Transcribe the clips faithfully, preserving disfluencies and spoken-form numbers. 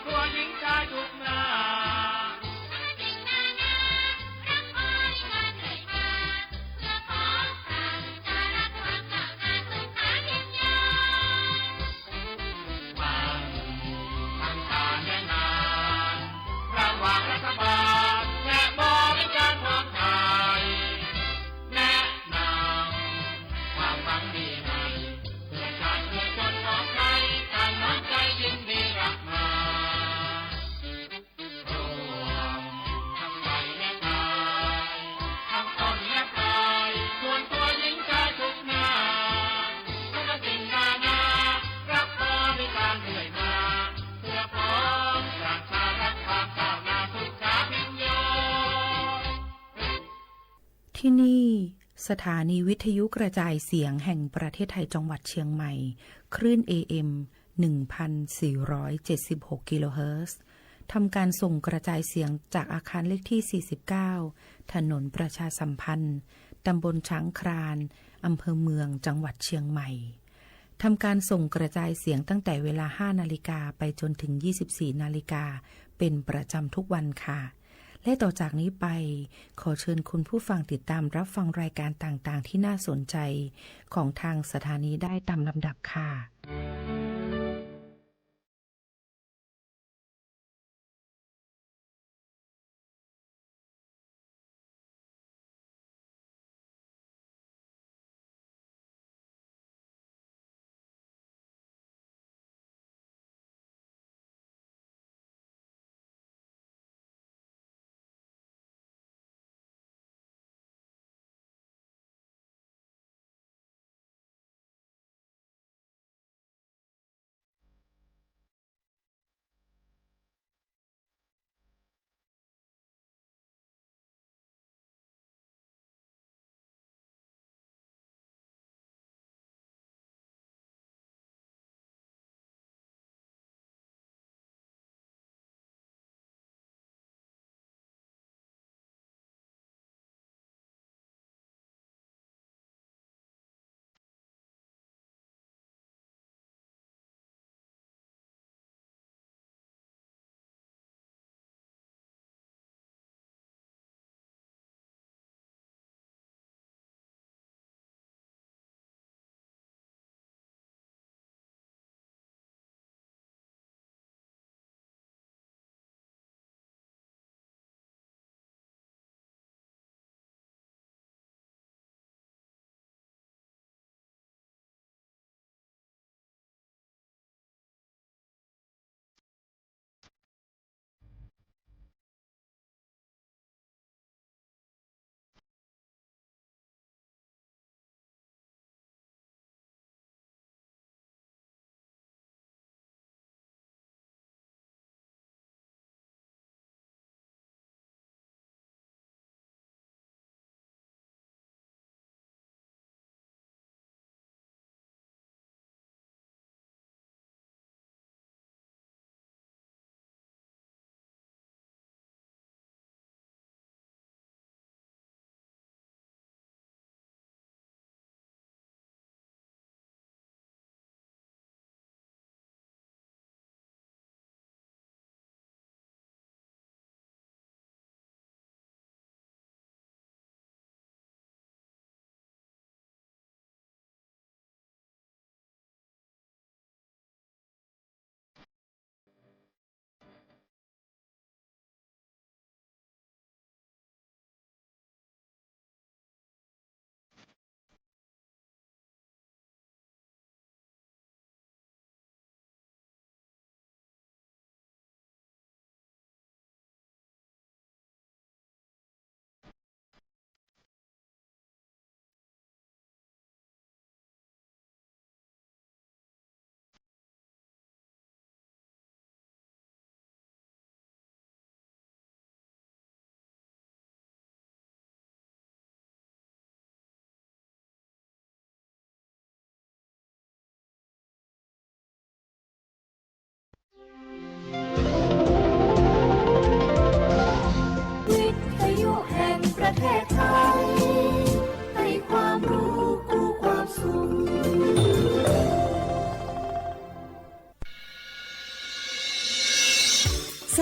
ตัวหญิงชายทุกหน้า ฟังคำแนะนำระหว่างรัฐบาลและบริการของไทย แนะนำความหวังดีให้เพื่อชาติเพื่อคนของไทย ท่านน้ำใจยินดีรับมา รวมทั้งไทยและไทย ทั้งต้นและปลาย ส่วนตัวหญิงชายทุกหน้า ทุกสิ่งนานา รับบริการเรื่อยมา เพื่อพ้องประชารัฐความก้าวหน้าสุขาพิญโญ ที่นี่ สถานีวิทยุกระจายเสียงแห่งประเทศไทยจังหวัดเชียงใหม่ คลื่น เอ เอ็ม หนึ่งพันสี่ร้อยเจ็ดสิบหกกิโลเฮิรตซ์ ทำการส่งกระจายเสียงจากอาคารเลขที่ สี่สิบเก้า ถนนประชาสัมพันธ์ ตำบลช้างคลาน อำเภอเมือง จังหวัดเชียงใหม่ ทำการส่งกระจายเสียงตั้งแต่เวลา ห้านาฬิกา ไปจนถึง ยี่สิบสี่นาฬิกา เป็นประจำทุกวันค่ะ และต่อจากนี้ไป ขอเชิญคุณผู้ฟังติดตามรับฟังรายการต่างๆ ที่น่าสนใจของทางสถานีได้ตามลำดับค่ะ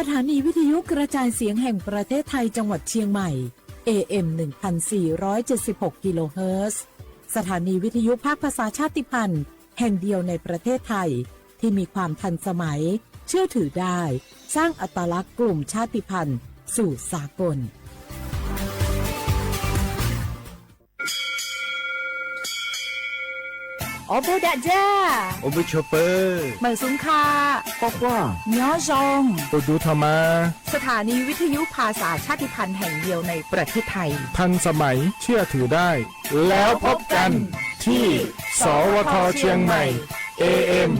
สถานีวิทยุกระจายเสียงแห่งประเทศไทยจังหวัดเชียงใหม่ เอ เอ็ม หนึ่งพันสี่ร้อยเจ็ดสิบหก กิโลเฮิรตซ์ สถานีวิทยุภาคภาษาชาติพันธุ์แห่งเดียวในประเทศไทย ที่มีความทันสมัย เชื่อถือได้ สร้างอัตลักษณ์กลุ่มชาติพันธุ์สู่สากล โอบูดะจ้า โอบูโชเปอร์ เหมิงสุงค่ะ ปอคว้า ย้อซอง โอดูทอมา สถานีวิทยุภาษาชาติพันธุ์แห่งเดียวในประเทศไทย ทันสมัย เชื่อถือได้ แล้วพบกันที่ สวท เชียงใหม่ เอ เอ็ม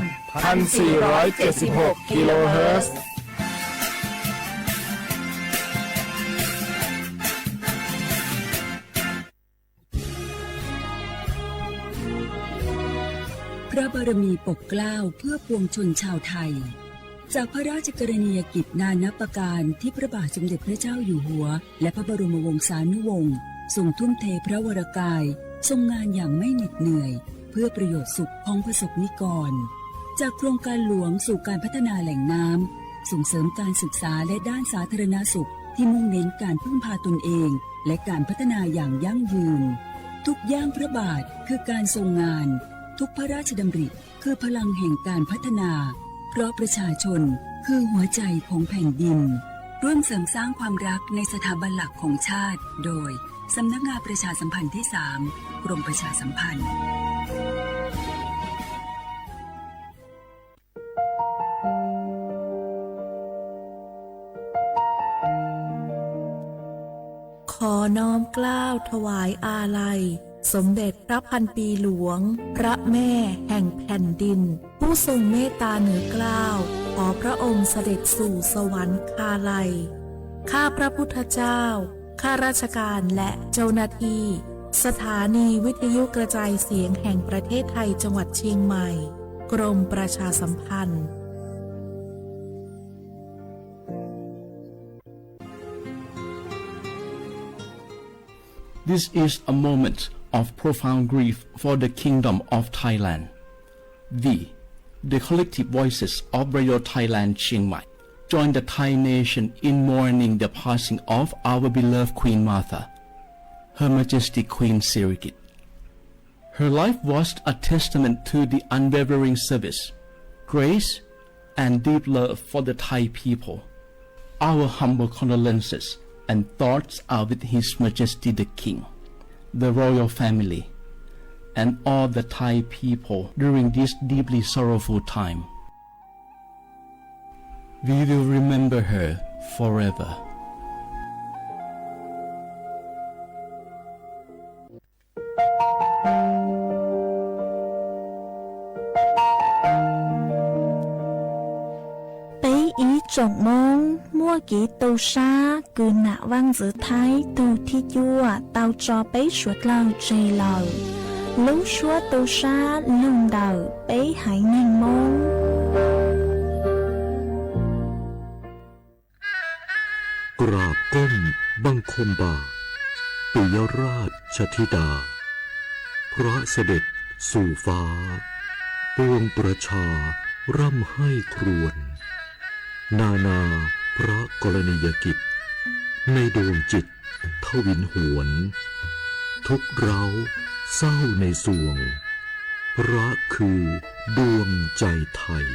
พันสี่ร้อยเจ็ดสิบหก กิโลเฮิรตซ์ พระบารมีปกเกล้าเพื่อปวงชนชาวไทย จากพระราชกรณียกิจนานับประการที่พระบาทสมเด็จพระเจ้าอยู่หัว และพระบรมวงศานุวงศ์ทรงทุ่มเทพระวรกาย ทรงงานอย่างไม่เหน็ดเหนื่อย เพื่อประโยชน์สุขของประสบนิกร จากโครงการหลวงสู่การพัฒนาแหล่งน้ำ ส่งเสริมการศึกษาและด้านสาธารณสุขที่มุ่งเน้นการพึ่งพาตนเอง และการพัฒนาอย่างยั่งยืน ทุกย่างพระบาทคือการทรงงาน ทุกพระราชดำริคือพลังแห่งการพัฒนา เพราะประชาชนคือหัวใจของแผ่นดิน ร่วมเสริมสร้างความรักในสถาบันหลักของชาติ โดย สำนักงานประชาสัมพันธ์ที่สาม กรมประชาสัมพันธ์ ขอน้อมเกล้าถวายอาลัย สมเด็จพระพันปีหลวง พระแม่แห่งแผ่นดิน ผู้ทรงเมตตาเหนือเกล้า ขอพระองค์เสด็จสู่สวรรคาลัย ข้าพระพุทธเจ้า ข้าราชการและเจ้าหน้าที่ สถานีวิทยุกระจายเสียงแห่งประเทศไทยจังหวัดเชียงใหม่ กรมประชาสัมพันธ์ This is a moment of profound grief for the Kingdom of Thailand. We, the collective voices of Radio Thailand Chiang Mai, join the Thai nation in mourning the passing of our beloved Queen Mother, Her Majesty Queen Sirikit. Her life was a testament to the unwavering service, grace, and deep love for the Thai people. Our humble condolences and thoughts are with His Majesty the King, the royal family, and all the Thai people during this deeply sorrowful time. We will remember her forever. 北已逐夢，莫及杜沙，據那灣子thái杜鐵約，到作北說漏謝漏。魯說杜沙，魯竇北還凝夢。 กราบก้มบังคมบาท ปิยราชธิดา พระเสด็จสู่ฟ้า ปวงประชาร่ำไห้ครวญ นานาพระกรณียกิจ ในดวงจิตทวินหวน ทุกข์ร้าวเศร้าในสวง พระคือดวงใจไทย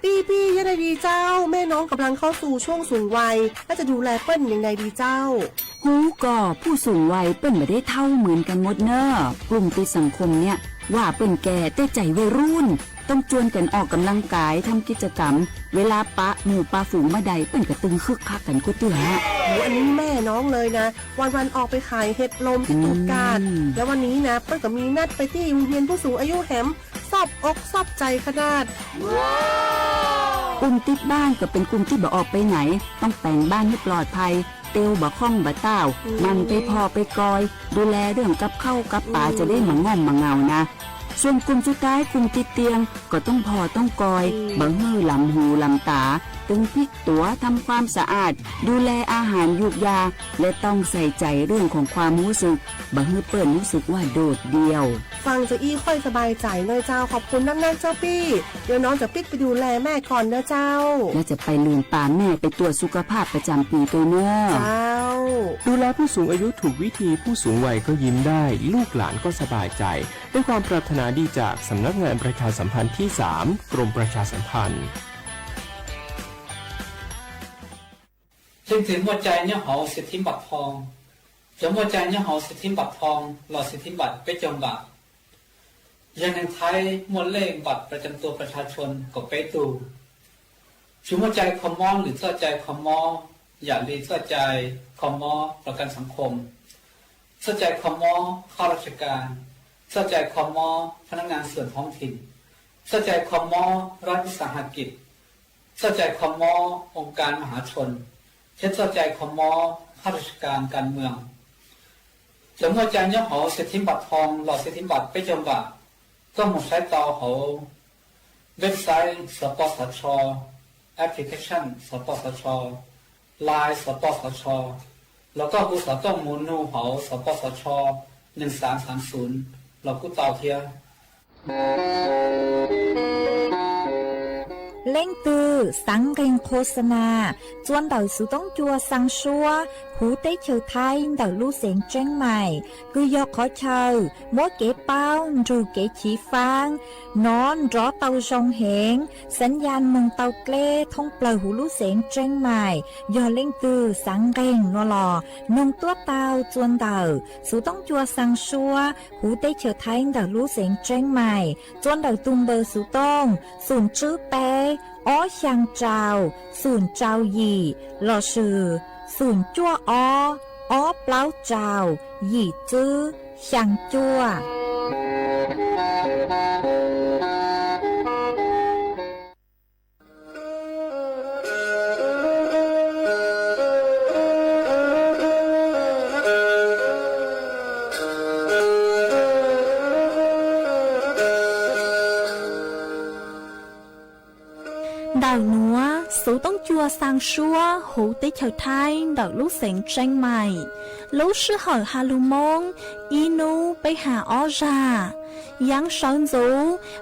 ปี้ๆ เยียะใดดีเจ้า แม่น้องกำลังเข้าสู่ช่วงสูงวัย แล้วจะดูแลเปิ้นอย่างใดดีเจ้า ฮู้ก่อ ผู้สูงวัยเปิ้นบ่ได้เฒ่าเหมือนกั๋นหมดเน่อ กลุ่มติดสังคมเนี่ย ว่าเปิ้นแก่ แต่ใจ๋วัยรุ่น ต้องจวนกั๋นออกกำลังกาย ทำกิจกรรม เวลาปะหมู่ปะฝูงบ่าใด เปิ้นก็ตึงคึกคักกั๋นกู้เตื้อ โห อันนี้แม่น้องเลยนะ วันๆ ออกไปขายเห็ดลมตี้ตูดกาด อืม แล้ววันนี้นะ เปิ้นก็มีนัดไปตี้โฮงเฮียนผู้สูงอายุแหม ซอบอกซอบใจ๋ขนาด กลุ่มติดบ้านก็เป๋นกลุ่มตี้บ่ออกไปไหน ต้องแป๋งบ้านหื้อปลอดภัย เตียวบ่าค่องบ่าต้าว อืม หมั่นไปผ่อไปกอย ดูแลเรื่องกับข้าวกับป๋า อืม จะได้บ่ง่อมบ่เหงานะ ส่วนกลุ่มสุดท้าย กลุ่มติดเตียง ก็ต้องผ่อต้องกอย อืม บ่หื้อหลำหูหลำต๋า ตึงพลิกตั๋ว ทำความสะอาด ดูแลอาหารยูกยา และต้องใส่ใจ๋เรื่องของความฮู้สึก บ่หื้อเปิ้นฮู้สึกว่าโดดเดี่ยว ฟังจาอี้ค่อยสบายใจ๋หน้อยเจ้า ขอบคุณนักๆ เจ้าปี้ เดี๋ยวน้องจะปิ๊กไปดูแลแม่ก่อนเน้อเจ้า และจะไปลืมปาแม่ไปตรวจสุขภาพประจ๋ำปี๋ตวยเน้อ เจ้า ดูแลผู้สูงอายุถูกวิธี ผู้สูงวัยก็ยิ้มได้ ลูกหลานก็สบายใจ๋ ด้วยความปรารถนาดีจากสำนักงานประชาสัมพันธ์ที่สาม กรมประชาสัมพันธ์ เล็งจื้อมั่วจายเยียะหอเศรษฐีบัตรทอง จ๋อมั่วจายเยียะหอเศรษฐีบัตรทอง หล่อเศรษฐีบัตรเป๊ะจอมบ่า อย่างเน่งไท้มั่วเลขบัตรประจำตัวประชาชนก็เป๊ะตู้ จื้อมั่วจายคอมอหรือเจ้าจายคอมอ อย่าลืมเจ้าจายคอมอประกันสังคม เจ้าจายคอมอข้าราชการ เจ้าจายคอมอพนักงานส่วนท้องถิ่น เจ้าจายคอมอรัฐวิสาหกิจ เจ้าจายคอมอองค์การมหาชน เจ้าจายคอมอข้าราชการการเมือง จ๋อมั่วจายเยียะหอเศรษฐีบัตรทอง หล่อเศรษฐีบัตรเป๊ะจอมบ่า ก็หมั่นใจ๊เตาหอเว็บไซต์ สปสช แอปพลิเคชัน สปสช ไลน์ สปสช แล้วก็ฮูสอต้องหมุนฮูหอ สปสช หนึ่งสามสามศูนย์ แล้วกู้เตาเทีย เล็งจื้อสังเร่งโฆษณา จวนเต่าสูต้องจัวซังซัว ฮูเต๊เฉาไท้ เต่าลู่เสียงเจียงใหม่ คือ ยคช มั่วเก๋เป๊า ดูเก๋ฉีฟ้าง นอนรอเตาซองเหง สัญญาณเมืองเตาเกล้ท่องเปล่าฮูลู่เสียงเจียงใหม่ ยอเล็งจื้อสังเร่งนัวหล่อ นงตั้วเตาจวนเต่า สูต้องจัวซังซัว ฮูเต๊เฉาไท้เต่าลู่เสียงเจียงใหม่ จวนเต่าตุงเบอร์สูต้อง ศูนย์จื้อแป๊ อ้อ ซางเจ้า ศูนย์เจ้าหยี่ หล่อสื่อ ศูนย์จั่วอ้อ อ้อเปล้าเจ้า หยี่จื้อ ซางจั่ว เต่าหนัว สูต้องจัวซังซัว ฮูเต๊เฉาไท้ เต่าลู่เสียงเจียงใหม่ ลู่ซื่อเหิาห้าลูกโมง อี้หนูไปหาอ้อจ่า ยังเสาหญู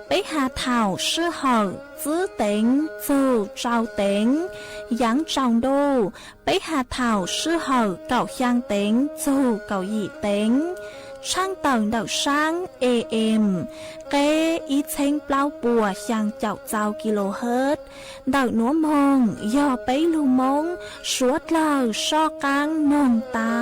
ไปหาเถ่าซื่อเหิา จื้อเต็ง จู่เจ้าเต็ง ยังเจ้าดู ไปหาเถ่าซื่อเหิา เก่าซางเต็ง จู่เก่าหยี่เต็ง ช่างเต่าเต่าช้าง เอเอ็ม เก้ อี้เช้งเปล้าปัว ซางเจ้าเจ้ากิโลเฮิรตซ์ เต่าหนัวโมง ยอไปลูกโมง สัวเต่า ซ่อก้าง นงเตา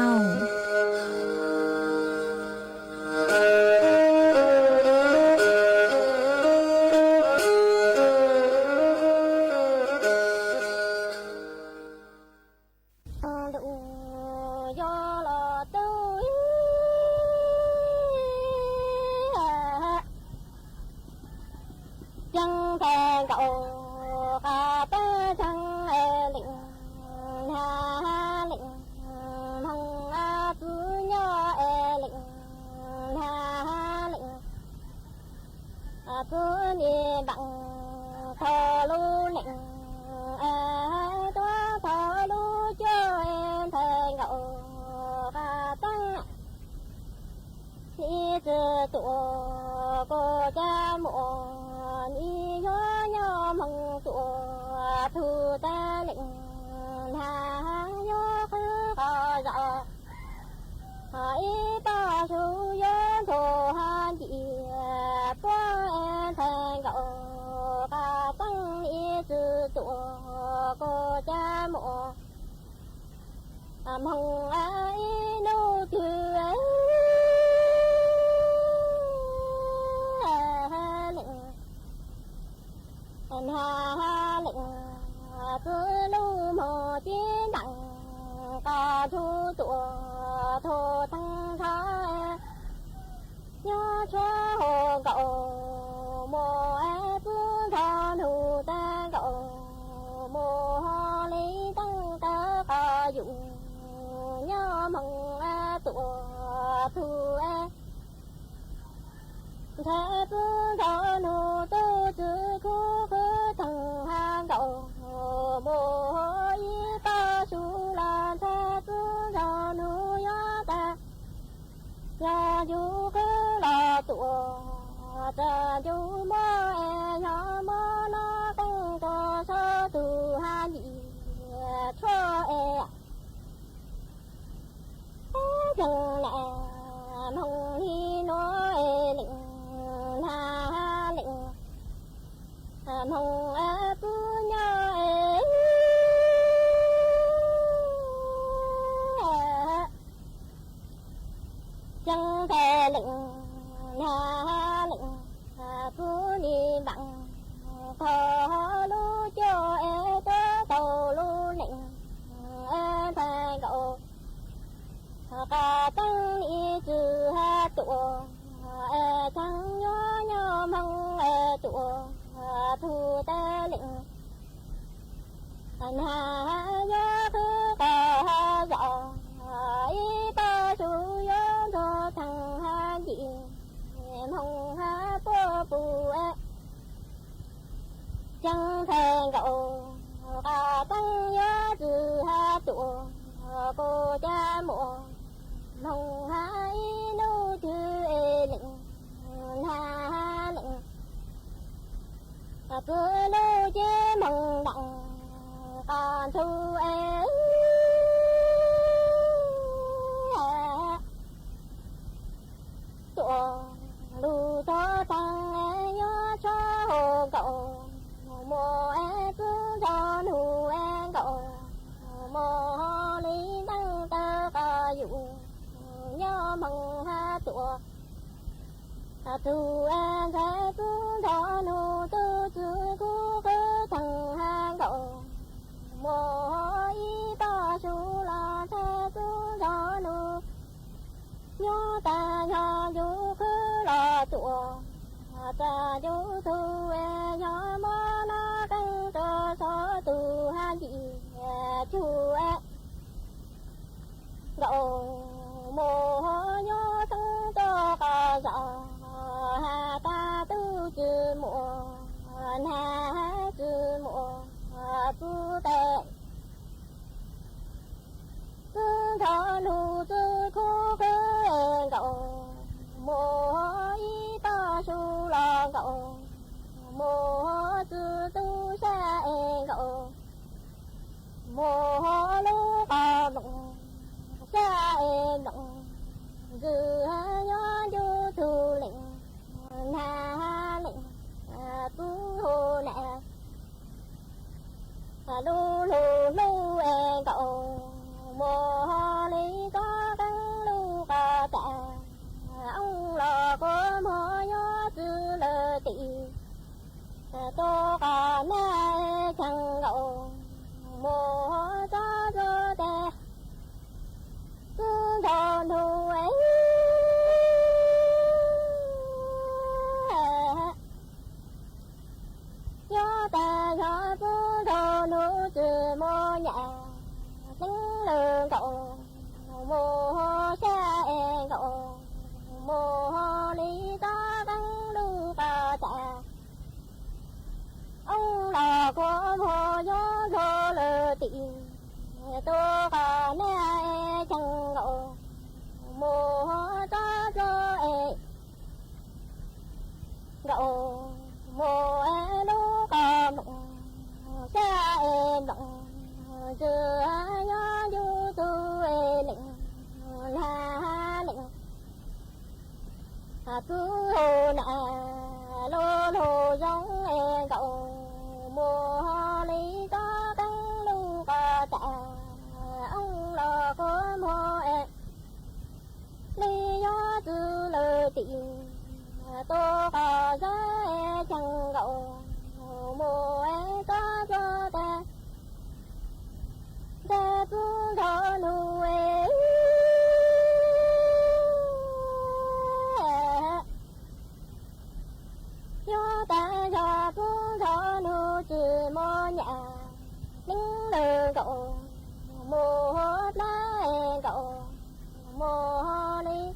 在此朝奴都知苦苦疼寒高，莫一把手拉在此朝奴要打，要就苦了多，这就莫哎，要莫那更多少都还你错哎。 正来梦里喏哎灵那灵，梦儿不孬哎。正在灵那灵，不你忙，靠路脚哎，多道路灵哎，在高。 个等你知多，哎，正要要忙哎多，不得灵。那要去个着，一把手要着长寒的，忙啊不不哎。 将才高，个等要知多，个家莫，忙啊一路去哎灵那灵，啊，不路去忙当，赶出哎。 多路多长哎，要穿河沟，莫哎自找路哎沟，莫里等得个有，要忙啊多。啊，都哎在自找路，都自苦苦等啊沟，莫一把手拉在自找路。 要打要就苦了多，打就苦哎，要么那更多少都还的苦哎。我莫要更多个少，还打肚子莫，那子莫，不得。 自找路自苦苦哎高，莫一把手拉高，莫自都下哎高，莫路高弄下哎弄，只要就出灵，那灵，不好难。 路路路哎高，莫里找更路个短，翁老哥莫要知了的，多个难强高，莫找着的。 自找路哎，要打要自找路子莫呀，登了高，莫下哎高，莫里找更路个短。 翁老哥莫要着了的，多个难哎强高，莫找着哎高，莫哎路个弄，下哎弄，这样就走哎灵，那灵。 啊，自后那路路上哎高，莫里找更路个短，翁老哥莫哎，里要知了的，多个人哎强高，莫哎找着的。 在自找路哎，要打要自找路子莫呀，能能够莫来够，莫里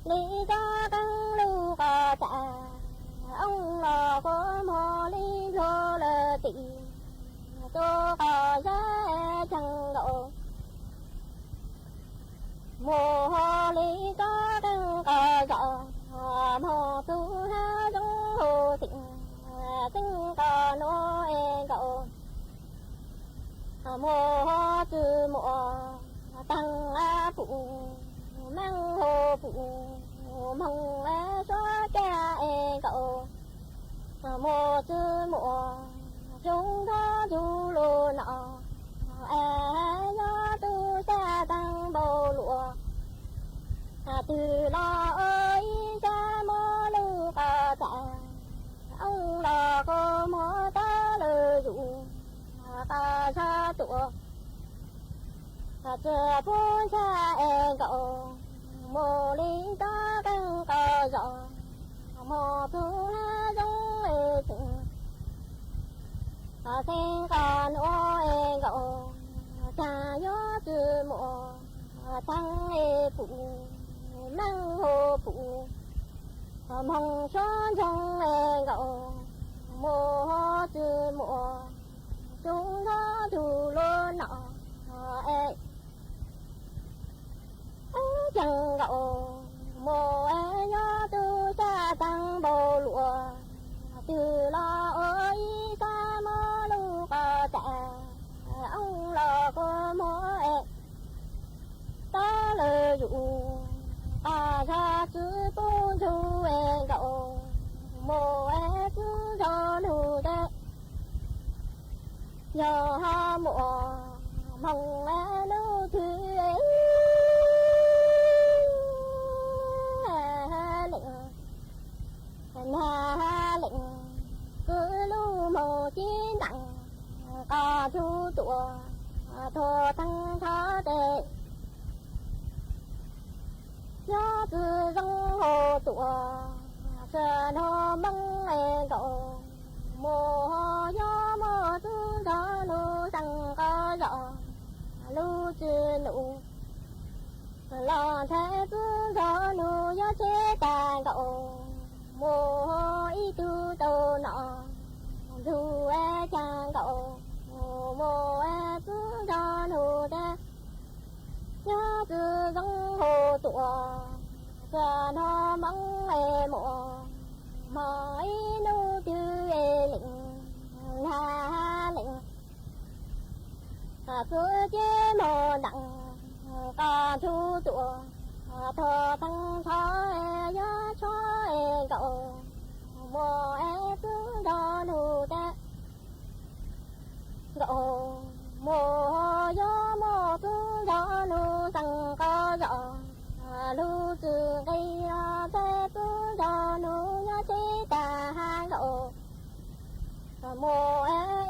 里找更路个တႃႉ ဢွင်ႇလေႃႇၵေႃႈ မေႃလိၵ်ႈလူလႄႈ တီႈၸူးၵေႃႈ ယႃႇၸင်ႇၵေႃႈ မေႃလိၵ်ႈၵေႃႈ ၵေႃႈယႃႇ မေႃၸူးႁႃၸူးႁူဝ်ၸိုင် ၸိုင်ၵေႃႈ ၼေႃႈဢေႇၵေႃႈ မေႃၸူးမေႃ တၢင်းဢႃႇပူႇ မၢင်ႇႁူဝ်ပူႇ မၢင်ႇဢႃႇသေႃးၵႃႇဢေႇၵေႃႈ မေႃၸူးမေႃ ၸုင်ၵေႃႈၸူးလူၼေႃႈ ဢေႇယေႃးတူႉသႃႇတၢင်းပူႇလူႇ ဢႃႇ တိုၵ်ႉလေႃးဢူၺ်းသႃႇမေႃလူၵေႃႈၸႃႉ ဢွင်ႇလေႃႇၵေႃႈ မေႃတႃႇလိူဝ်ယူႇ ဢႃႇ ၵႃႈသႃႇတူဝ် ဢႃႇ ၸိူဝ်းပူၼ်ႉသႃႇဢေႇၵေႃႈ မေႃလိၵ်ႈတႃႇၵၼ်ၵေႃႈယွမ်း မေႃၽူႈႁႃႉယွမ်းဢေႇၸိုင် ဢႃႇ သဵင်ၵၼ်ဢေႃႈဢေႇၵေႃႈ ၸႃႉယေႃးၸိုဝ်ႈမေႃ ဢႃႇ တၢင်းဢေႇပူႇ မၢင်ႇႁူဝ်ပူႇ ဢႃႇ မၢင်ႇသွၼ်ႇသွင်ႇဢေႇၵေႃႈ မေႃၸိုဝ်ႈမေႃ ၸုင်ၵေႃႈၸူးလူၼေႃႈ ဢေႇ ဢေႇ ၸင်ႇၵေႃႈ မေႃဢေႇယေႃးတူႉသႃႇတၢင်းပူႇလူႇ တိုၵ်ႉလေႃးဢူၺ်းသႃႇမေႃလူၵေႃႈၸႃႉ ဢွင်ႇလေႃႇၵေႃႈမေႃဢေႇ တႃႇလိူဝ်ယူႇ ဢႃႇ ၸႃႉၸူးပူၼ်ႉၸူးဢေႇၵေႃႈ မေႃဢေႇၸူးၸေႃႇၼူႇတႄႉ ယွမ်းမေႃ မၢင်ႇဢႃႇလူႇထိုဝ်ဢေႇ ၼႃႇလႄႈ ၵိုဝ်းလူႇမေႃၸိၼ်ႇတၢင်ႇ ၵႃႈၸူးတူဝ် တေႃႇတၢင်းၶႃႈတႄႉ ယွမ်းၸိုဝ်ႈၸွင်ႇႁူဝ်တူဝ် ၸိူဝ်းၼေႃႈမၢင်ႇဢေႇၵေႃႈ မေႃယွမ်းမေႃၸူးၸေႃႇၼူႇ သင်ၵေႃႈယွမ်း လူႇၸိုဝ်ႈၼူႇ လွင်ႈတႄႉ ၸူးၸေႃႇၼူႇ ယေႃးၸေးတၢင်းၵေႃႈ မေႃဢီးတူတူၼေႃႈ ၸူးဝႆႉၸၢင်ႈၵေႃႈ မေႃဝႆႉၸူးၸေႃႇၼူႇတႄႉ ယေႃးၸိုဝ်ႈၸွင်ႇႁူဝ်တူဝ် ၸိူဝ်းၼေႃႈမၢင်ႇဢေႇမေႃ မၢင်ႇဢီးၼူႇ ၸိုဝ်ႈဢေႇလိင်ႇ ၼႃႇလိင်ႇ ဢႃႇ ၸူးၸေႇမေႃၼင်ႇ ၵႃႈၸူးတူဝ် ဢႃႇ တေႃႇတၢင်းၸွႆႈ ယေႃးၸွႆႈဢေႇၵေႃႈ မေႃဢေႇၸူးၸေႃႇၼူႇတႄႉၵေႃႈ မေႃယေႃးမေႃၸူးၸေႃႇၼူႇ သင်ၵေႃႈယွမ်း ဢႃႇ လူႇၸိုဝ်ႈၵႆႇ ဢႃႇ ၸေႇၸူးၸေႃႇၼူႇ ယေႃးၸေးတၢင်းၵေႃႈ မေႃဢေႇဢ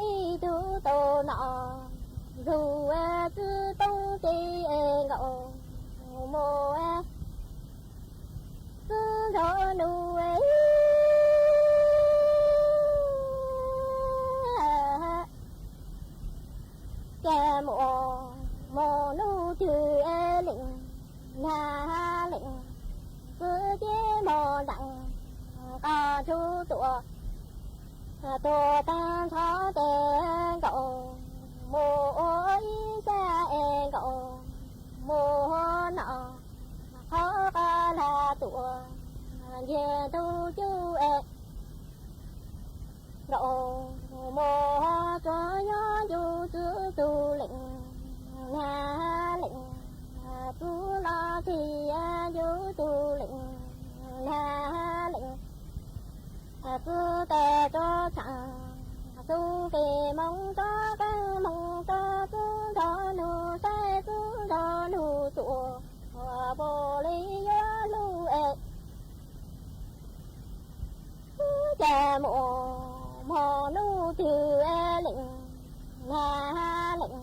ီးတူတူၼေႃႈ ၸူးဢေႇၸူးတူင်ႇတီႈဢေႇၵေႃႈ မေႃဢေႇၸူးၸေႃႇၼူႇဢေႇ ၵႄႇမေႃ မေႃၼူႇၸူးဢေႇလိင်ႇ ၼႃႇလိင်ႇ ၸူးၸေႇမေႃၼင်ႇ ၵႃႈၸူးတူဝ် တူဝ်တၢင်းၸေႃႇတႄႉၵေႃႈ မေႃဢူၺ်းသႃႇဢေႇၵေႃႈ မေႃၼေႃႈ ၶေႃးၵႃႇလႃႇတူဝ် ယဵၼ်ႇတူဝ်ၸူးဢေႇ ၵေႃႈ မေႃၸူးယွၼ်းယူႇၸူးၸူးလိင်ႇ ၼႃႇလိင်ႇ ၸူးလေႃးၸီႇယၢၼ်းယူႇၸူးလိင်ႇ ၼႃႇလိင်ႇ ၸူးၵႄႇၸူးသၢင်ႇ ၸူးၵႄႇမွင်ႇၸူးၵၢင်ႇမွင်ႇၸူး ၸူးၸေႃႇၼူႇသႂ်ႇ ၸူးၸေႃႇၼူႇၸူး ပေႃးလီယွႆႈလူႇဢေႇ ၸႄႈမေႃ မေႃၼူႇၸူးဢေႇလိင်ႇ ၼႃႇလိင်ႇ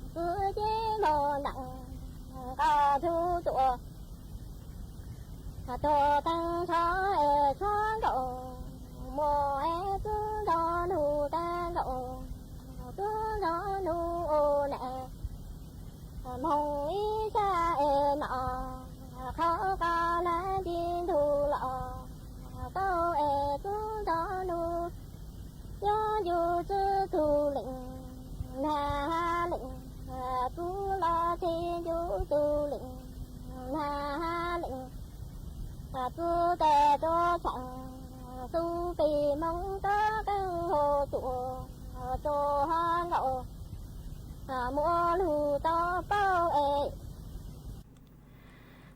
ၸူးၸေႇမေႃၼင်ႇ ၵႃႈၸူးတူဝ် ၵႃႈတူဝ်တၢင်းၸေႃႇဢေႇၸေႃႇၵေႃႈ မေႃဢေႇၸူးၸေႃႇၼူႇတၢင်းၵေႃႈ ၸူးၸေႃႇၼူႇဢူဝ်ႈၼႄႇ မွင်ႇဢီးသႃႇဢေႇၼေႃႈ ၶဝ်ၵေႃႈလႆႈတိၼ်ထူႇလေႃႇ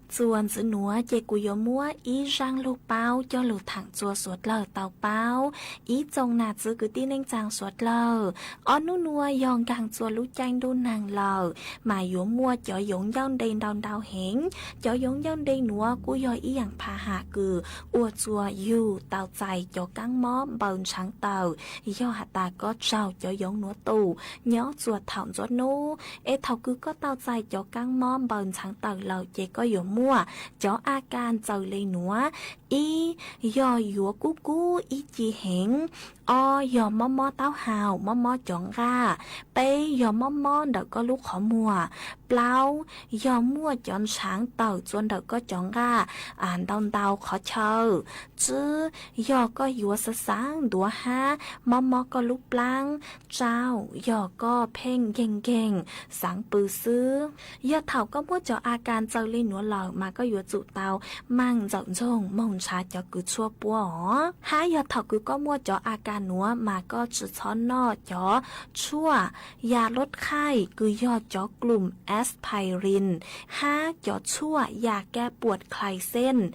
Txuas ntxwv nuav ces kuv yuav muab ib zaaj lug paub coj lug thaam txua suav dlawg tau paub. Ib tsoom nam txiv kwv tij neej tsaa suav dlawg, ob nub nuav yog nkaag txua lub caij ntuj neeg lawm, mas yuav muaj cov yoov ncauj nte ntau ntau heev. Cov yoov ncauj nte nuav kuj yog ib yaam pha ham kws ua txua yug tau txais cov kaab mob npaws ntshaav tawm, yog has tas koj tsaug cov yoov nuav tum nyob txua thaum ntxuav nub. Es thaum kws koj tau txais cov kaab mob npaws ntshaav tawm lawm ces koj yuav muaj cov a kas ntxaws le nuav. Ib, yog yuav kub kub ib ce heev. Ob, yog mob mob taub hau, mob mob cov nqaj. Peb, yog mob mob ntawm koj lub qhov muag. Plaub, yog muaj cov ntshaav tawm txua ntawm koj cov nqaj ntau ntau qhov chaw. Tsib, yog koj yuav xaav xaav ntuav hab mob mob koj lub plaab. Rau, yog koj pheej nkeeg nkeeg xaav pw xwb. Yog thaum koj muaj cov a kas ntxaws le nuav lawm mas koj yuav tsum tau maaj ntxawm ntsoog moog nrhav cov kws tshuaj puab os. Hab yog thaum kws koj muaj cov a kas nuav mas koj tsi txhob noj cov tshuaj ya lub khaij kws yog cov glum aspirin hab cov tshuaj ya kab puam khlais xeej.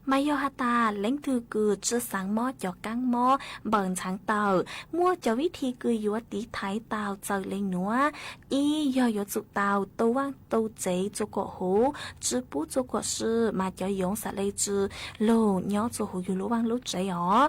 Mas yog has tas leej twg kws tsi xaav mob cov kaab mob npaws ntshaav tawm, muaj cov vib thi kws yuav tiv thaiv tau txaws le nuav. Ib, yog yuav tsum tau tu vaaj tu tsev txua kuam huv, tsi pub txua kuam si mas cov yoov xam le tsi lug nyob txua huv yug lub vaaj lub tsev os.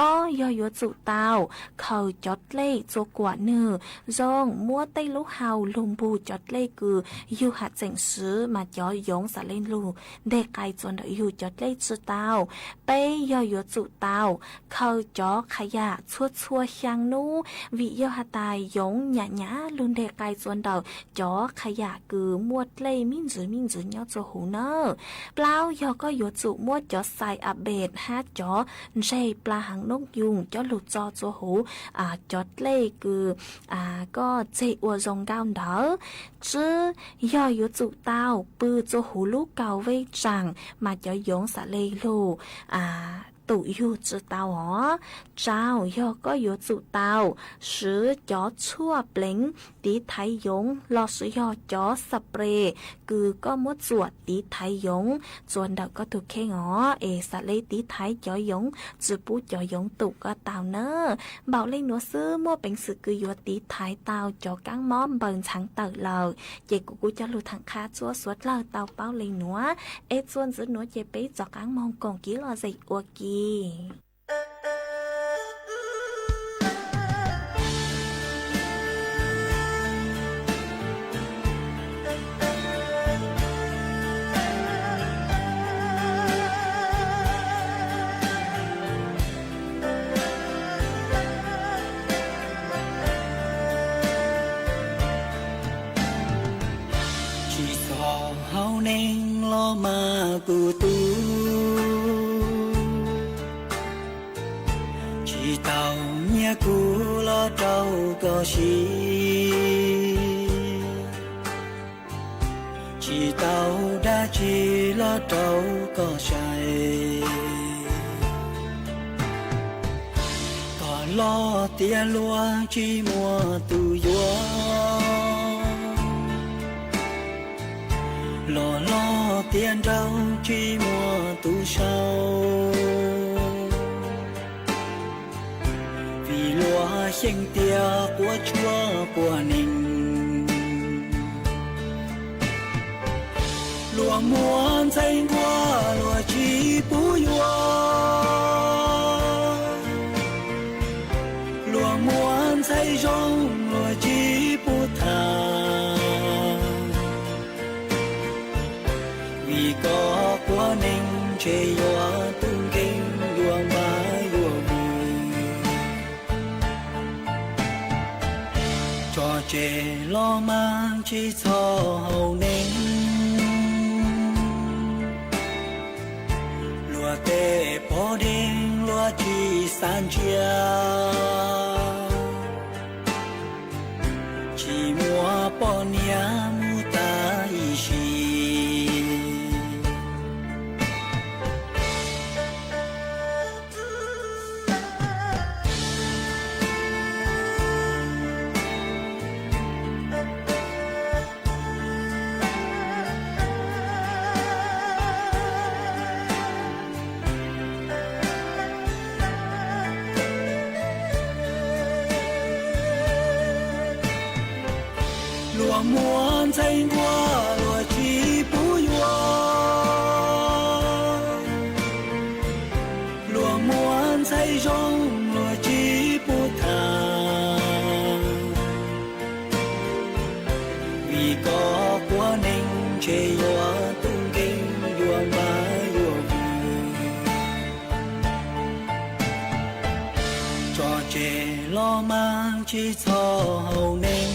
Ob, yog yuav tsum tau khaws cov dlej txua kuam nwg zoo, muab tej lub hau lug npug cov dlej kws yug has tseem swv mas cov yoov xam le lug nteg qai txua ntawm yug cov dlej tsi tau. Peb, yog yuav tsum tau khaws cov qha yam txhua txhua xyaa nub, vim yog has tas yoov nyam nyam lug nteg qai txua ntawm cov qha yam kws muaj dlej mib ntsws mib ntsws nyob txua huv nawb. Plaub, yog koj yuav tsum muab cov xais a bes hab cov ntseg pla haav noob yoog coj lug txo txua huv cov dlej kws koj tseg ua zoo nkauj ntawd. Tsib, yog yuav tsum tau pw txua huv lub kaus vej tsaam mas cov yoov xam le lug tum yug tsi tau os. Rau, yog koj yuav tsum tau swv cov tshuaj pleev tiv thaiv yoov lossis yog cov xa pre kws koj muab txuam tiv thaiv yoov txua ntawm koj tug kheej os, es xam le tiv thaiv cov yoov tsi pub cov yoov tum koj tau nawb. Npaum le nuav xwb muaj peev xwm kws yuav tiv thaiv tau cov kaab mob npaws ntshaav tawm lawm. Ces kuv kuj coj lug thaam qha txua suav dlawg tau paub le nuav. Es txuas ntxwv nuav ces peb rov qaab moog koom kib lom zem ua ke. Tsi txhob haus neeg los mas kuv tub, tsi tau nyiag kuv los rau koj siv, tsi tau dab tsi los rau koj sai. Koj loj tiav luag tsi muaj tug yuav, los loj tiav nraug tsi muaj tug sau. Vim luag xyeej tias quav tshuaj quav neeg, luag muab ntxhais nquag luag tsi pub yuav, luag muab ntxhais zoo luag tsi pub tham. Vim koj quav neeg ntshe yuav tub nkeeg yuav npab yuav vwm. Tso tseg los mas tsi txhob haus neeg, luag tej poj deg luag tsi xav ntsia, tsi muaj poj niam mus tas ib Muôn ntxhais nquah luag či pub yuav, luag muôn ntxhais zoo luag či pub tham. Vim koj quav neeg ntshe yuav tub nkeeg yuav npab yuav vwm. Tso tseg los mas tsis txhob haum neeg,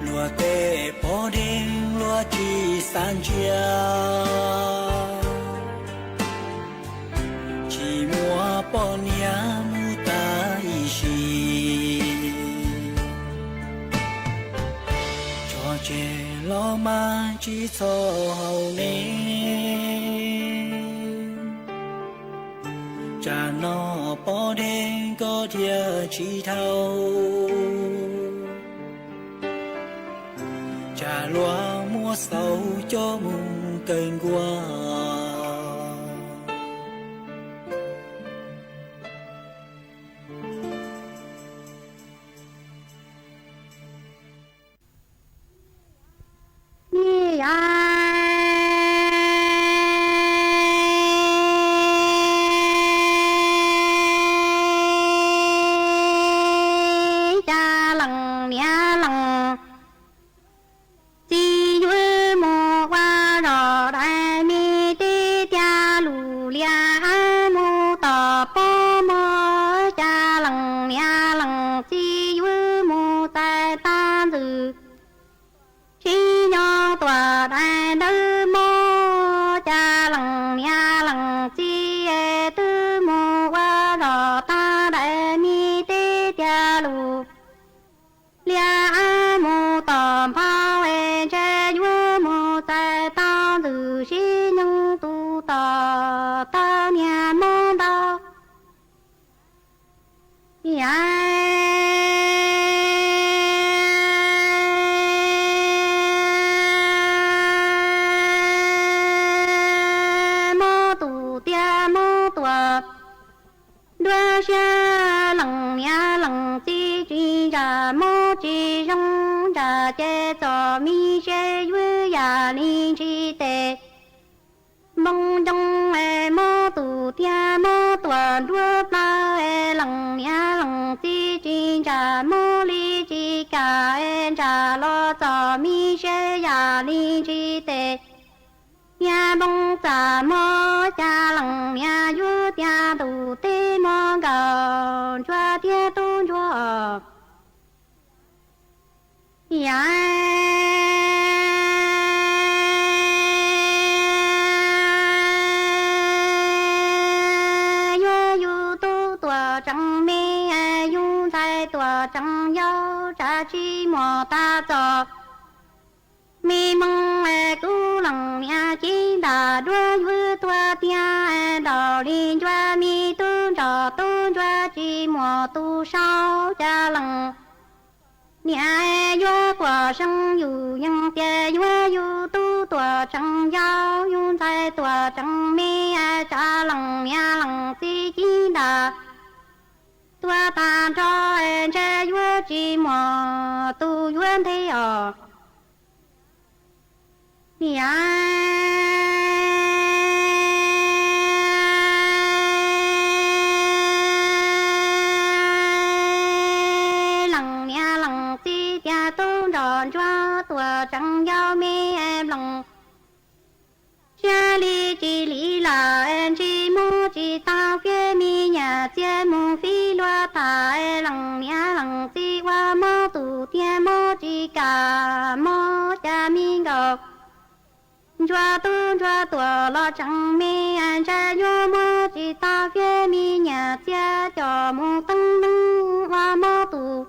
luag tej pob dej luag tsis xav ntsia, tsis muaj poj niam mus tas ib sim. Tso tseg los mas tsis txhob haum neeg, tsam no pob dej koj thiaj tsis dhau, tsam luag muab xauv coj mus kaw nkuaj. Ca lees niam lees txiv yuav mus ua zog dai me teb tiag lus, lias mus tom pob muag. Ca lees niam lees txiv yuav mus txais tau ntxwg sib nyob tuam dai ntawd mog. Ca lees niam lees txiv es twb mus ua zog tag dai me teb tiag lus, lias mus tom nphau es ntshe yuav mus txais tau ntxwg sib nyob tus tom tau niag mob ntau. Yam mob tus tiag mob tuam, nruab siab lees niam lees txiv tsis ntsag mob tsis zoo ntsag ces txom mi seb yuav yam li ntsis tes npoo ncoo es mob tus tiag mob tuam nruab plaws es lees niam lees txiv tsis ntsag mob li tsis kam es ntsag los txom mi seb yam li ntsis tes niag npoo txaj mob. Ca lees niam yuav tiag tus teb mob nkaus ntsuag thiab tub ntsuag. Yam yuav yus tub tuam tseem me, yus ntxhais tuam tseem yau, tsam tsis muaj tag txom mi moog. Kuv lees niam ci ntam duab yuav tuag tiag, nraug li ntsuag mi tub ntsuag, tub ntsuag tsis muaj tus sau. Ca lees niam yuav quaj seev yus yeej tias yuav yus tub tuam tseem yau, yus ntxhais tuam tseem me, tsam lees niam lees txiv ci ntam tuag tag nrho, ntshe yuav tsis muaj tus yuav nteg os. Yam lees niam lees txiv tias tub nrog ntsuag tuam tseem yau me nploos siab li tsis li lawm, ntsis muab tsis tau fiab, mi nyuam txiag mus fij luag tham. Lees niam lees txiv ua mob tus tiag mob tsis kam mob, ca mi nkaus ntsuag tub ntsuag tuam los tseem me, ntshai yuav muab tsis tau fiab, mi nyuam txiag coj mus teeb neeb ua mob tus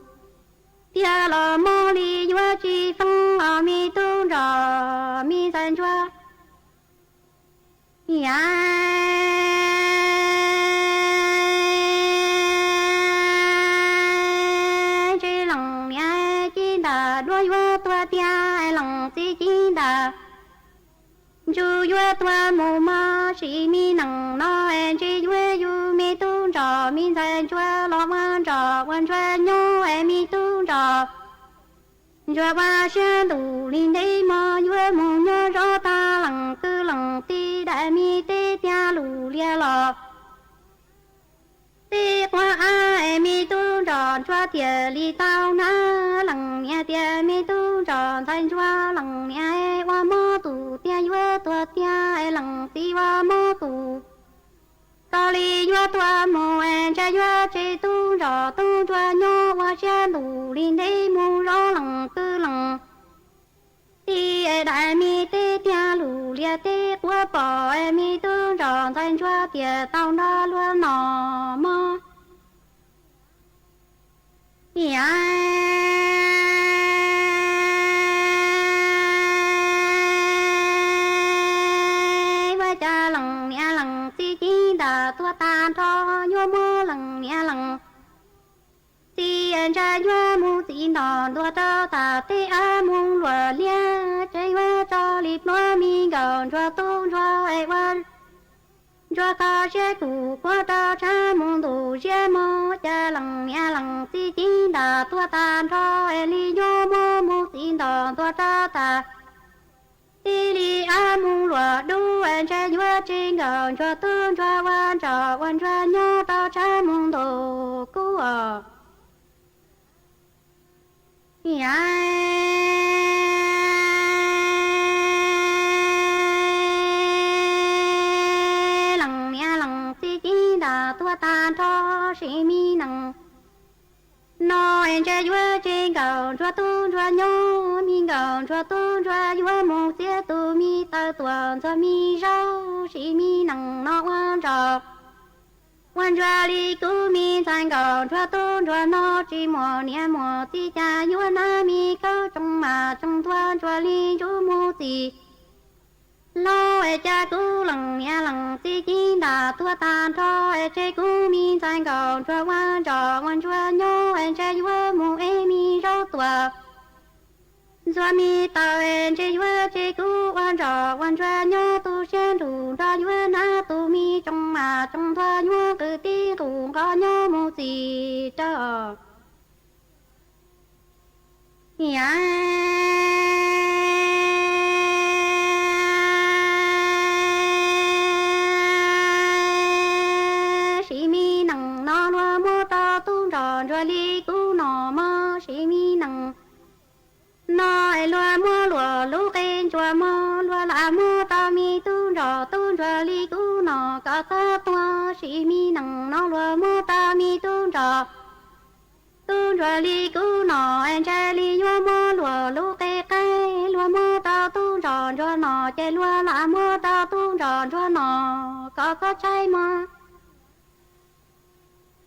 tiag los mob li yuav tsis feeb os, mi tub nrog mi ntxhais ntsuag. Yam ntsis lees niam ci ntam duab yuav tuag tiag, lees txiv ci ntam ntsuag yuav tuag mus mog. Sim mi neej no ntsis yuav yug, mi tub nrog mi ntxhais ntsuag los ua nrog ua ntsuag nyob, mi Ntsuag ua siab ntuj li ntev mog, yuav mus nyob zov tag lees kwj lees tij, daim me teb tiag lug lias los. Teb quav av es me tub ntsuag ntsuag thiaj li tau hnab. Lees niam tias me tub ntsuag ntxhais ntsuag, lees niam ua mob tus tiag yuav tuag tiag, lees txiv ua mob tus koj li yuav tuag mus, es ntshai yuav tseg tub ntsuag, tub ntsuag nyob ua siab ntuj li ntev mus zov lees kwj lees tij, es daim me teb tiag lug lias teb quav pom, es me tub ntsuag ntxhais ntsuag thiaj tau nrog luag noj mov. Yam ua cas lees niam lees txiv ceeb ntam tuag tag nrho, yuav muab lees niam lees txiv ntshai yuav mus txiv ntom ntuag rau tag teb av mus luam liab, tseg yuav tso li pluav mi nkawm ntsuag tub ntsuag es ua ntsuag kho siab kuv kuav rau tshab mus ntuj siab mog. Cas lees niam lees txiv ceeb ntam tuag tag nrho, es li yuav muab mus txiv ntom ntuag rau tag teb li av mus luam dub, es ntshai yuav tseg nkawm ntsuag tub ntsuag ua ntsoj ua ntsuag nyob rau tshab mus ntuj kub os. Yam lees niam lees txiv ceeb ntam tuag tag nrho, sim mi nees no es ntshai yuav tseg nkawm ntsuag tub ntsuag nyob, mi nkawm ntsuag tub ntsuag yuav mus txiav tus mi taw tuam ntxuag mi zaub, sim mi nees no ua ntsoj ua ntsuag li kub mi ntxhais nkawm ntsuag tub ntsuag no, tsis muaj niam muaj txiv cas yuav hnab mi khaub tsoom mas tsoom ntuag ntsuag li ntsuj mus txim hlau. Es cas kuv lees niam lees txiv ceeb ntam tuag tag nrho, es tseg kuv mi ntxhais nkawm ntsuag ua ntsoj ua ntsuag nyob, es ntshai yuav mus ev mi zaub tuam ntxuag mi taw, es ntshai yuav tseg kuv ua ntsoj ua ntsuag nyob. Tu siab nrug nrog yuav hnab tus mi tsoom mas tsoom ntuag, yuav nqus tib nqus nqos nyob mus txim rau yam. Sim mi nees no luag muab rau tub ntsuag ntsuag li kub no mog, sim mi nees no es luag muab luag lub qe ntsuag mog, luag lam muab rau mi tub ntsuag, tub ntsuag li kub no kom txhob tuag. Sim mi nees no luag muab rau mi tub ntsuag, tub ntsuag li kub no es ntshai li yuav muab luag lub qe qaib, luag muab rau tub ntsuag ntsuag no ces luag lam muab rau tub ntsuag ntsuag no kom txhob tshaib mog.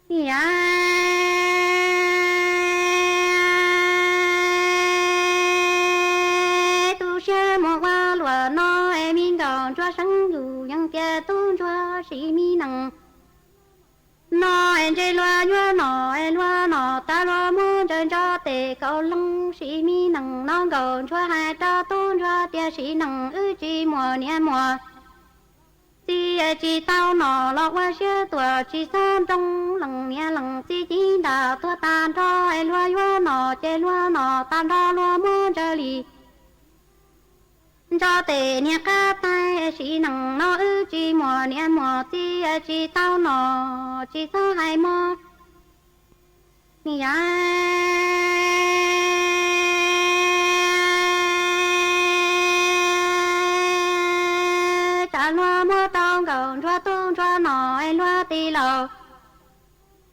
Yam tu siab mus ua luam no es mi nkawm ntsuag seev yus yees tias tub ntsuag, sim mi nees no es ntshai luag yuav nom es luag nom tas luag muab ntsaws ntso tes kaum loo. Sim mi nees no nkawm ntsuag hais rau tub ntsuag tias sim nees wb tsis muaj niam muaj txiv, tsis tau nom los ua siab tuam tsis txhob nroo. Lees niam lees txiv ceeb ntam tuag tag nrho, es luag yuav nom ces luag nom tag nrho luag muab ntsaws li ntso tes nias qab taig. Sim nees no wb tsis muaj niam muaj txiv, tsis tau nom tsis txhob hais mog. Yam tsam luag muab rau nkawm ntsuag tub ntsuag nom es luag tis laus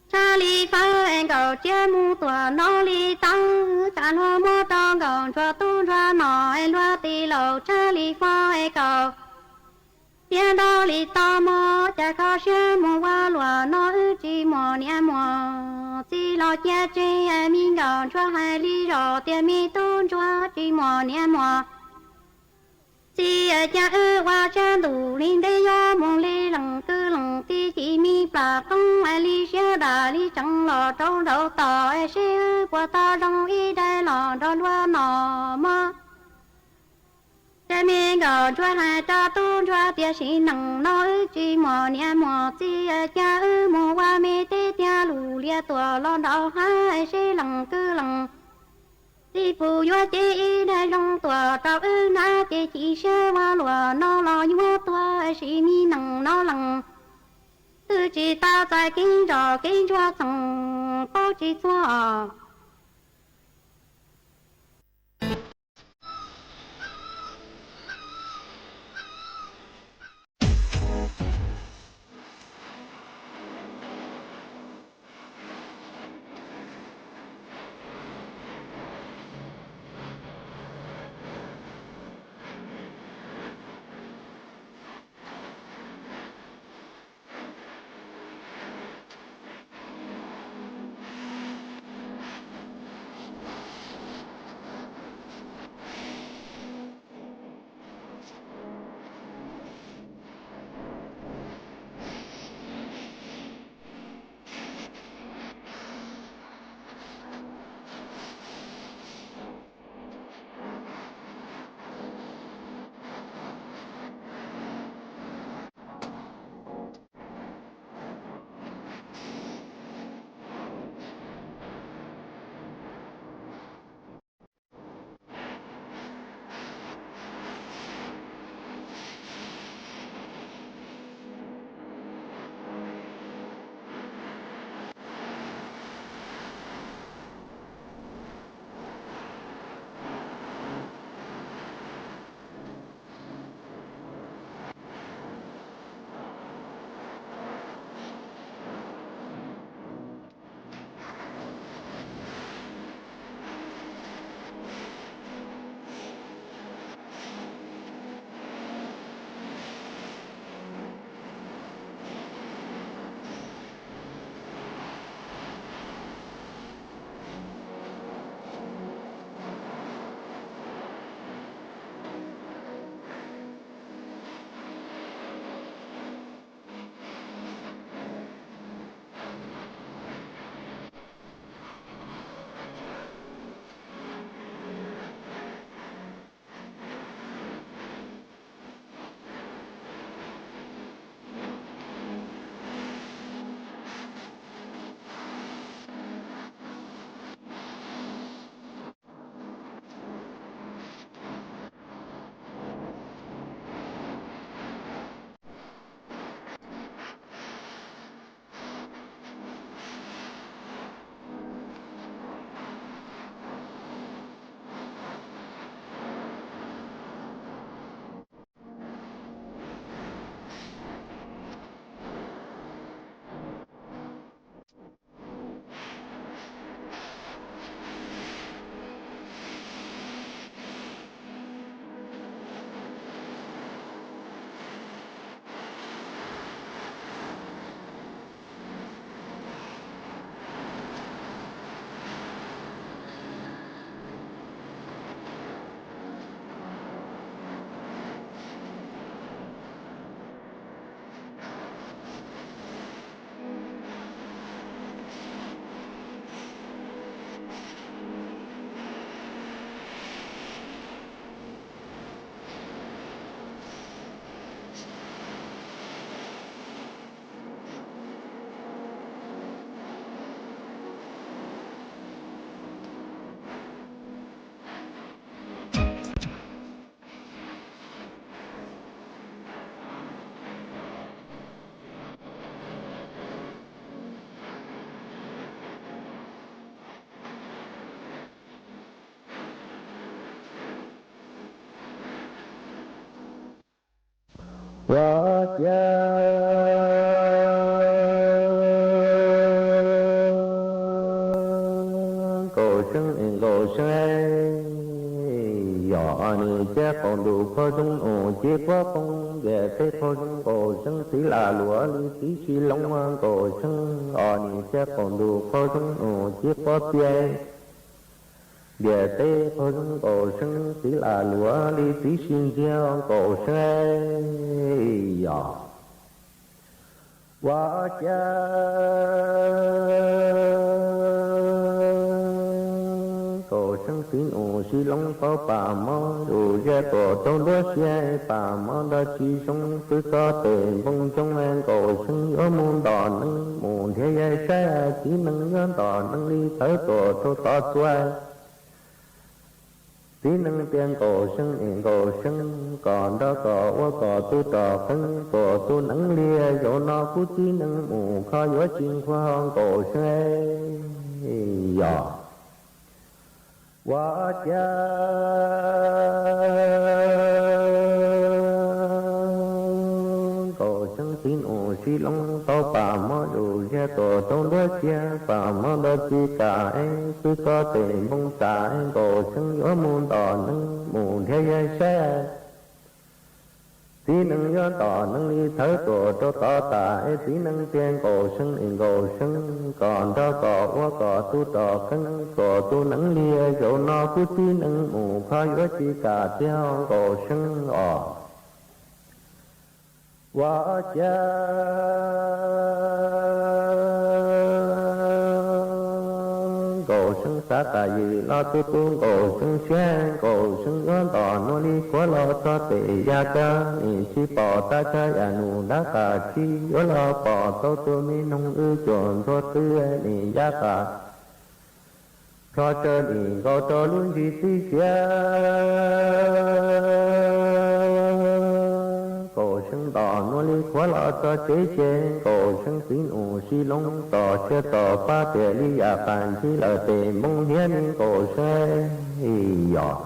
tshaj li fawb es nkawm tsiab mus tuam no li tawg. Tsam luag muab rau nkawm ntsuag tub ntsuag nom es luag tis laus tshaj li fawb es nkawm tsiab nto li tau mog. Cas kho siab mus ua luam no wb tsis muaj niam muaj txiv los cia tseg. Mi nkawm ntsuag hais li zos tias me tub ntsuag tsis muaj niam muaj txiv, cas wb ua siab ntuj li ntev yuav mus li lees kwj lees tij. Sim mi plam qoob es li siab dam li tsees los rau nraud tos es seb wb puas tau zoo ib daim los nrog luag nom mog. Ces me nkawm ntsuag hais rau tub ntsuag tias sim nees no wb tsis muaj niam muaj txiv, cas wb mus ua me teb tiag lug lias tuam los nraud hab es seb lees kwj lees Txiv pum yuav cev ib daim zoo tuaj rau wb na, ces cia siab ua luaj no los yuav tuag, sis mi neej no leej twb tsis tau txais kev zog kev ntsuag txoov paub tsis txog. Ua ciav Nkaus Seeb, Nkaus Seeb, yog nim ciaj qaum ntuj khaub zoov nus cib puab poob ntiaj teb khaub zoov, Nkaus Seeb txiv lam luam li txiv sib loo Nkaus Seeb, nim ciaj qaum ntuj khaub zoov nus cib puab piav ntiaj teb khaub zoov, Nkaus Seeb txiv lam luam li txiv sib ntxhiab Nkaus Seeb, yog ua ciav Nkaus Seeb txiv nus sib loo paub pam mob, yus zej tuam tsaus ntuj siab pam mob nrog tsis zoo, pw txog pem npoo ntsoog Nkaus Seeb yuav mus ntom neeg, mus nrhiav yawg saib txiv neej yuav ntom neeg li tawv tuam rau tod txua. Txiv nees pia Nkaus Seev, Nkaus Seev kom nrog kom ua kom tu rov qeeb, kom tu nees lia. Zaum no kuv txiv nees mus kho yuav tsis nqua Nkaus Seev yog ua cas. Nkaus Seev txiv nus sib loo tau pam mob zuj zus tuaj rau nruab siab, pam mob ntawd tsis kam es xwb, txog tes npoo txav Nkaus Seev yuav mus ntom nees mus nrhiav yaj saib. Txiv nees yuav ntom nees li thawv tuaj rau tod tas es txiv nees pia Nkaus Seev, Nkaus Seev kom nrog kom ua kom tu rov qeeb, kom tu nees lia. Zaum no kuv txiv nees mus kho yuav tsis kam tiag Nkaus Seev os. Ua cas Nkaus Seev xav tas yim los tu tu Nkaus Seev siab, Nkaus Seev yuav ntom nuav li khuav los txog tes yaj kab, nim tsis pom tag chaw yaj nus dab qas tsis yuav los pom tau tus me noog wb cuam ntxuag twb nim yaj qas plho tsawv lim nkaus rau lub ntsis txib siab. Nkaus Seev ntom nuav li khuav los txog tsev ces Nkaus Seev txiv nus sib loo txog siab txog pab tias li yaj qas ntsib lawm tes npoo hniav ne Nkaus Seev yog.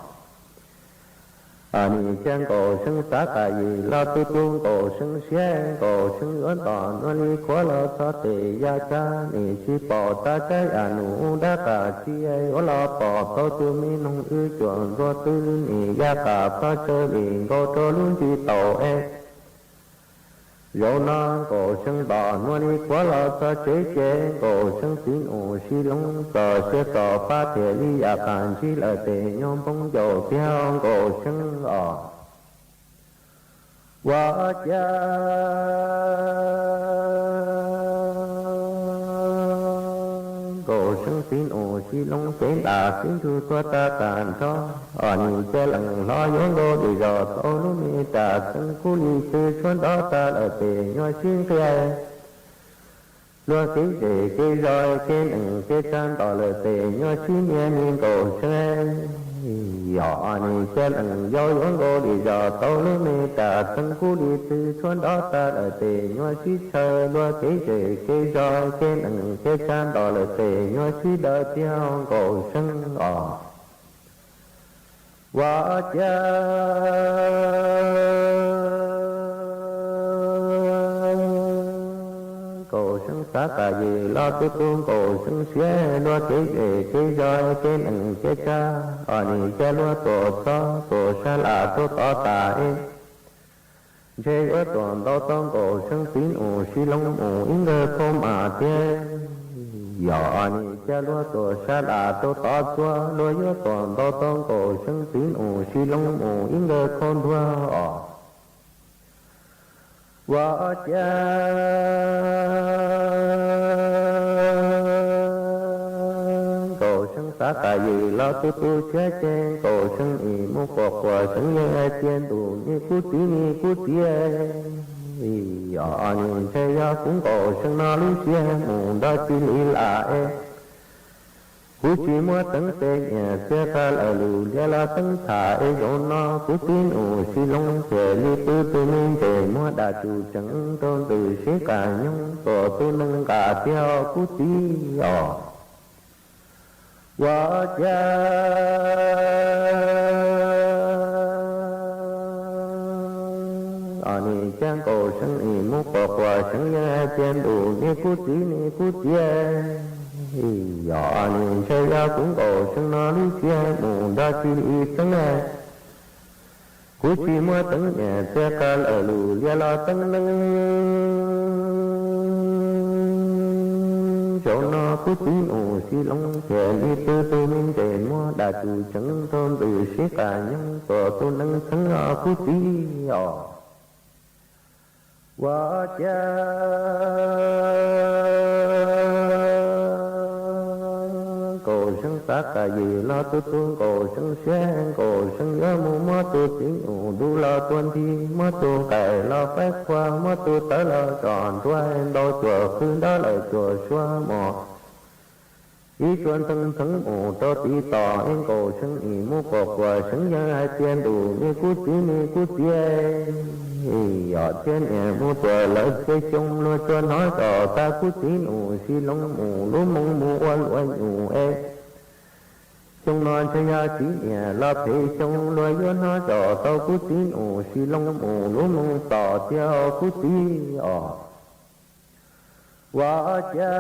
Nim cia Nkaus Seev xav tas yim los tu tu Nkaus Seev siab, Nkaus Seev yuav ntom nuav li khuav los txog tes yaj kab, nim tsis pom tag chaw yaj nus dab qas tsis yuav los pom tau tus me noog wb cuam ntxuag twb nim yaj qas plho tsawv lim nkaus rau lub ntsis tau es. Zaum no Nkaus Seev ntom nuav li khuav los txog tsev ces Nkaus Seev txiv nus sib loo txog siab txog pab tias li yaj qas ntsib lawm tes nyuag npoo ncaus tiag Nkaus Seev os. Ua cas Nkaus Seev txiv nus sib loo cev ntas sib ntug tuag tag tag nrho, nim cia lees hlo yuav nkaus li zog tau lub me ras xeeb kub li txwv tshuav nrov tag lawm tes nyuaj sib nqia. Luag kev zej kev zos kev nees kev tsav nto lawm tes nyuaj sib nyiam ne Nkaus Seev yog. Nim cia lees yau yuav nkaus li zog tau lub me ras xeeb kub li txwv tshuav nrov tag lawm tes nyuaj sib tshaw. Luag kev zej kev zos kev nees kev tsav nto lawm tes nyuaj sib daws tiag Nkaus Seev os. Ua cas Nkaus Seev xav tas yim los tu tu Nkaus Seev siab, luag kev zej kev zos kev nees kev tsav, nim cia luag tuam txob tuam sab las rau tod tas es ntshe yuav tuam ntau tau Nkaus Seev txiv nus sib loo mus ib nkawg khau mas thiab. Yog nim cia luag tuam sab las rau tod txhua, luag yuav tuam ntau tau Nkaus Seev txiv nus sib loo mus ib nkawg khau ntuag os. Ua cas Nkaus Seev xav tas yim los tu tu siab ces Nkaus Seev nim mus quas quas Seev Yeej hais tias ntuj, ne kuv txiv, ne kuv txiv, yog nim ntshe yog kuv Nkaus Seev no lub siab mus nrov tsis li las es kuv tsis muaj teev pes nyiam txiaj qas lawm lus lias los teev tham es zaum no kuv txiv nus sib loo thiaj li pw tus me ntses muag dam tsum tseev rau ntxwg sib qas nyoog tuam tus nees nqa tiag kuv txiv os. Ua cas nim cia Nkaus Seev nim mus quas quas Seev Yeej hais tias ntuj, ne kuv txiv, ne kuv txiv, yog nim ntshe yog kuv Nkaus Seev no lub siab mus nrov tsis li teev. Kuv tsis muaj teev nyiam txiaj qas lawm lus lias los teev neeg. Zaum no kuv txiv nus sib loo thiaj li pw tus me ntses muag dam tsum tseev rau ntxwg sib qas nyoog tuam tus nees txheeb os kuv txiv os. Ua cas Nkaus Seev xav tas yim los tu tu Nkaus Seev siab, Nkaus Seev yuav mus muab tus txiv nus du los tua nthi, muab tus nqaim los faib qhua, muab tus tawv los zom nruab, ntau cuam qhwv nrov lawm cuam suav mos. Ib suon teng teng mos rau tiv tov, en nkaus seun ih mos kuas kuas seun yeej haiv zien ntuh, ni kuv txiv ni kuv txiv, yog zien niam mus tuam lawv cia xyoo luag tsuas hnov zos tag kuv txiv nus, si loo mus lub moo mus ua luam nyuj es. Xyoo no ntshe yog txiv niam los phem xyoo luag yuav hnov zos tau kuv txiv nus, si loo mus lub moo tom tiag kuv txiv os. Ua ciav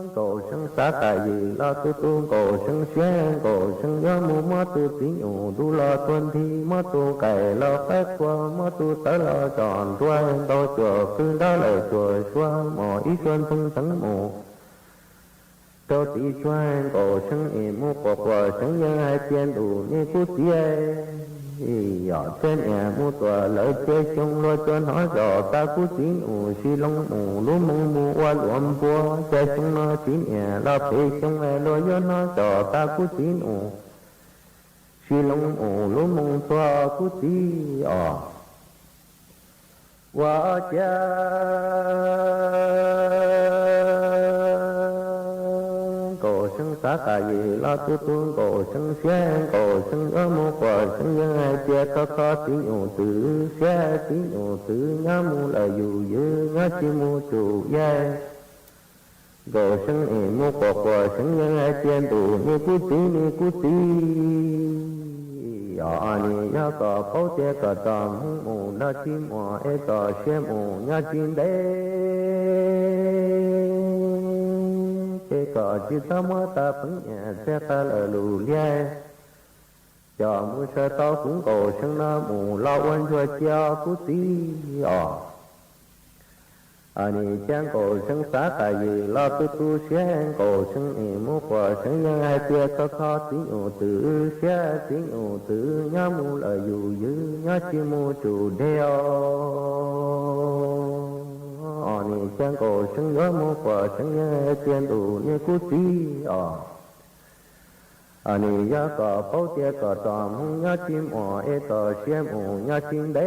nkaus seun xav qas yim los tu tu nkaus seun siab, nkaus seun yuav mus muab tus txiv nus du los tuag nthi, muab tus qaim los qaib qua, muab tus tawv los zom nruas, ntaus cuam kwv nrab lawm cuam suab, mos ib suon teng teng mos rau tiv suab, nkaus seun ih mos kuas kuas seun yeej haiv zien ntuh, ni kuv txiv, yog zien niam mus tuam lawv cia xyoo luag tsuas hnov zos tag kuv txiv nus, si loo mus lub moo mus ua luam npua, cia xyoo no txiv niam los phem xyoo es luag yuav hnov zos tag kuv txiv nus, si loo mus lub moo tuag kuv txiv os. Ua ciav nkaus seun xav qas yim los tu tu nkaus seun siab, nkaus seun yuav mus kuas seun yeej hais tias kho kho txiv nus twv, siab txiv nus twv, nyob mus lawm yus ywv, nyob tsis mus tsum yaig. Nkaus seun ih mus kuas kuas seun yeej hais tias ntuh, ni kuv txiv ni kuv txiv, yog nim yog kom paub tias kom txom hmoov mus nrog tsis muaj es kom siab mus nyob tsis ntev, ces kom tsis txhob muab tag peev nyiaj txiag qas lawm lus liag, coj mus sawv tau kuv nkaus seun no mus los ua ntsuag cia kuv txiv os. Nim cia nkaus seun xav qas yim los tu tu siab, nkaus seun ih mus kuas seun yeej hais tias kho kho txiv nus twv, siab txiv nus twv, nyob mus lawm yus ywv, nyob tsis mus tsum dej os. Nim cia nkaus seun yuav mus kuas seun yeej hais tias ntuh, ni kuv txiv os. Nim yog kom paub tias kom txom hmoov nyob tsis muaj es kom siab mus nyob tsis ntev,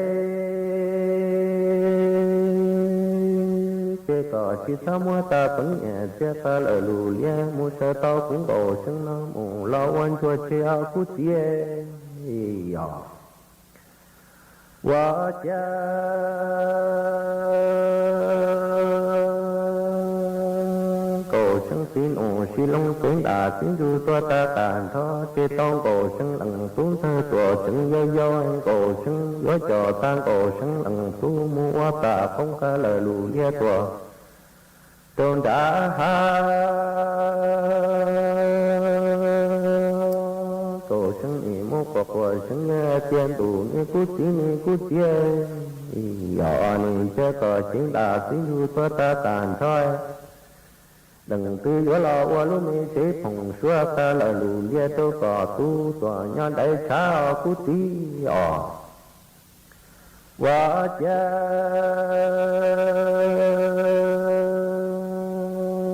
ces kom tsis txhob muab tag peev nyiaj txiag qas lawm lus liag, mus sawv tau kuv nkaus seun no mus los ua ntsuag cia kuv txiv os. Ua ciav nkaus seun txiv nus sib loo ceev ntas sib ntsug tuag tag tas nrho, ces tau nkaus seun lees tub ntxawg tuam tseev yau yau, nkaus seun yuav coj tag nkaus seun lees tub mus ua tas qoob qas lawm lus liag tuaj rau nram hav. Nkaus seun ih mus kuas kuas seun yeej hais tias ntuh, ni kuv txiv ni kuv txiv, yog nim cia kom ceev ntas sib ntsug tuag tag tas nrho, lees twg yuav los ua lub me tsev phoom suab qas lawm lus liag rau kom tub tuam nyob nraim tshav os kuv txiv os. Ua ciav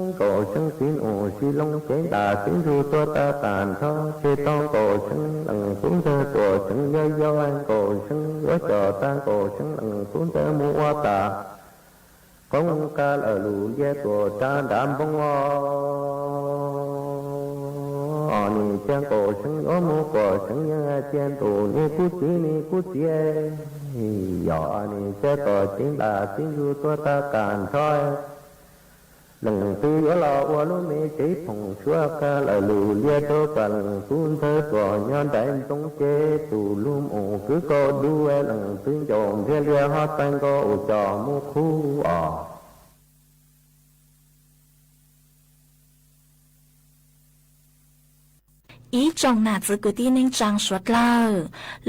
nkaus seun txiv nus sib loo ceev ntas sib ntsug tuag tag tas nrho, ces tau nkaus seun lees tub ntxawg tuam tseev yau yau, nkaus seun yuav coj tag nkaus seun lees tub ntxawg mus ua tas qoob qas lawm lus liag tuaj rau nram npoo os. Nim cia nkaus seun yuav mus kuas seun yeej hais tias ntuh, ni kuv txiv ni kuv txiv, yog nim cia kom ceev ntas sib ntsug tuag tag tas nrho, lees twg yuav los ua lub me tsev phoom suab qas lawm lus liag rau kom lees tub ntxawg tuam nyob nraim ntoo, ces tus lug mus kwv kaum du, lees twg ncaus npliag liag ho txais nkaus coj mus qhuv os. Ib tsoom nam txwv kwv tij neej tsaa suav dlawg,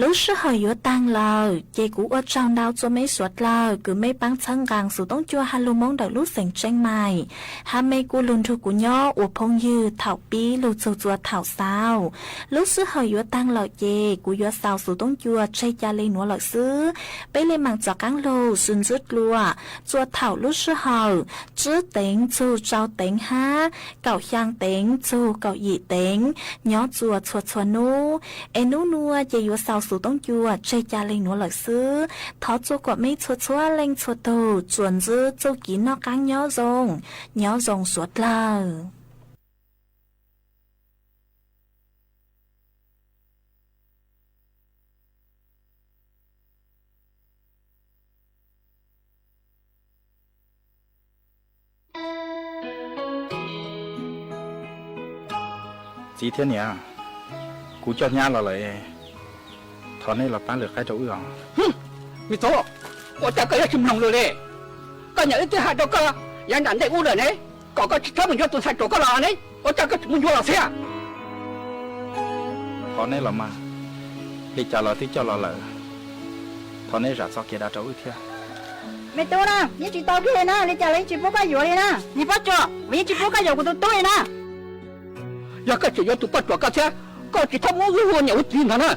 lub sij hawm yuav taag lawm, ces kuv ua tsaug ntau txua meb suav dlawg kws meb paab txhawb nqaa xuv toob cuaj has lug Moob ntawm lub xeev Tsieej Maim, has mej kuj lug nrug kuv nyob ua phooj ywg thaum pib lug txug txua thaum xaus. Lub sij hawm yuav taag lawm ces kuv yuav xaus xuv toob cuaj tseg ca le nuav lawm xwb. Peb le maam txav qaab lug sw ntsuj dlua txua thaum lub sij hawm tsib teev txug rau teev hab kaum xyaa teev txug kaum yim teev nyob txua txhua txhua nub, es nub nua ces yuav xaus xuv toob cua tseg ca leej nuav lawm xwb. Thov txua kuas mej txhua txhua leej txhua tug tsuas ntsib txuj ci noj qaab nyob zoo, nyob zoo suav dlawg. Txiv thiab niam, kuv coj nyab los lawm, thov neb los pab lwm qaib rau wb os. Me tub, ua cas koj yuav tsis mloog lus li? Koj niam wb twb has rau koj yav nram ntej ub lawm ne, kom koj tsis txhob mus yuav tus ntxhais ruam koj los ne, ua cas koj tseem mus yuav los thiab? Thov neb los mas, li cas los twb coj los lawm, thov neb zam txoj kev dag rau wb thiab. Me tub na, yeej tsis tau kiag li na, li cas los yeej tsis pub koj yuav li na. Niag poj ruam, kuv yeej tsis pub koj yuav kuv tus tub li na. Yog koj tseem yuav tus poj ruam koj thiab, koj tsis txhob muab wb hu ua niam ua txiv ntag na.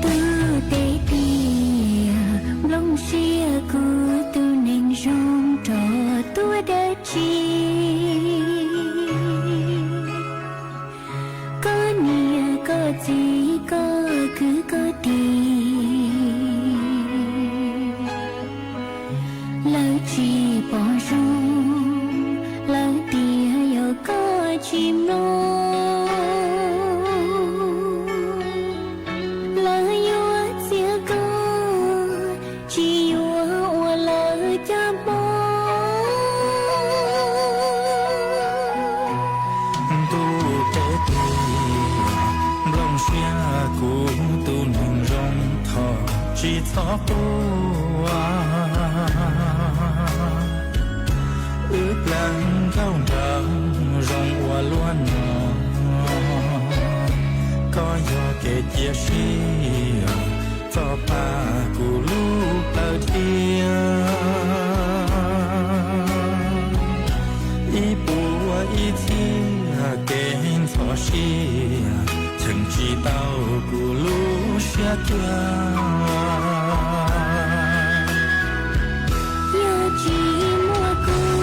Tub teb tias nplooj siab kuv tus neeg zoo rov tuaj dawb tsi. Koj niam koj txiv koj kwv koj tij, lawv tsis pom zoo, lawv tias yog koj tsis mloog, lawv yuav txiav koj, tsis yuav ua lawv caj mob. Tub teb tias nplooj siab kuv tus neeg zoo thov tsis txhob quaj. Wb plaub nkauj nraug zoo ua luaj no, koj yog kev cia siab txoj paj kuv lub plawv thiab. Ib puas ib txhiab kev ntxhov siab cheem tsis tau kuv lub siab kiag. Yog tsis muaj kuv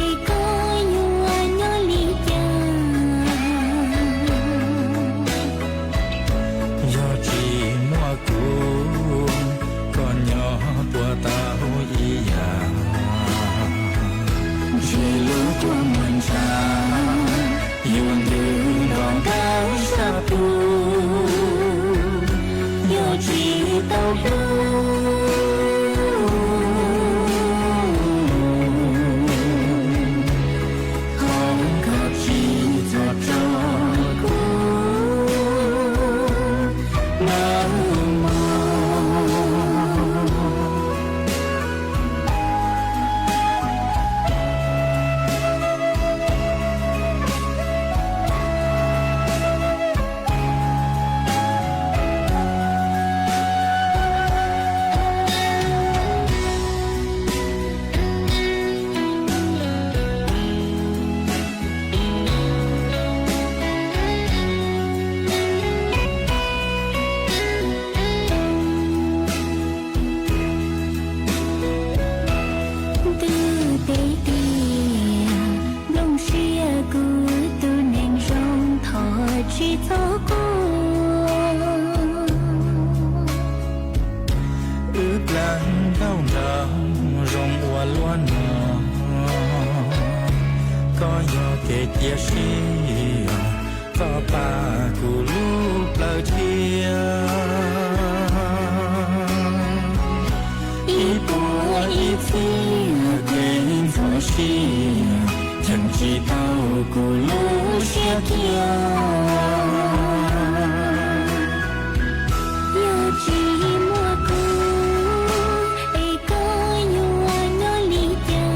es koj yuav nyob li cas? Yog tsis muaj kuv, koj nyob puas tau ib yam? Ntshe lub kua muag ntshav yuav ntws nto ntawm sab pug, yog tsis tau koj, thov koj tsis txhob tso kuv lawm mog. Twb teb tias nplooj siab kuv tus neeg zoo thov tsis txhob quaj. Wb plaub nkauj nraug zoo ua luaj no, koj yog kev cia siab txoj paj kuv lub plawv thiab. Ib puas ib txhiab kev ntxhov siab cheem Chi tau ku lu sia kia. Yo chi mua ku, e ko yua nyo li ca.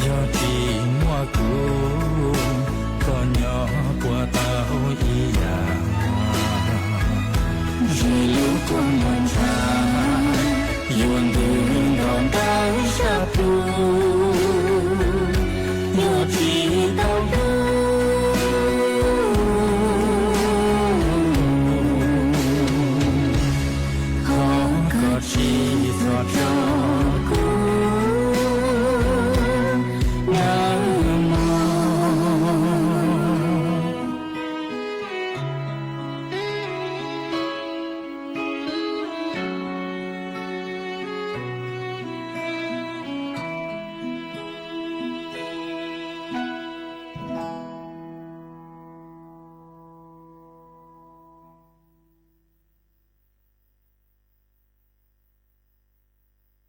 Yo chi mua ku, ko nyo pua tau i ya. Ri lu ku mon cha, yuan du don tau sa tu, yo chi tau du. Hong ko chi so cho ku, na mo.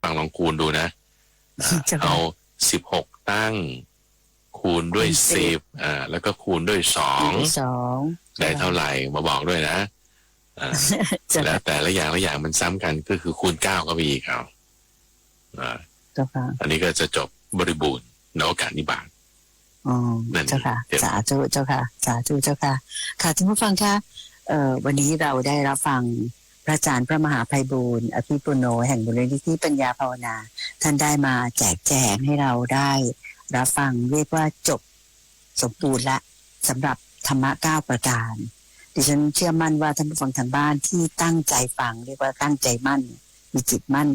ฟังลองคูณดูนะ อ่า เจ้าค่ะ เอาสิบหกตั้ง คูณด้วย คูณสิบ สิบ อ่า แล้วก็คูณด้วยสอง คูณด้วยสอง ได้เท่าไหร่ ค่ะ มาบอกด้วยนะ อ่า เจ้าค่ะ แล้วแต่ละอย่างละอย่างมันซ้ำกัน ก็คือคูณเก้าเข้าไปอีกเอา อ่า เจ้าค่ะ อันนี้ก็จะจบบริบูรณ์นวกานิบาต อ๋อ นั่นเอง เจ้าค่ะ เจ้าค่ะ สาธุเจ้าค่ะ สาธุเจ้าค่ะ ค่ะ ท่านผู้ฟังคะ เอ่อ วันนี้เราได้รับฟังพระอาจารย์พระมหาไพบูลย์ อภิปุณโณ แห่งมูลนิธิปัญญาภาวนา ท่านได้มาแจกแจงให้เราได้รับฟัง เรียกว่าจบสมบูรณ์ละ สำหรับธรรมะเก้าประการ ดิฉันเชื่อมั่นว่าท่านผู้ฟังทางบ้านที่ตั้งใจฟัง เรียกว่าตั้งใจมั่น มีจิตมั่น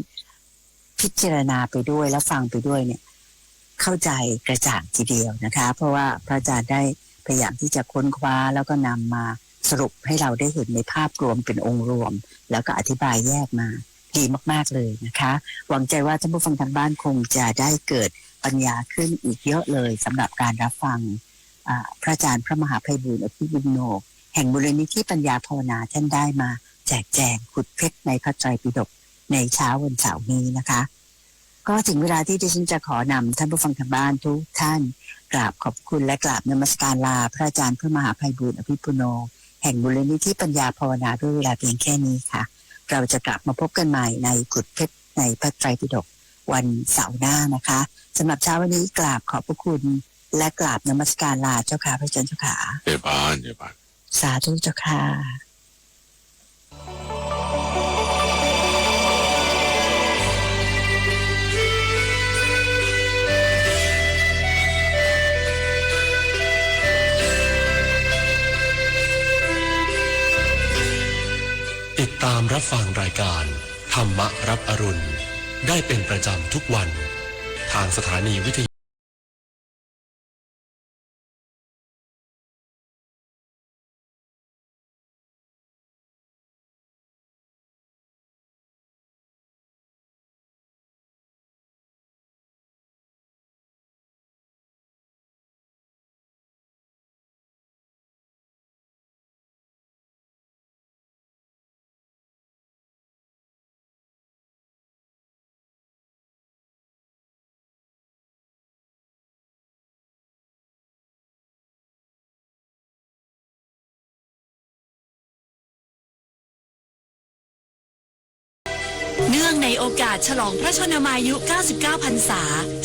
พิจารณาไปด้วยและฟังไปด้วยเนี่ย เข้าใจกระจ่างทีเดียวนะคะ เพราะว่าพระอาจารย์ได้พยายามที่จะค้นคว้า แล้วก็นำมาสรุปให้เราได้เห็นในภาพรวมเป็นองค์รวม แล้วก็อธิบายแยกมาดีมากๆ เลยนะคะ หวังใจว่าท่านผู้ฟังทางบ้านคงจะได้เกิดปัญญาขึ้นอีกเยอะเลย สำหรับการรับฟัง อ่า พระอาจารย์พระมหาไพบูลย์ อภิปุณโณ แห่งมูลนิธิปัญญาภาวนา ท่านได้มาแจกแจงขุดเพชรในพระไตรปิฎกในเช้าวันเสาร์นี้นะคะ ก็ถึงเวลาที่ดิฉันจะขอนำท่านผู้ฟังทางบ้านทุกท่านกราบขอบคุณและกราบนมัสการลาพระอาจารย์พระมหาไพบูลย์ อภิปุณโณ แห่งมูลนิธิปัญญาภาวนา ด้วยเวลาเพียงแค่นี้ค่ะ เราจะกลับมาพบกันใหม่ในขุดเพชรในพระไตรปิฎกวันเสาร์หน้านะคะ สำหรับเช้าวันนี้กราบขอบพระคุณและกราบนมัสการลาเจ้าค่ะ พระอาจารย์เจ้าค่ะ เจริญพร เจริญพร สาธุเจ้าค่ะ ติดตามรับฟังรายการธรรมะรับอรุณได้เป็นประจำทุกวัน ทางสถานีวิทยุ เนื่องในโอกาสฉลองพระชนมายุ เก้าสิบเก้า พรรษา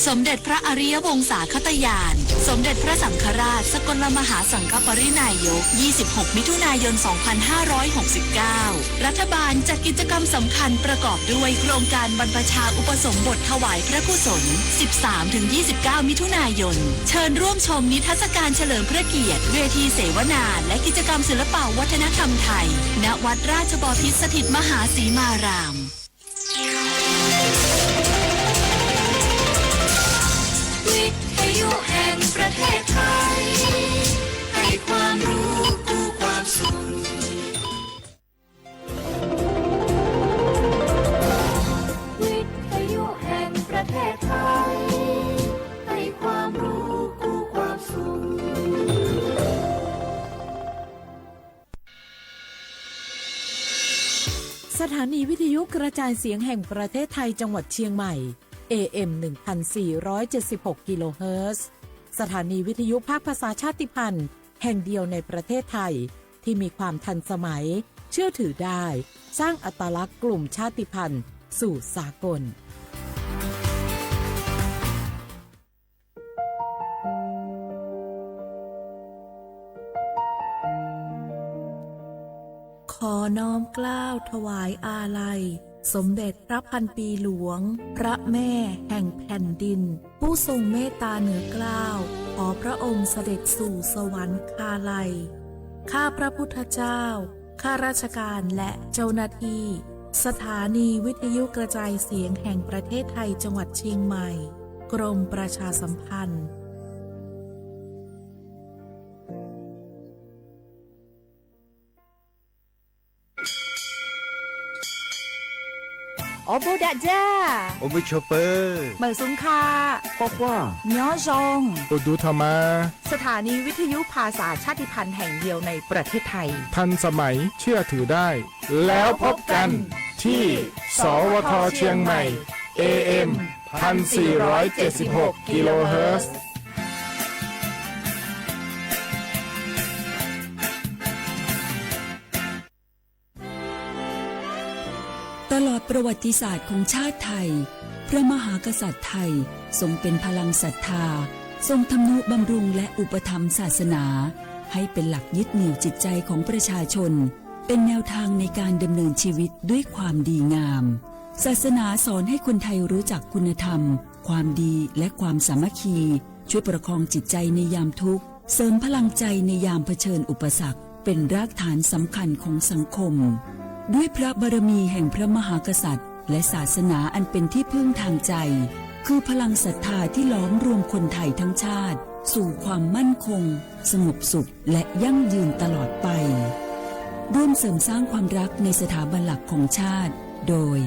สมเด็จพระอริยวงศาคตญาณ สมเด็จพระสังฆราชสกลมหาสังฆปริณายก ยี่สิบหก มิถุนายน สองพันห้าร้อยหกสิบเก้า รัฐบาลจัดกิจกรรมสำคัญประกอบด้วยโครงการบรรพชาอุปสมบทถวายพระกุศล สิบสามถึงยี่สิบเก้า มิถุนายน เชิญร่วมชมนิทรรศการเฉลิมพระเกียรติ เวทีเสวนา และกิจกรรมศิลปะวัฒนธรรมไทย ณ วัดราชบพิตรสถิตมหาสีมาราม วิทยุแห่งประเทศไทย ให้ความรู้คู่ความสุข วิทยุแห่งประเทศไทย ให้ความรู้คู่ความสุข สถานีวิทยุกระจายเสียงแห่งประเทศไทยจังหวัดเชียงใหม่ เอ เอ็ม หนึ่งพันสี่ร้อยเจ็ดสิบหก กิโลเฮิรตซ์ สถานีวิทยุภาคภาษาชาติพันธุ์แห่งเดียวในประเทศไทย ที่มีความทันสมัย เชื่อถือได้ สร้างอัตลักษณ์กลุ่มชาติพันธุ์สู่สากล ขอน้อมเกล้าถวายอาลัย สมเด็จพระพันปีหลวง พระแม่แห่งแผ่นดิน ผู้ทรงเมตตาเหนือเกล้า ขอพระองค์เสด็จสู่สวรรคาลัย ข้าพระพุทธเจ้า ข้าราชการและเจ้าหน้าที่ สถานีวิทยุกระจายเสียงแห่งประเทศไทย จังหวัดเชียงใหม่ กรมประชาสัมพันธ์ โอบูดะจ้า โอบูโชเฟอร์ เหมยสุงค่ะ ปอคว้า ย้อซอง โอดูธรรมา สถานีวิทยุภาษาชาติพันธุ์แห่งเดียวในประเทศไทย ทันสมัย เชื่อถือได้ แล้วพบกันที่ สวท เชียงใหม่ เอ เอ็ม พันสี่ร้อยเจ็ดสิบหก กิโลเฮิรตซ์ ตลอดประวัติศาสตร์ของชาติไทย พระมหากษัตริย์ไทยทรงเป็นพลังศรัทธา ทรงทำนุบำรุงและอุปถัมภ์ศาสนา ให้เป็นหลักยึดเหนี่ยวจิตใจของประชาชน เป็นแนวทางในการดำเนินชีวิตด้วยความดีงาม ศาสนาสอนให้คนไทยรู้จักคุณธรรม ความดี และความสามัคคี ช่วยประคองจิตใจในยามทุกข์ เสริมพลังใจในยามเผชิญอุปสรรค เป็นรากฐานสำคัญของสังคม ด้วยพระบารมีแห่งพระมหากษัตริย์ และศาสนาอันเป็นที่พึ่งทางใจ คือพลังศรัทธาที่หลอมรวมคนไทยทั้งชาติ สู่ความมั่นคง สงบสุข และยั่งยืนตลอดไป ร่วมเสริมสร้างความรักในสถาบันหลักของชาติ โดย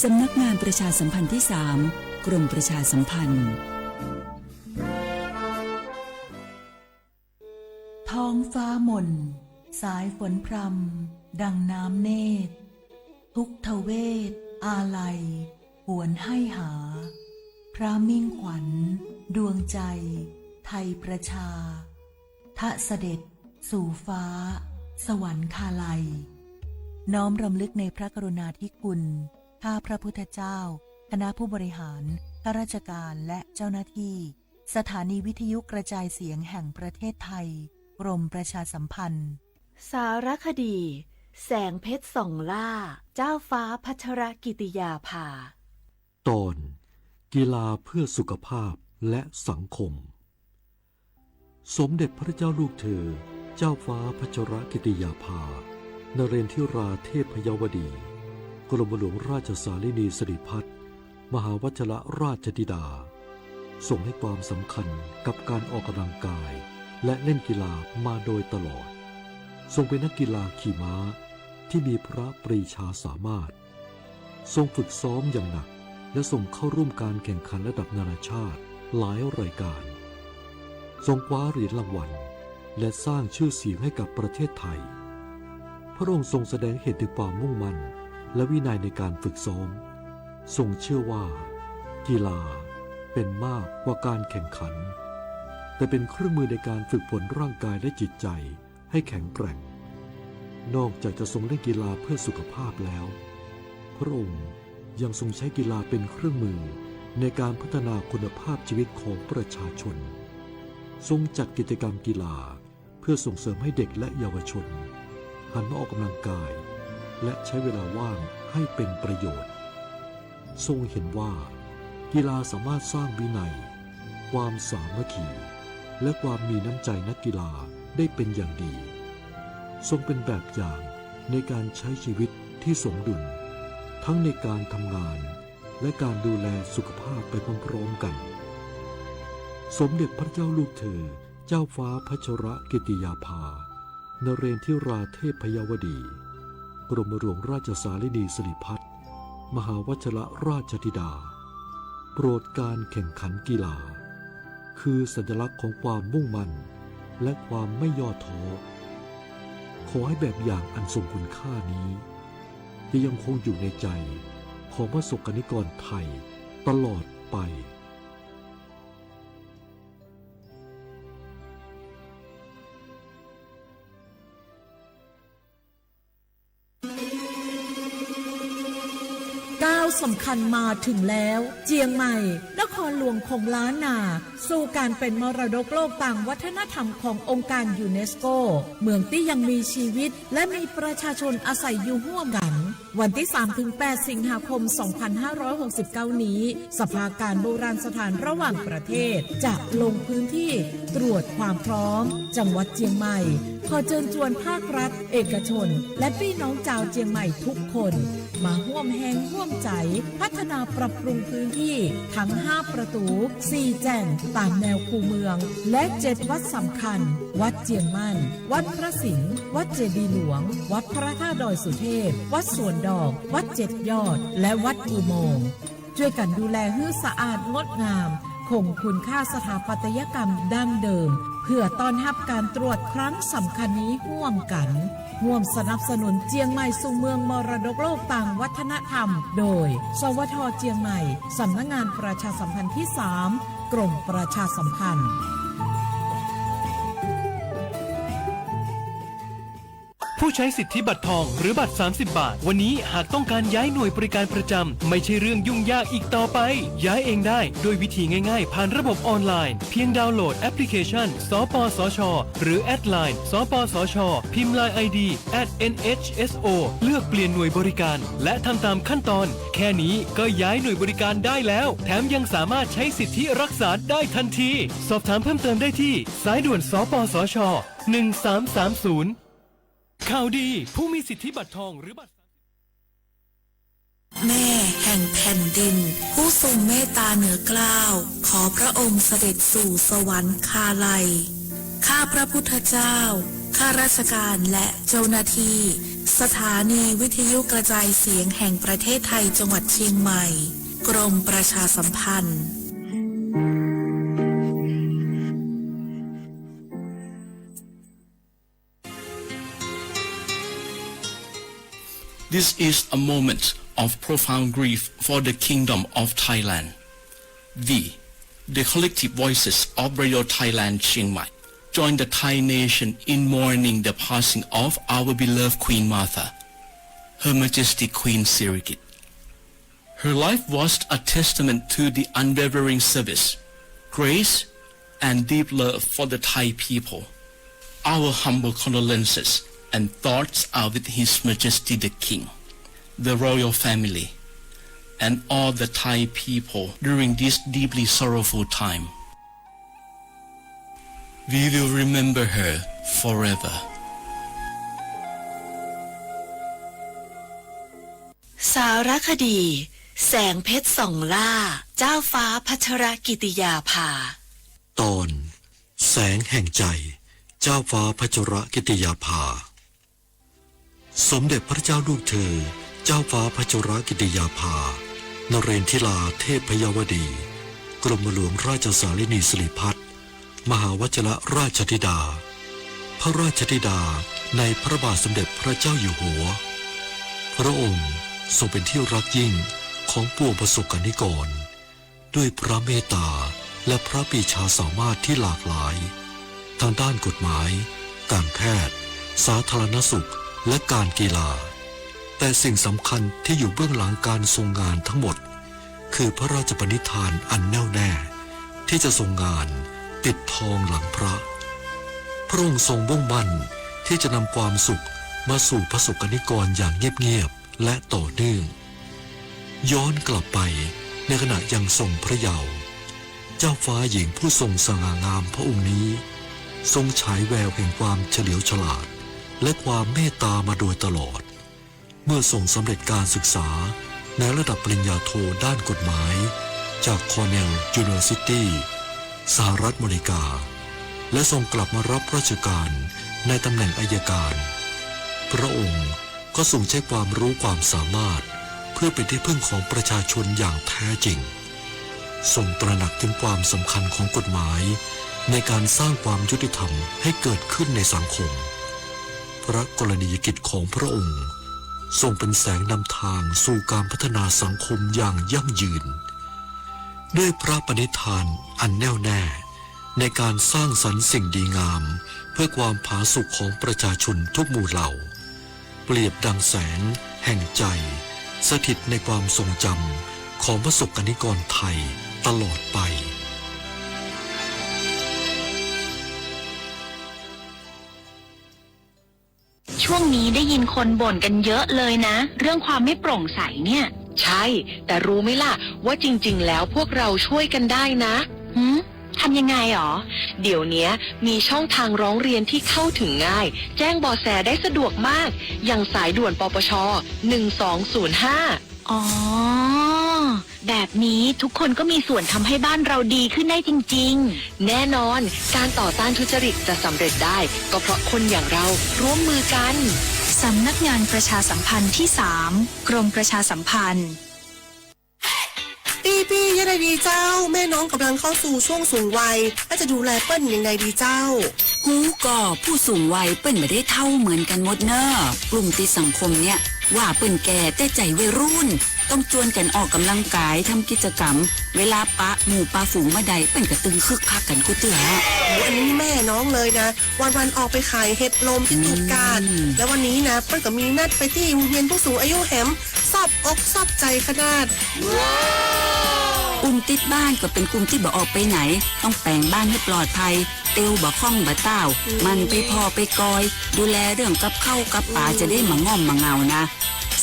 สำนักงานประชาสัมพันธ์ที่สาม กรมประชาสัมพันธ์ ท้องฟ้าหม่น สายฝนพรำ ดังน้ำเนตร ทุกทเวศ อาลัย หวนให้หา พระมิ่งขวัญ ดวงใจ ไทยประชา ทะเสด็จ สู่ฟ้า สวรรคาลัย น้อมรำลึกในพระกรุณาธิคุณ ข้าพระพุทธเจ้า คณะผู้บริหาร ข้าราชการ และเจ้าหน้าที่ สถานีวิทยุกระจายเสียงแห่งประเทศไทย กรมประชาสัมพันธ์ สารคดี แสงเพชรส่องล่า เจ้าฟ้าพัชรกิติยาภา ตอน กีฬาเพื่อสุขภาพและสังคม สมเด็จพระเจ้าลูกเธอ เจ้าฟ้าพัชรกิติยาภา นเรนทิราเทพยวดี กรมหลวงราชสาลินีสิริพัฒน์ มหาวัชรราชธิดา ทรงให้ความสำคัญกับการออกกำลังกาย และเล่นกีฬามาโดยตลอด ทรงเป็นนักกีฬาขี่ม้าที่มีพระปรีชาสามารถ ทรงฝึกซ้อมอย่างหนัก และทรงเข้าร่วมการแข่งขันระดับนานาชาติหลายรายการ ทรงคว้าเหรียญรางวัล และสร้างชื่อเสียงให้กับประเทศไทย พระองค์ทรงแสดงเห็นถึงความมุ่งมั่น และวินัยในการฝึกซ้อม ทรงเชื่อว่า กีฬาเป็นมากกว่าการแข่งขัน แต่เป็นเครื่องมือในการฝึกฝนร่างกายและจิตใจ ให้แข็งแกร่ง นอกจากจะทรงเล่นกีฬาเพื่อสุขภาพแล้ว พระองค์ยังทรงใช้กีฬาเป็นเครื่องมือในการพัฒนาคุณภาพชีวิตของประชาชน ทรงจัดกิจกรรมกีฬาเพื่อส่งเสริมให้เด็กและเยาวชนหันมาออกกำลังกาย และใช้เวลาว่างให้เป็นประโยชน์ ทรงเห็นว่ากีฬาสามารถสร้างวินัย ความสามัคคี และความมีน้ำใจนักกีฬาได้เป็นอย่างดี ทรงเป็นแบบอย่างในการใช้ชีวิตที่สมดุล ทั้งในการทำงาน และการดูแลสุขภาพไปพร้อมๆ กัน สมเด็จพระเจ้าลูกเธอ เจ้าฟ้าพัชรกิติยาภา นเรนทิราเทพยวดี กรมหลวงราชสาลินีสิริพัฒน์ มหาวัชรราชธิดา โปรดการแข่งขันกีฬา คือสัญลักษณ์ของความมุ่งมั่น และความไม่ย่อท้อ ขอให้แบบอย่างอันทรงคุณค่านี้ จะยังคงอยู่ในใจของพระสกนิกรไทยตลอด ไป ก้าวสำคัญมาถึงแล้ว เจียงใหม่ นครหลวงของล้านนา สู่การเป็นมรดกโลกตางวัฒนธรรมขององค์การยูเนสโก เมืองตี้ยังมีชีวิต และมีประชาชนอาศัยอยู่ฮ่วมกั๋น วันตี้สามถึงแปดสิงหาคมสองพันห้าร้อยหกสิบเก้านี้ สภาการโบราณสถานระหว่างประเทศจะลงพื้นที่ตรวจความพร้อม จังหวัดเจียงใหม่ ขอเจิญจวนภาครัฐ เอกชน และปี้น้องจาวเจียงใหม่ทุกคน มาฮ่วมแฮงฮ่วมใจ๋ พัฒนาปรับปรุงพื้นที่ทั้งห้าประตู๋ สี่แจ่งต๋ามแนวคูเมือง และเจ็ดวัดสำคัญ วัดเจียงมั่น วัดพระสิงห์ วัดเจดีย์หลวง วัดพระธาตุดอยสุเทพ วัดสวนดอก วัดเจ็ดยอด และวัดอุโมงค์ จ้วยกั๋นดูแลหื้อสะอาดงดงาม คงคุณค่าสถาปัตยกรรมดั้งเดิม เพื่อต้อนฮับก๋านตรวจครั้งสำคัญนี้ฮ่วมกั๋น ฮ่วมสนับสนุนเจียงใหม่สู่เมืองมรดกโลกตางวัฒนธรรม โดย สวท เจียงใหม่ สำนักงานประชาสัมพันธ์ที่สาม กรมประชาสัมพันธ์ ผู้ใช้สิทธิบัตรทองหรือบัตรสามสิบบาท วันนี้หากต้องการย้ายหน่วยบริการประจำ ไม่ใช่เรื่องยุ่งยากอีกต่อไป ย้ายเองได้ด้วยวิธีง่ายๆ ผ่านระบบออนไลน์ เพียงดาวน์โหลดแอปพลิเคชัน สปสช หรือแอดไลน์ สปสช พิมพ์ ไลน์ ไอดี แอท เอ็น เอช เอส โอ เลือกเปลี่ยนหน่วยบริการ และทำตามขั้นตอน แค่นี้ก็ย้ายหน่วยบริการได้แล้ว แถมยังสามารถใช้สิทธิรักษาได้ทันที สอบถามเพิ่มเติมได้ที่สายด่วน สปสช หนึ่งสามสามศูนย์ ข่าวดี ผู้มีสิทธิบัตรทองหรือบัตร แม่แห่งแผ่นดิน ผู้ทรงเมตตาเหนือเกล้า ขอพระองค์เสด็จสู่สวรรคาลัย ข้าพระพุทธเจ้า ข้าราชการและเจ้าหน้าที่ สถานีวิทยุกระจายเสียงแห่งประเทศไทยจังหวัดเชียงใหม่ กรมประชาสัมพันธ์ This is a moment of profound grief for the Kingdom of Thailand. We, the collective voices of Radio Thailand Chiang Mai, join the Thai nation in mourning the passing of our beloved Queen Mother, Her Majesty Queen Sirikit. Her life was a testament to the unwavering service, grace, and deep love for the Thai people. Our humble condolences and thoughts are with His Majesty the King, the royal family, and all the Thai people during this deeply sorrowful time. We will remember her forever. สารคดี แสงเพชรส่องล่า เจ้าฟ้าพัชรกิติยาภา ตอน แสงแห่งใจ เจ้าฟ้าพัชรกิติยาภา สมเด็จพระเจ้าลูกเธอ เจ้าฟ้าพัชรกิติยาภา นเรนทิราเทพยวดี กรมหลวงราชสารินีสิริพัฒน์ มหาวชิรราชธิดา พระราชธิดาในพระบาทสมเด็จพระเจ้าอยู่หัว พระองค์ทรงเป็นที่รักยิ่งของปวงประสบกรณิกร ด้วยพระเมตตาและพระปรีชาสามารถที่หลากหลาย ทางด้านกฎหมาย การแพทย์ สาธารณสุข และการกีฬา แต่สิ่งสำคัญที่อยู่เบื้องหลังการทรงงานทั้งหมด คือพระราชปณิธานอันแน่วแน่ ที่จะทรงงานปิดทองหลังพระ พระองค์ทรงมุ่งมั่นที่จะนำความสุขมาสู่ประสบกรณิกรอย่างเงียบๆ และต่อเนื่อง ย้อนกลับไปในขณะยังทรงพระเยาว์ เจ้าฟ้าหญิงผู้ทรงสง่างามพระองค์นี้ ทรงฉายแววแห่งความเฉลียวฉลาด และความเมตตามาโดยตลอด เมื่อทรงสำเร็จการศึกษาในระดับปริญญาโทด้านกฎหมาย จาก Cornell University สหรัฐอเมริกา และทรงกลับมารับราชการในตำแหน่งอัยการ พระองค์ก็ทรงใช้ความรู้ความสามารถเพื่อเป็นที่พึ่งของประชาชนอย่างแท้จริง ทรงตระหนักถึงความสำคัญของกฎหมายในการสร้างความยุติธรรมให้เกิดขึ้นในสังคม พระกรณียกิจของพระองค์ทรงเป็นแสงนำทางสู่การพัฒนาสังคมอย่างยั่งยืน ด้วยพระปณิธานอันแน่วแน่ในการสร้างสรรค์สิ่งดีงามเพื่อความผาสุกของประชาชนทุกหมู่เหล่า เปรียบดังแสงแห่งใจ สถิตในความทรงจำของประสบกนิกรไทยตลอดไป ช่วงนี้ได้ยินคนบ่นกันเยอะเลยนะ เรื่องความไม่โปร่งใสเนี่ย ใช่ แต่รู้ไหมล่ะ ว่าจริงๆ แล้วพวกเราช่วยกันได้นะ หืม ทำยังไงหรอ เดี๋ยวเนี้ยมีช่องทางร้องเรียนที่เข้าถึงง่าย แจ้งเบาะแสได้สะดวกมาก อย่างสายด่วน ปปช หนึ่งสองศูนย์ห้า อ๋อ แบบนี้ทุกคนก็มีส่วนทำให้บ้านเราดีขึ้นได้จริงๆ แน่นอน การต่อต้านทุจริตจะสำเร็จได้ ก็เพราะคนอย่างเราร่วมมือกัน สำนักงานประชาสัมพันธ์ที่สาม กรมประชาสัมพันธ์ ปี้ปี้ เยียะใดดีเจ้า แม่น้องก่ำลังเข้าสู่ช่วงสูงวัย แล้วจะดูแลเปิ้นอย่างใดดีเจ้า ฮู้ก่อ ผู้สูงวัยเปิ้นบ่ได้เฒ่าเหมือนกั๋นหมดเน่อ กลุ่มติดสังคมเนี่ย ว่าเปิ้นแก่แต่ใจ๋วัยรุ่น ต้องจวนกั๋นออกก่ำลังก๋าย ทำกิจกรรม เวลาปะหมู่ปะฝูงเมื่อใด เปิ้นก็ตึงคึกคักกั๋นกู้เตื้อ โอ้ อันนี้แม่น้องเลยนะ วันๆ ออกไปขายเห็ดลมตี้ตูดกาด อืม แล้ววันนี้นะ เปิ้นก็มีนัดไปตี้โฮงเฮียนผู้สูงอายุแหม ซอบอกซอบใจ๋ขนาด กลุ่มติดบ้านก็เป๋นกลุ่มตี้บ่ออกไปไหน ต้องแป๋งบ้านหื้อปลอดภัย เตียวบ่ค่องบ่ต้าว อืม หมั่นไปผ่อไปกอย ดูแลเรื่องกับข้าวกับป๋า อืม จะได้บ่ง่อมบ่เหงานะ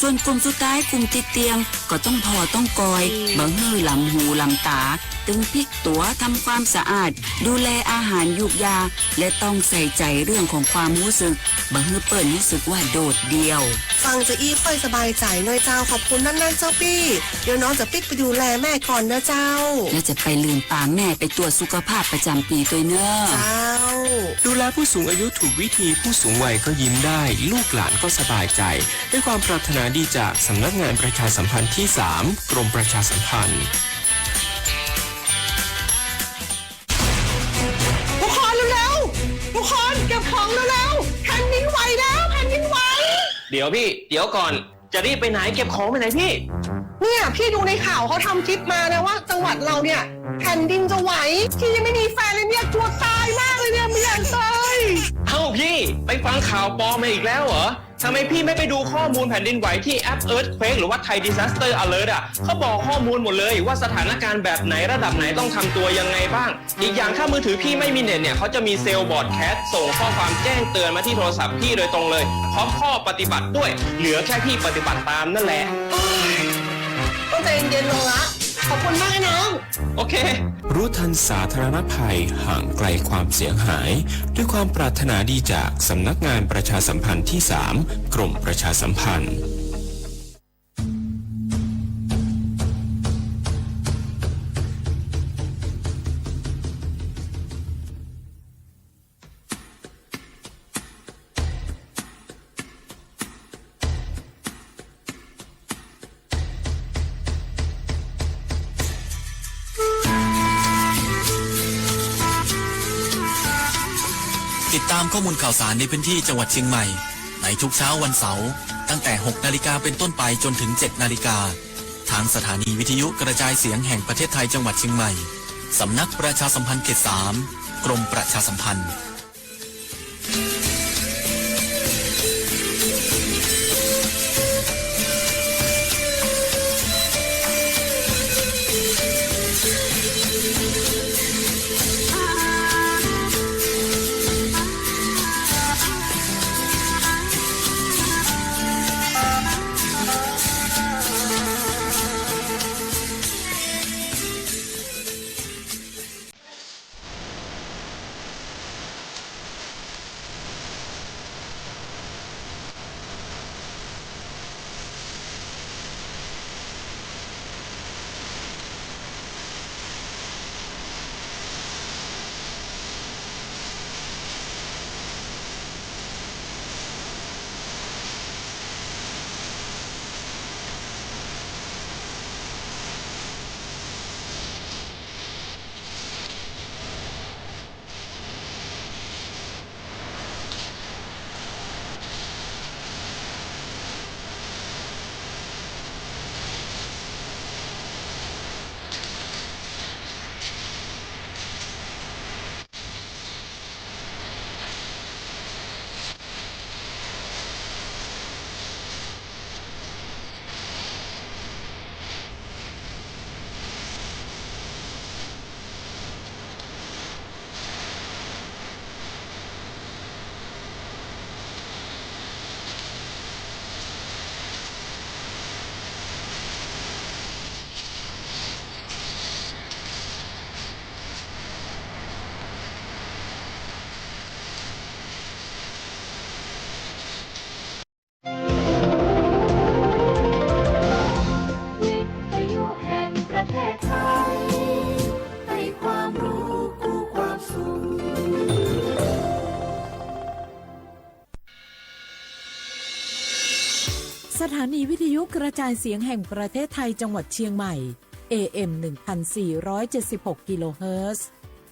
ส่วนกลุ่มสุดท้าย กลุ่มติดเตียง ก็ต้องผ่อต้องกอย อืม บ่หื้อหลำหูหลำต๋า ตึงพลิกตั๋ว ทำความสะอาด ดูแลอาหารยูกยา และต้องใส่ใจ๋เรื่องของความฮู้สึก บ่หื้อเปิ้นฮู้สึกว่าโดดเดี่ยว ฟังจาอี้ค่อยสบายใจ๋หน้อยเจ้า ขอบคุณนักๆ เจ้าปี้ เดี๋ยวน้องจะปิ๊กไปดูแลแม่ก่อนเน่อเจ้า แล้วจะไปลืมปาแม่ไปตรวจสุขภาพประจ๋ำปี๋ตวยเน่อ เจ้า ดูแลผู้สูงอายุถูกวิธี ผู้สูงวัยก็ยิ้มได้ ลูกหลานก็สบายใจ๋ ด้วยความปรารถนาดีจากสำนักงานประชาสัมพันธ์ที่สาม กรมประชาสัมพันธ์ ทุกคนเร็วๆ ทุกคนเก็บของเร็วๆ แผ่นดินไหวแล้ว แผ่นดินไหว เดี๋ยวพี่ เดี๋ยวก่อน จะรีบไปไหน เก็บของไปไหนพี่ เนี่ย พี่ดูในข่าวเขาทำคลิปมานะว่าจังหวัดเราเนี่ยแผ่นดินจะไหว พี่ยังไม่มีแฟนเลยเนี่ย กลัวตายมากเลยเนี่ย ไม่อยากตาย เอ้าพี่ ไปฟังข่าวปลอมมาอีกแล้วเหรอ ทำไมพี่ไม่ไปดูข้อมูลแผ่นดินไหวที่แอป Earthquake หรือว่า Thai Disaster Alert อะ เขาบอกข้อมูลหมดเลยว่าสถานการณ์แบบไหนระดับไหนต้องทำตัวยังไงบ้าง อีกอย่างถ้ามือถือพี่ไม่มีเน็ตเนี่ย เขาจะมีเซลล์บรอดแคสต์ส่งข้อความแจ้งเตือนมาที่โทรศัพท์พี่โดยตรงเลย พร้อมข้อปฏิบัติด้วย เหลือแค่พี่ปฏิบัติตามนั่นแหละ โอ๊ย ต้องใจเย็นๆ ลงละ ขอบคุณมากนะน้อง โอเค รู้ทันสาธารณภัย ห่างไกลความเสียหาย ด้วยความปรารถนาดีจากสำนักงานประชาสัมพันธ์ที่สาม กรมประชาสัมพันธ์ ติดตามข้อมูลข่าวสารในพื้นที่จังหวัดเชียงใหม่ ในทุกเช้าวันเสาร์ ตั้งแต่ หกนาฬิกาเป็นต้นไปจนถึง เจ็ดนาฬิกา ทางสถานีวิทยุกระจายเสียงแห่งประเทศไทยจังหวัดเชียงใหม่ สำนักประชาสัมพันธ์เขตสาม กรมประชาสัมพันธ์ ถานีวิทยุกระจายเสียงแห่งประเทศไทยจังหวัดเชียงใหม่ เอ เอ็ม หนึ่งพันสี่ร้อยเจ็ดสิบหก กิโลเฮิรตซ์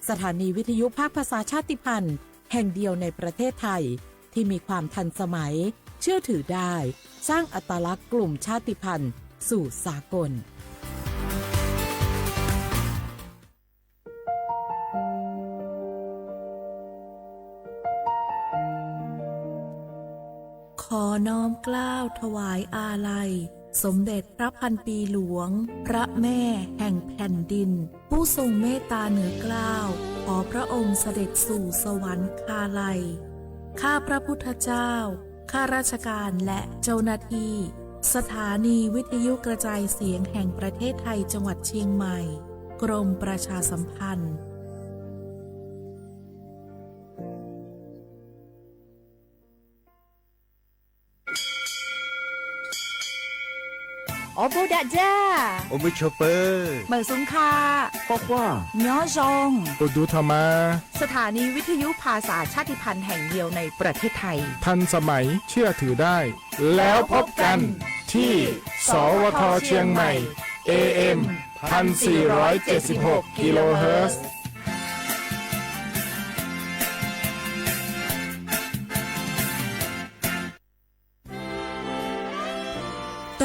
สถานีวิทยุภาคภาษาชาติพันธุ์แห่งเดียวในประเทศไทย ที่มีความทันสมัย เชื่อถือได้ สร้างอัตลักษณ์กลุ่มชาติพันธุ์สู่สากล ขอน้อมเกล้าถวายอาลัย สมเด็จพระพันปีหลวง พระแม่แห่งแผ่นดิน ผู้ทรงเมตตาเหนือเกล้า ขอพระองค์เสด็จสู่สวรรคาลัย ข้าพระพุทธเจ้า ข้าราชการและเจ้าหน้าที่ สถานีวิทยุกระจายเสียงแห่งประเทศไทยจังหวัดเชียงใหม่ กรมประชาสัมพันธ์ โอบูดะจ้า โอมิโชเปอร์ เหมิวสุงค่ะ คว้าคว้า ย้อซอง โอดูธรรมา สถานีวิทยุภาษาชาติพันธุ์แห่งเดียวในประเทศไทย ทันสมัย เชื่อถือได้ แล้วพบกันที่ สวท เชียงใหม่ เอ เอ็ม พันสี่ร้อยเจ็ดสิบหก กิโลเฮิรตซ์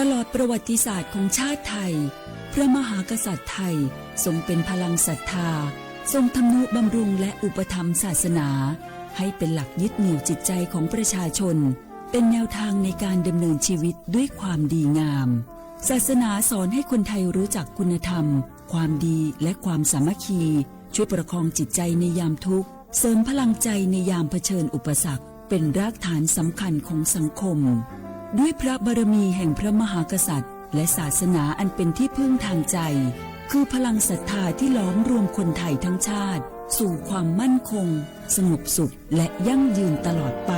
ตลอดประวัติศาสตร์ของชาติไทย พระมหากษัตริย์ไทยทรงเป็นพลังศรัทธา ทรงทำนุบำรุงและอุปถัมภ์ศาสนา ให้เป็นหลักยึดเหนี่ยวจิตใจของประชาชน เป็นแนวทางในการดำเนินชีวิตด้วยความดีงาม ศาสนาสอนให้คนไทยรู้จักคุณธรรม ความดี และความสามัคคี ช่วยประคองจิตใจในยามทุกข์ เสริมพลังใจในยามเผชิญอุปสรรค เป็นรากฐานสำคัญของสังคม ด้วยพระบารมีแห่งพระมหากษัตริย์ และศาสนาอันเป็นที่พึ่งทางใจ คือพลังศรัทธาที่หลอมรวมคนไทยทั้งชาติ สู่ความมั่นคง สงบสุข และยั่งยืนตลอดไป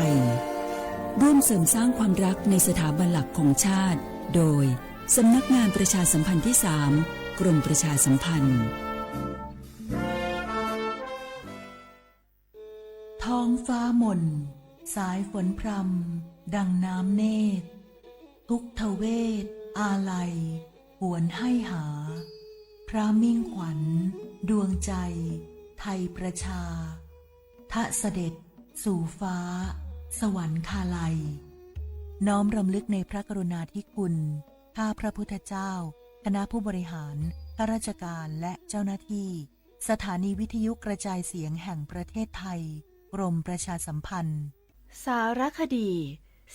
ร่วมเสริมสร้างความรักในสถาบันหลักของชาติ โดย สำนักงานประชาสัมพันธ์ที่สาม กรมประชาสัมพันธ์ ท้องฟ้าหม่น สายฝนพรำ ดังน้ำเนตร ทุกทเวศ อาลัย หวนให้หา พระมิ่งขวัญ ดวงใจ ไทยประชา ทะเสด็จ สู่ฟ้า สวรรคาลัย น้อมรำลึกในพระกรุณาธิคุณ ข้าพระพุทธเจ้า คณะผู้บริหาร ข้าราชการ และเจ้าหน้าที่ สถานีวิทยุกระจายเสียงแห่งประเทศไทย กรมประชาสัมพันธ์ สารคดี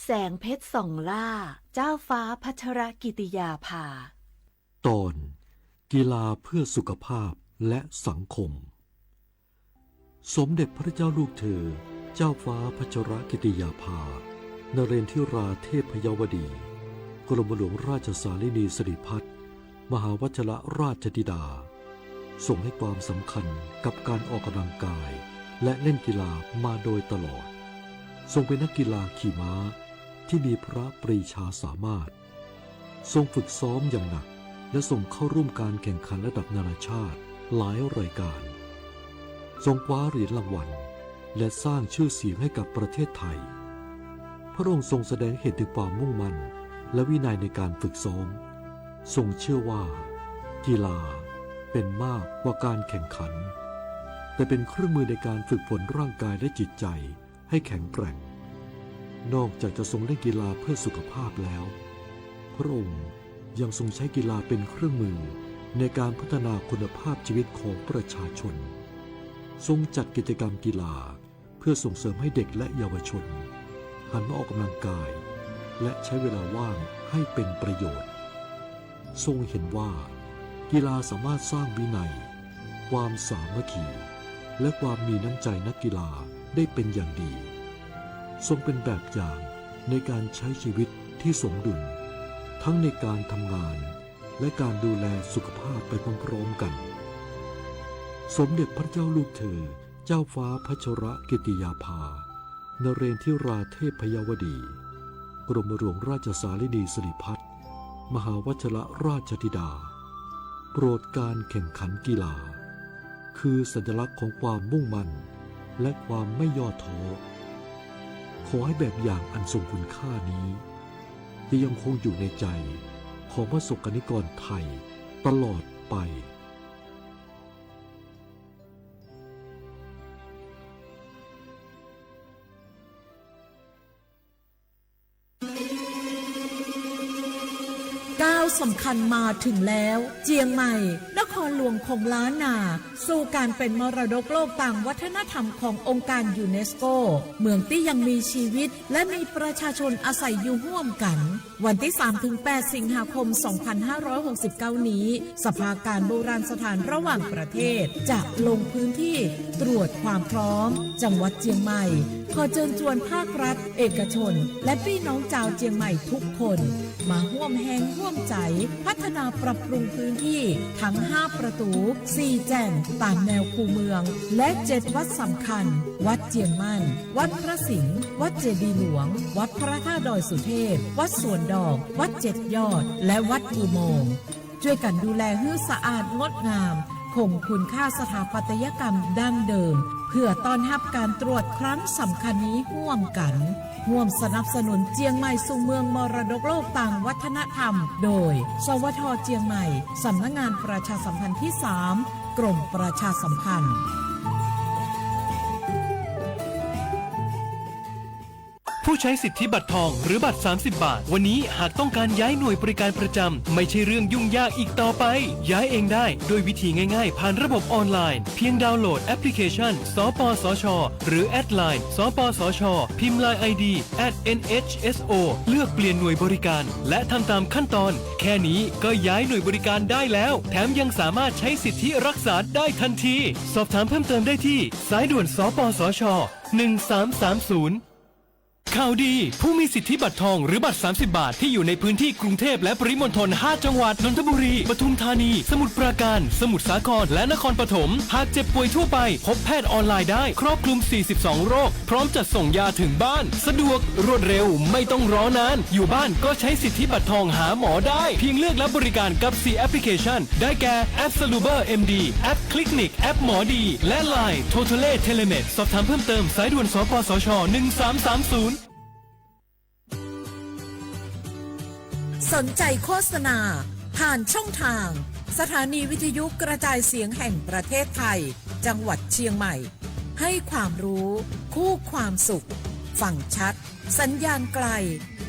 แสงเพชรส่องล่า เจ้าฟ้าพัชรกิติยาภา ตอน กีฬาเพื่อสุขภาพและสังคม สมเด็จพระเจ้าลูกเธอ เจ้าฟ้าพัชรกิติยาภา นเรนทิราเทพยวดี กรมหลวงราชสาลินีสิริพัฒน์ มหาวัชรราชธิดา ทรงให้ความสำคัญกับการออกกำลังกาย และเล่นกีฬามาโดยตลอด ทรงเป็นนักกีฬาขี่ม้าที่มีพระปรีชาสามารถ ทรงฝึกซ้อมอย่างหนัก และทรงเข้าร่วมการแข่งขันระดับนานาชาติหลายรายการ ทรงคว้าเหรียญรางวัล และสร้างชื่อเสียงให้กับประเทศไทย พระองค์ทรงแสดงเห็นถึงความมุ่งมั่น และวินัยในการฝึกซ้อม ทรงเชื่อว่า กีฬาเป็นมากกว่าการแข่งขัน แต่เป็นเครื่องมือในการฝึกฝนร่างกายและจิตใจ ให้แข็งแกร่ง นอกจากจะทรงเล่นกีฬาเพื่อสุขภาพแล้ว พระองค์ยังทรงใช้กีฬาเป็นเครื่องมือในการพัฒนาคุณภาพชีวิตของประชาชน ทรงจัดกิจกรรมกีฬาเพื่อส่งเสริมให้เด็กและเยาวชนหันมาออกกำลังกาย และใช้เวลาว่างให้เป็นประโยชน์ ทรงเห็นว่ากีฬาสามารถสร้างวินัย ความสามัคคี และความมีน้ำใจนักกีฬาได้เป็นอย่างดี ทรงเป็นแบบอย่างในการใช้ชีวิตที่สมดุล ทั้งในการทำงาน และการดูแลสุขภาพไปพร้อมๆ กัน สมเด็จพระเจ้าลูกเธอ เจ้าฟ้าพัชรกิติยาภา นเรนทิราเทพยวดี กรมหลวงราชสาลินีสิริพัฒน์ มหาวัชรราชธิดา โปรดการแข่งขันกีฬา คือสัญลักษณ์ของความมุ่งมั่น และความไม่ย่อท้อ ขอให้แบบอย่างอันทรงคุณค่านี้ จะยังคงอยู่ในใจของประสบกรณิกรไทยตลอดไป ก้าวสำคัญมาถึงแล้ว เจียงใหม่ นครหลวงของล้านนา สู่การเป๋นมรดกโลกตางวัฒนธรรมขององค์การยูเนสโก เมืองตี้ยังมีชีวิต และมีประชาชนอาศัยอยู่ฮ่วมกั๋น วันตี้สามถึงแปดสิงหาคมสองพันห้าร้อยหกสิบเก้านี้ สภาการโบราณสถานระหว่างประเทศจะลงพื้นที่ตรวจความพร้อมจังหวัดเจียงใหม่ ขอเจิญจวนภาครัฐ เอกชน และปี้น้องจาวเจียงใหม่ทุกคน มาฮ่วมแฮงฮ่วมใจ๋พัฒนาปรับปรุงพื้นที่ทั้งห้าประตู๋ สี่แจ่งต๋ามแนวคูเมือง และเจ็ดวัดสำคัญ วัดเจียงมั่น วัดพระสิงห์ วัดเจดีย์หลวง วัดพระธาตุดอยสุเทพ วัดสวนดอก วัดเจ็ดยอด และวัดอุโมงค์ จ้วยกั๋นดูแลหื้อสะอาดงดงาม คงคุณค่าสถาปัตยกรรมดั้งเดิม เพื่อต้อนฮับก๋านตรวจครั้งสำคัญนี้ฮ่วมกั๋น ฮ่วมสนับสนุนเจียงใหม่สู่เมืองมรดกโลกตางวัฒนธรรม โดย สวท เจียงใหม่ สำนักงานประชาสัมพันธ์ที่สาม กรมประชาสัมพันธ์ ผู้ใช้สิทธิบัตรทองหรือบัตรสามสิบบาท วันนี้หากต้องการย้ายหน่วยบริการประจำ ไม่ใช่เรื่องยุ่งยากอีกต่อไป ย้ายเองได้ด้วยวิธีง่ายๆ ผ่านระบบออนไลน์ เพียงดาวน์โหลดแอปพลิเคชัน สปสช หรือแอดไลน์ สปสช พิมพ์ไลน์ไอดี แอท เอ็นเอชเอสโอ เลือกเปลี่ยนหน่วยบริการ และทำตามขั้นตอน แค่นี้ก็ย้ายหน่วยบริการได้แล้ว แถมยังสามารถใช้สิทธิรักษาได้ทันที สอบถามเพิ่มเติมได้ที่ สายด่วน สปสช หนึ่งสามสามศูนย์ ข่าวดี ผู้มีสิทธิบัตรทองหรือบัตรสามสิบบาท ที่อยู่ในพื้นที่กรุงเทพฯและปริมณฑล ห้าจังหวัด นนทบุรี ปทุมธานี สมุทรปราการ สมุทรสาคร และนครปฐม หากเจ็บป่วยทั่วไป พบแพทย์ออนไลน์ได้ ครอบคลุมสี่สิบสองโรค พร้อมจัดส่งยาถึงบ้าน สะดวก รวดเร็ว ไม่ต้องรอนาน อยู่บ้านก็ใช้สิทธิบัตรทองหาหมอได้ เพียงเลือกรับบริการกับสี่แอปพลิเคชัน ได้แก่ แอป Saluber เอ็ม ดี แอป Clinic แอปหมอดี และ ไลน์ Totale Telemed สอบถามเพิ่มเติม สายด่วน สปสช หนึ่งสามสามศูนย์ สนใจโฆษณา ผ่านช่องทาง สถานีวิทยุกระจายเสียงแห่งประเทศไทย จังหวัดเชียงใหม่ ให้ความรู้ คู่ความสุข ฟังชัด สัญญาณไกล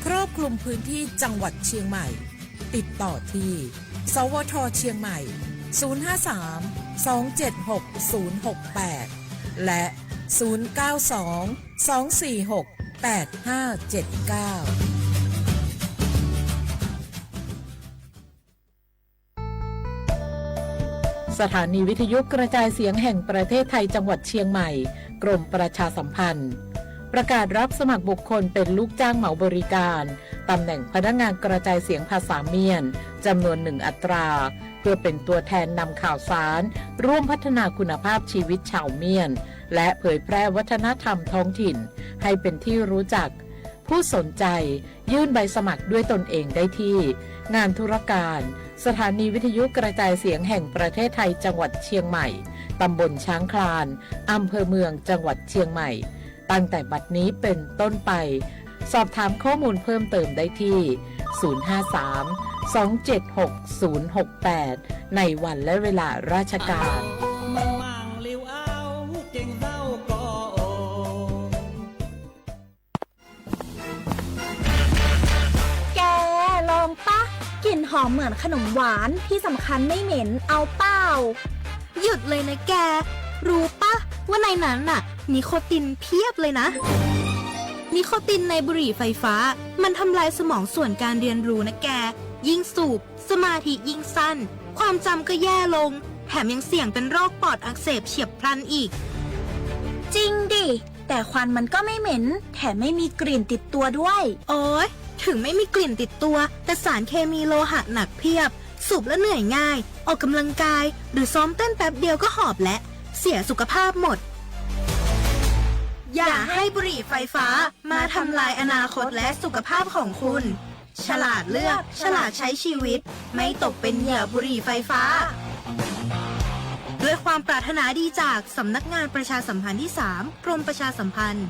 ครอบคลุมพื้นที่จังหวัดเชียงใหม่ ติดต่อที่ สวท เชียงใหม่ ศูนย์ห้าสาม สองเจ็ดหก ศูนย์หกแปด และ ศูนย์เก้าสอง สองสี่หก แปดห้าเจ็ดเก้า สถานีวิทยุกระจายเสียงแห่งประเทศไทยจังหวัดเชียงใหม่ กรมประชาสัมพันธ์ ประกาศรับสมัครบุคคลเป็นลูกจ้างเหมาบริการ ตำแหน่งพนักงานกระจายเสียงภาษาเมียน จำนวนหนึ่งอัตรา เพื่อเป็นตัวแทนนำข่าวสาร ร่วมพัฒนาคุณภาพชีวิตชาวเมียน และเผยแพร่วัฒนธรรมท้องถิ่น ให้เป็นที่รู้จัก ผู้สนใจ ยื่นใบสมัครด้วยตนเองได้ที่ งานธุรการ สถานีวิทยุกระจายเสียงแห่งประเทศไทยจังหวัดเชียงใหม่ ตำบลช้างคลาน อำเภอเมือง จังหวัดเชียงใหม่ ตั้งแต่บัดนี้เป็นต้นไป สอบถามข้อมูลเพิ่มเติมได้ที่ ศูนย์ห้าสาม สองเจ็ดหก ศูนย์หกแปด ในวันและเวลาราชการ แก ลองปะ กลิ่นหอมเหมือนขนมหวาน ที่สำคัญไม่เหม็น เอาเปล่า หยุดเลยนะแก รู้ปะว่าในนั้นน่ะ นิโคตินเพียบเลยนะ นิโคตินในบุหรี่ไฟฟ้า มันทำลายสมองส่วนการเรียนรู้นะแก ยิ่งสูบ สมาธิยิ่งสั้น ความจำก็แย่ลง แถมยังเสี่ยงเป็นโรคปอดอักเสบเฉียบพลันอีก จริงดิ แต่ควันมันก็ไม่เหม็น แถมไม่มีกลิ่นติดตัวด้วย โอ๊ย ถึงไม่มีกลิ่นติดตัว แต่สารเคมีโลหะหนักเพียบ สูบแล้วเหนื่อยง่าย ออกกำลังกาย หรือซ้อมเต้นแป๊บเดียวก็หอบและ เสียสุขภาพหมด อย่าให้บุหรี่ไฟฟ้ามาทำลายอนาคตและสุขภาพของคุณ ฉลาดเลือก ฉลาดใช้ชีวิต ไม่ตกเป็นเหยื่อบุหรี่ไฟฟ้า ด้วยความปรารถนาดีจากสำนักงานประชาสัมพันธ์ที่สาม กรมประชาสัมพันธ์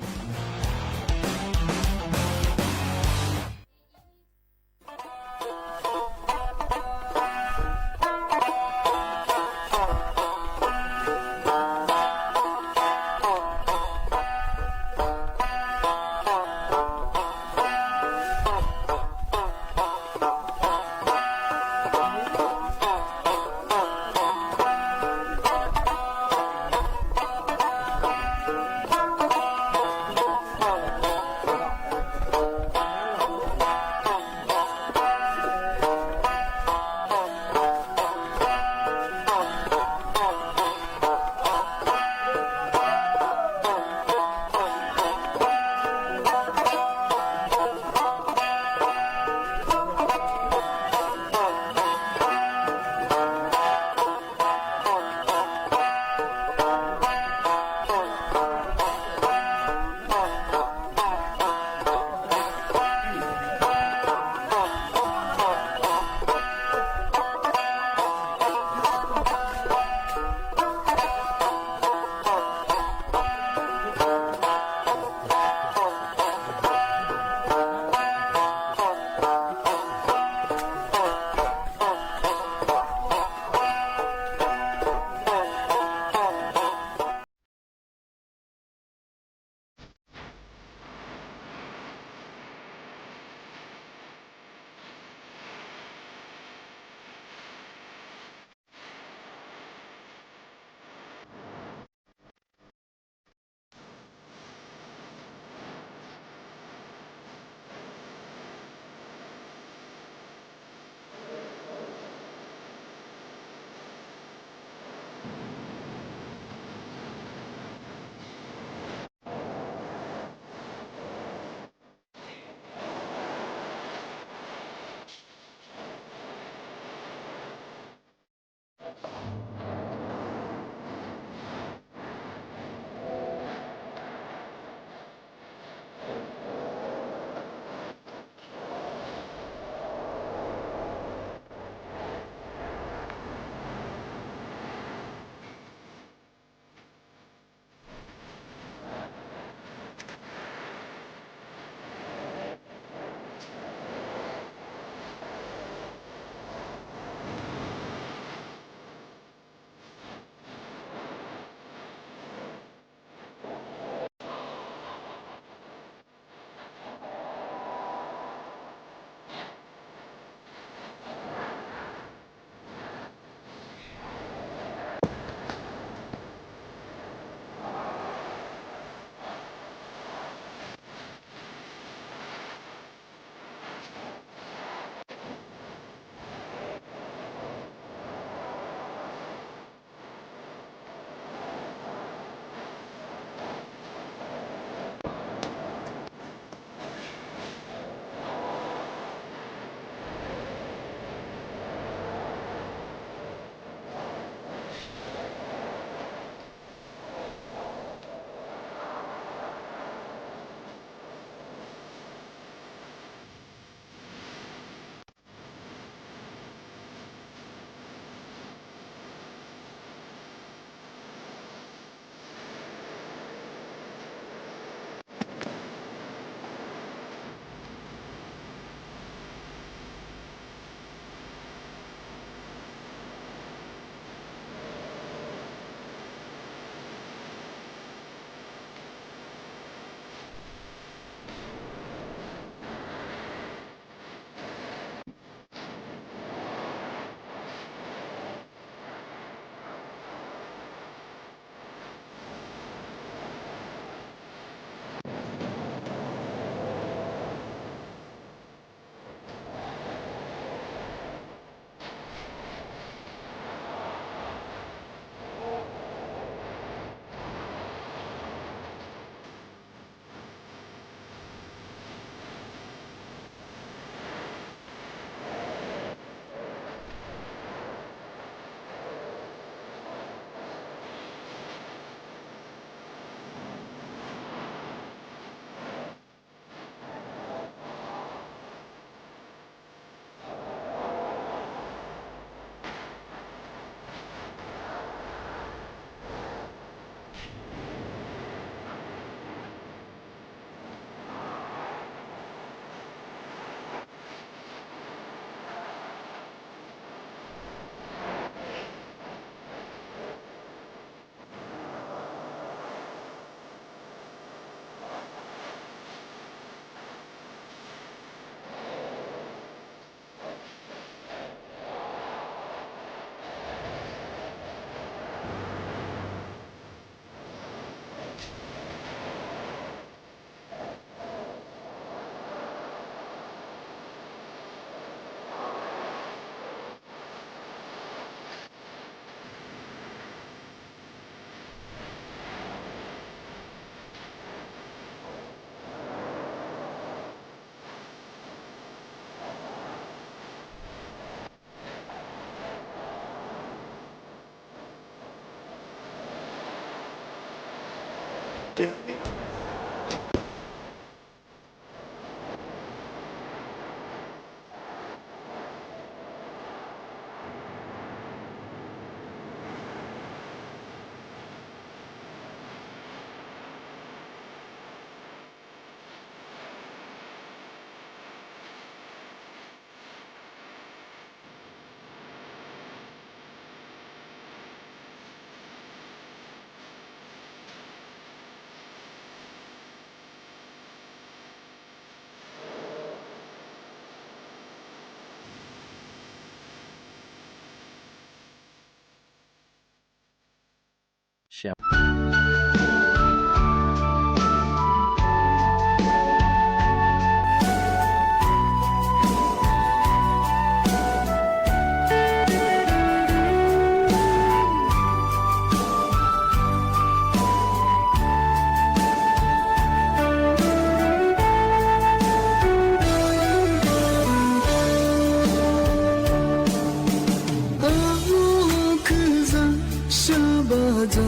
Au keu za sha ba za,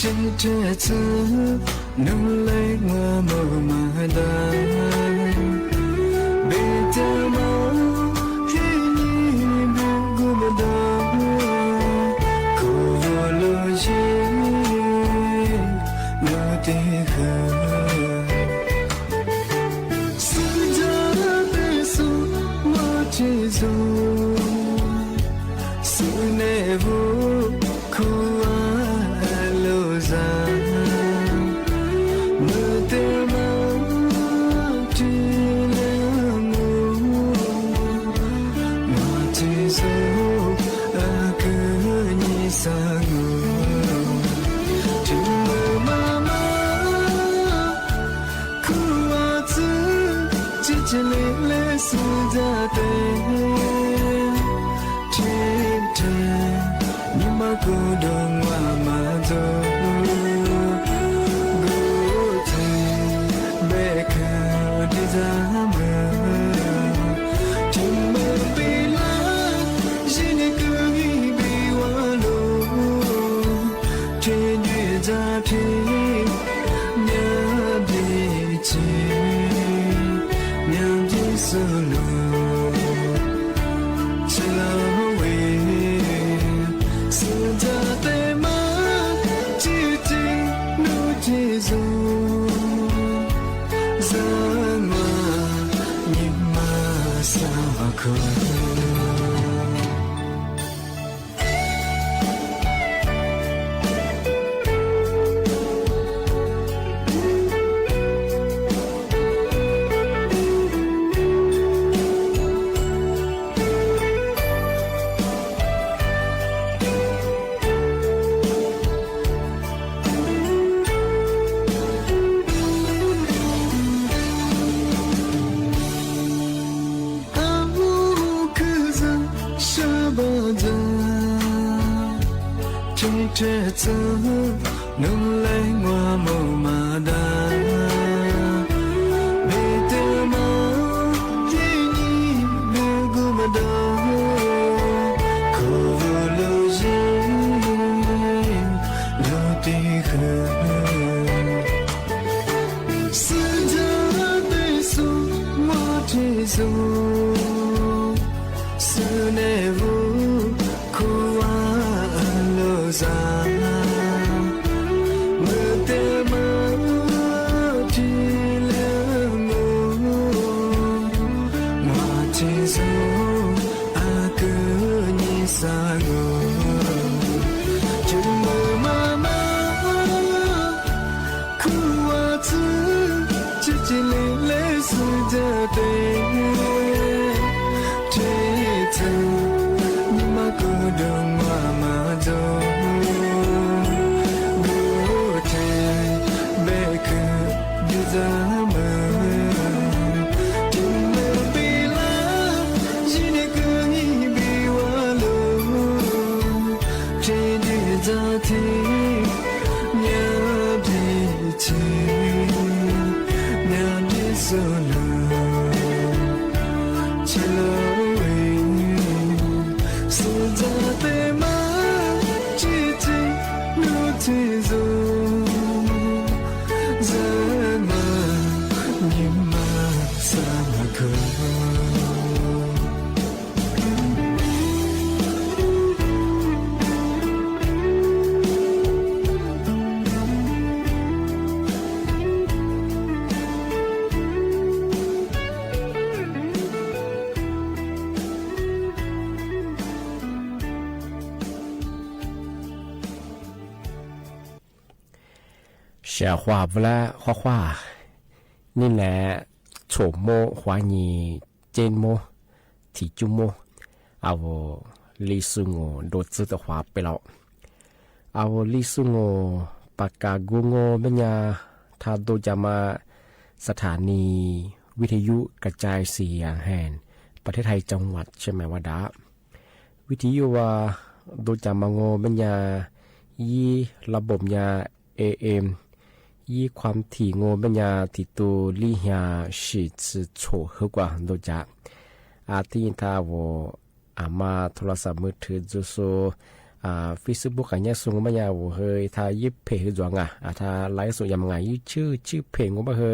te te tsü nu le ngua mo ma da. Be te ma he ni bu gu ma da, ko lo je nu te ha. Sü ja te su ma te zo, sü ne wu ku a lo za, mu te ma ti le mu, ma te zo a kü ni sa ngu. Ti mu ma ma, ku a tsü, chi chi le le sü ja te. Te te, ni ma ku dong wa ma zo. Gu te, be kü di za ma. Te ma be la, ji ni kü ni be wa lo. Te ni za te, nya di Chi, nyan ji su lu, chi la we, sü ja te ma, chi chi nu chi zu, za ma, ni ma sa ku. Au kü za sha ba za, chi te tsü nu le ngua mo ma da. Be te ma, ti ni bu gu ma da. Ko lo je, lo te ha. Sü ja te su ma te zo, sü ne wu ku a lo za, mu te ma ti le mu, ma te zo a kü ni sa ngu. Chi mu ma ma, ku a tsü, chi chi le le sü ja te. Te tsü, ni ma ku dong wa ma zo. Gu te, be kü di za ma. Ti mu be la, ji ni kü ni be wa lo. Te di za te, nya di chi, nya di su lu, chi la we, sü ja te ma, chi chi nu chi zu. ဆဲးဟွါပူၤလၢ ဟွါဟွါ န့ၣ်လဲၣ် ဆိမိၣ် ဟွါနံၤ ၸဵတ်းမိၣ် ထံၣ်ကူမိၣ် အဝဲ လံသူငိုၢ် ဒိၣ်စုတဟွါပဲလီၤ. အဝဲ လံသူငိုၢ် ပကးကူငိၢ်ဘဲညါ ထးဒိၣ်ကမး สถานีวิทยุกระจายเสียงแห่งประเทศไทย จังหวัดเชียงใหม่ ဝဲဒၣ် วิทยุ ဝဲ ဒိၣ်ကမးငိၢ်ဘဲညါ ယံၤ ระบบညါ เอเอ็ม ယံၤ ความถี่ငိၢ်ဘဲညါ ထံၣ်တူၢ် လေးရာ ရှစ်ဆယ့်ခြောက် ဟဲကွၢ် ဒိၣ်က အတံၤယံၤထါဝဲ အမၤ โทรศัพท์มือถือ ဒိၣ်စိ အ Facebook ကညးစိ ငိၢ်ဘဲညါဝဲ ဟဲထါယံၤ เพจ ဟဲဒိၣ်ငါ အထါ ไลฟ์สด ယမၤငါ YouTube ကညး เพจ ငိၢ်ဘဲဟဲ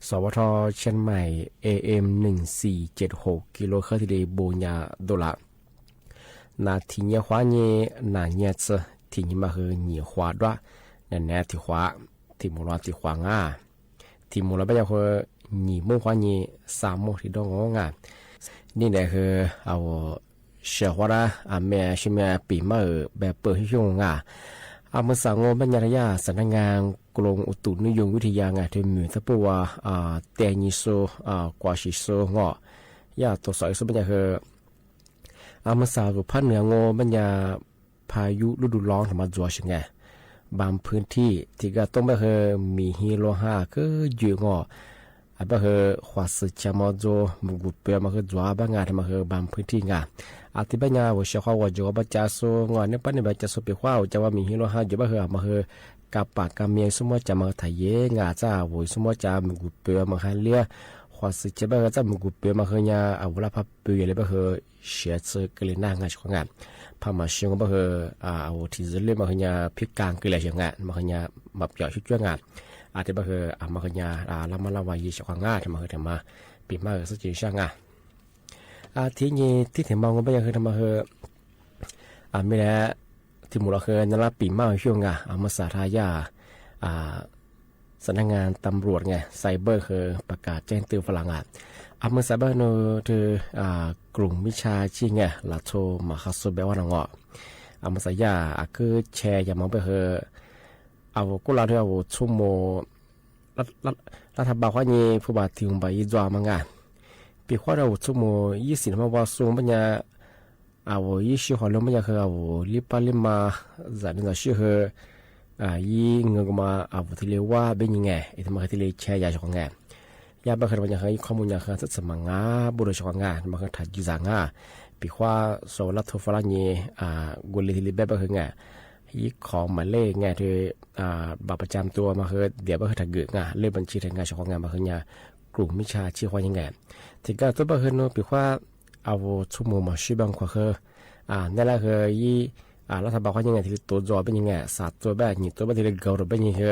สวท เชียงใหม่ เอเอ็ม หนึ่งสี่เจ็ดหก กิโลเฮิรตซ์ ထံၣ်လီၤဘိညါဒိၣ်လၢ နၤထံၣ်ညါဟွါနံၤ နၤညါဆၢ ထံၣ်နံၤမးဟဲ နံၤဟွါဒွး နၤနၤထံၣ်ဟွါ ထံၣ်မိၢ်လီၤထံၣ်ဟွါငါ ထံၣ်မိၢ်လီၤဘဲညါဟဲ နံၤမိၢ်ဟွါနံၤ သၢမိၢ်ထံၣ်ဒီငိၢ်ငါ န့ၣ်လဲၣ်ဟဲ အဝဲ ဆဲးဟွါဒၣ် အမ့ၢ်ဆူမဲာ်ပံာ်မးအၢ ဘဲပၢၢ်ဟံၣ်ဟံၣ်ငါ အမုၢ်ဆါငိၢ်ဘဲညါတယၢ် สำนักงานกรมอุตุนิยมวิทยา ငါ ထံၣ်မုၢ်သပှၢ်ဝါ တဲာ်နံၤစိ ကွၢ်ဆံစိငိၢ် ယၤတိၢ်စီအံၤစိဘဲညါဟဲ အမုၢ်ဆါဂီၤဖးနုာ်အငိၢ်ဘဲညါ พายุฤดูร้อน ထီၣ်မၤဒွးဆံငါ บางพื้นที่ ထံၣ်ကတီၢ်ဘဲဟဲ မံၤဟံးလိဟါကယုၢ်ငိၢ် အဘဲဟဲ ဟွါစူၤဆဲးမီၤဒိၣ် မုၢ်ကူၣ်ပၢၤမးဟဲဒွးဘၣ်ငါ ထံၣ်မးဟဲ บางพื้นที่ ငါ အတံၤဘဲညါဝဲ ဆဲးဟွါဝဲကီဘၣ်ကၠါစိငိၢ် န့ၣ်ပၣ်န့ၣ်ဘၣ်ကၠါစိပံာ်ဟွါ အိၣ်ကၠါဝဲမံၤဟံးလိဟါကယုၢ်ဘဲဟဲ အမးဟဲ ကပာ်ကမံၤအံၤစိမီၤကၠါမးဟဲထီၣ်ယဲၢ်ငါ ကၠါဝဲစိမီၤကၠါ မုၢ်ကူၣ်ပၢၤမးဟဲလၢ ဟွါစူၤဆဲးဘဲဟဲ ကၠါမုၢ်ကူၣ်ပၢၤမးဟဲညါ အဝဲလၢဖးပၢၤယဲၢ်လၢဘဲဟဲ ဆဲးဆၢကလဲၤနၢ်ငါဆံးခီငါ ဖးမၤၡ့ငိၢ်ဘဲဟဲ အဝဲထံၣ်စ့လၢမးဟဲညါ ဖံးကၢ်ကလဲၤဆံးငါ မးဟဲညါ မၤပျီၣ်ဆူကၠွဲငါ အတံၤဘဲဟဲ အမးဟဲညါ လါမါလါဝါယံၤဆံးခီငါ ထံၣ်မးဟဲထံၣ်မး ပံာ်မးဟဲ စ့ၢ်ကီးဆံးငါ အတံၤနံၤတံၤမးငိၢ်ဘဲညါဟဲ ထံၣ်မးဟဲ အမ့ၢ်လၢ ထံၣ်မိၢ်လီၤဟဲ နလၢပံာ်မးဟဲဟံၣ်ငါ အမုၢ်ဆါတယၢ် สำนักงานตำรวจ ငါ ไซเบอร์ ဟဲ ประกาศแจ้งเตือน ฝากหลัง ငါ အမုၢ်ဆါဘဲဟဲနီၤ ထံၣ် กลุ่มมิจฉาชีพ ငါ လာ်ထိမၤဃါစိဘဲဝဲနီၤငိၢ် အမုၢ်ဆါယၤ အကဆဲးယၤမးဘဲဟဲ အဝဲကိးလါထံၣ် အဝဲဆိကမိၣ် လၢထးဘးခွါညါ ဖိဘၣ်ထံၣ်ဘၣ်ယံၤဒွးမးငါ ပံာ်ဟွါဒီးအဝဲဆိကမိၣ် ယံၤစံးမးဝဲစိဘဲညါ အဝဲယံၤဆံးဟွါလၢဘဲညါဟဲ အဝဲလံပၢ်လံမါ စးနံၤစးဆံးဟဲ ယံၤငၢၤကမး အဝဲထံၣ်လၢဝါဘဲညါငါ အံၤထံၣ်မးဟဲထံၣ်လၢဆဲးယၤဆံးခီငါ ယၤဘဲဟဲတမးညါဟဲ ယံၤခီမုၢ်ညါဟဲ သ့ၣ်သ့ၣ်မးငါ ဘိၣ်ဒီးဆံးခီငါ ထံၣ်မးဟဲထးယံၤစးငါ ပံာ်ဟွါစိဝဲလၢထိဖီလာ်ညါ ဂိုလ့ၤထံၣ်လံဘဲဘဲဟဲငါ ယံၤခီမးလ့ၣ်ငါထံၣ် บัตรประจำตัวမးဟဲ ဒဲးဘဲဟဲထးဂုာ်ငါ လ့ၣ်บัญชีထံၣ်ငါဆံးခီငါ မးဟဲညါ กลุ่มมิจฉาชีพ ခွါညါငါ ထံၣ်ကၢ်သိးဘဲဟဲနီၤ ပံာ်ဟွါ အဝဲဆိကမိၣ်မၤဆံးဘၣ်ခွါဟဲ နဲလၢဟဲယံၤ လၢထးဘးခွါညါငါ ထံၣ်လၢတိၤဒွးဘဲညါငါ စးတိၤဘဲ နံၣ်တိၤဘဲထံၣ်လၢဂီၤဒီးဘဲညါဟဲ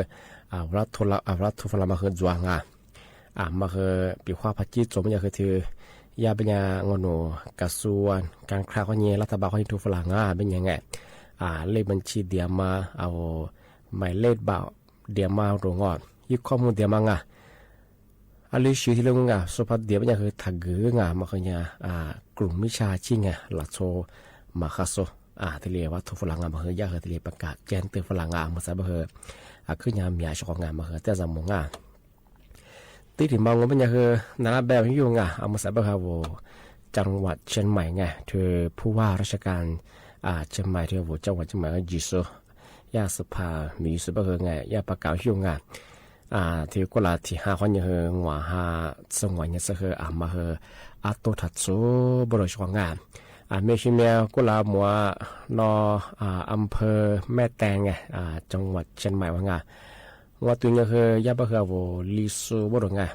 အဝဲလၢထိဖီလာ်မးဟဲဒွးငါ မးဟဲ ပံာ်ဟွါဖးကံၣ်စိမးညါဟဲထံၣ် ယၤဘဲညါ ငိုၢ်နူာ် กระทรวงการคลังခွါညါ လၢထးဘးခွါညါ ထိဖီလာ်ငါ ဘဲညါငါ လ့ၣ်บัญชีဒဲးမး အဝဲ หมายเลขบัตร ဒဲးမးဒိၣ်ငိၢ် ယံၤခီမုၢ်ဒဲးမးငါ အလံစံးထံၣ်လၢငါ စိဖးဒဲးဘဲညါဟဲထးဂုာ်ငါ မးဟဲညါ กลุ่มมิจฉาชีพ ငါ လာ်ထိမၤဃါစိ ထံၣ်လၢဝဲထိဖီလာ်ငါ မးဟဲယၤဟဲထံၣ်လၢ ประกาศแจ้งเตือน ฝากหลัง ငါ အမုၢ်ဆါဘဲဟဲ အခုညါမ့ၢ်ဆံးခီငါ မးဟဲတဲစးမိၢ်ငါ တံၤတံၤမးငိၢ်ဘဲညါဟဲ နလၢဘဲဟံၣ်ငါ အမုၢ်ဆါဘဲဟဲဝဲ จังหวัดเชียงใหม่ ငါ ထံၣ် ผู้ว่าราชการเชียงใหม่ ထံၣ်ဝဲ จังหวัดเชียงใหม่ ယံၤစိ ယၤစဖါ မ့ၢ်ယံၤစိဘဲဟဲငါ ယၤ ประกาศဟံၣ်ငါ ထံၣ်ကိးလါထံၣ်ဟါခွါညါဟဲ ငွါဟါ ဆၢငွါညါဆၢဟဲ အမးဟဲ အတိၢ်ထးစိဘိၣ်ဒီးဆံးခီငါ အမ့ၢ်ဆူမဲာ်ကိးလါမွၤ နီၤ อำเภอแม่แตง ငါ จังหวัดเชียงใหม่ ဝဲငါ ဝဲတုၤညါဟဲ ယၤဘဲဟဲဝဲလံစိဘိၣ်ဒီးငါ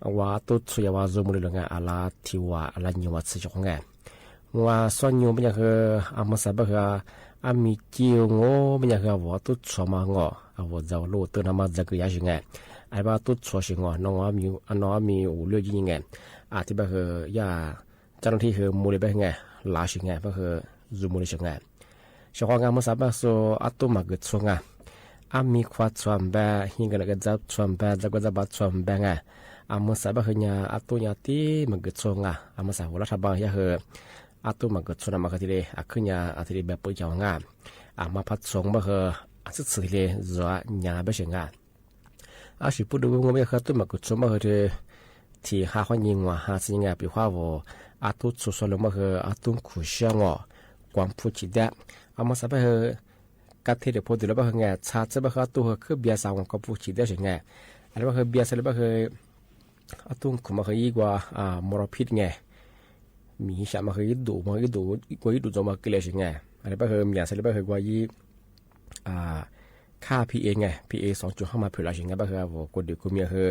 အဝဲအတိၢ်ဆိယၤဝဲ ယိၤမူလံလီၤငါ အလါထံၣ်ဝဲ အလါညိဝဲဆံးခီငါ ဝဲစီၤညိဘဲညါဟဲ အမုၢ်ဆါဘဲဟဲ အမံၤကံၣ်အူငိၢ်ဘဲညါဟဲ အဝဲအတိၢ်ဆိမးငိၢ် အဝဲစးဝဲလိာ်တၢ်နါမးစးကယၤဆံးငါ အဘၣ်တိၢ်ဆိဆံးငိၢ် နီၢ်အမံၤ အနီၢ်အမံၤအိၣ်လၢယံၤယံၤငါ အထံၣ်ဘဲဟဲ ယၤ เจ้าหน้าที่ ဟဲမူလံဘဲဟဲငါ လါဆံးငါ ဘဲဟဲ ယိၤမူလံဆံးငါ ဆံးခီငါ မုၢ်ဆါဘဲဟဲစိ အတိၢ်မၤဂ့ၤဆိငါ အမံၤခွါဆိဘဲ ဟံၣ်ကနၢ်ကစၢ်ဆိဘဲ စၢ်ကစၢ်ဘါဆိဘဲငါ အမုၢ်ဆါဘဲဟဲညါ အတိၢ်ညါတံၤမၤဂ့ၤဆိငါ အမုၢ်ဆါဟဲလၢထးဘးယၤဟဲ အတိၢ်မၤဂ့ၤဆိန့ၣ် မးဟဲထံၣ်လၢ အခုညါ အထံၣ်လၢဘဲပၢယၤဝဲငါ အမါဖးဆိဘဲဟဲ အဆံးဆံးထံၣ်လၢ ယွၤညါဘဲဆံးငါ အါ စံးပူဒူဝဲ မ့ၢ်ယဲၢ်ဟဲ အတူမၤက့ၤဆိ ဘၣ်ဟဲ တထံၣ်ဟါ ဃိးနံၣ် နွံဟါ သၢနံၣ် ပျီၤဟါဝဲ အတူဆိ စီၤလိာ် ဘၣ်ဟဲ အတူခူၣ်ဆှၢ အီၤ ကွၢ်ဖူဆံးဒဲး အမၤစၢၤ ဘၣ်ဟဲ ကါထဲတဖိ ဒ်လီၤ ဘၣ်ဟဲ ငါ ဆါဆၢ ဘၣ်ဟဲ အတူဟဲ ခူၣ်ဘျဲးစၢ် ဝဲ ကွၢ်ဖူဆံးဒဲး သၢနံၣ် အလီၤ ဘၣ်ဟဲ ဘျဲးစၢ်လၢ ဘၣ်ဟဲ အတူခူၣ် ဘၣ်ဟဲ ယံၤကွၢ် အ မော်တော်ဘုတ် သၢနံၣ် မ့ၢ်ဟံးစၢ် ဘၣ်ဟဲ ယံၤဒိၣ် မ့ၢ်ယံၤဒိၣ် ကွၢ်ယံၤဒိၣ် ဒိၣ်မး ကလဲာ် သၢနံၣ် အလီၤ ဘၣ်ဟဲ မၠးစၢ်လၢ ဘၣ်ဟဲ ကွၢ်ယံၤ အ ခါ ဖံးအ့ သၢနံၣ် ဖံးအ့ စီၤကၠိၤ ဟါ မၤဖျိးလီၤ သၢနံၣ် ဘၣ်ဟဲ အဝဲ ကိးဒုးကိးမံၤဟဲ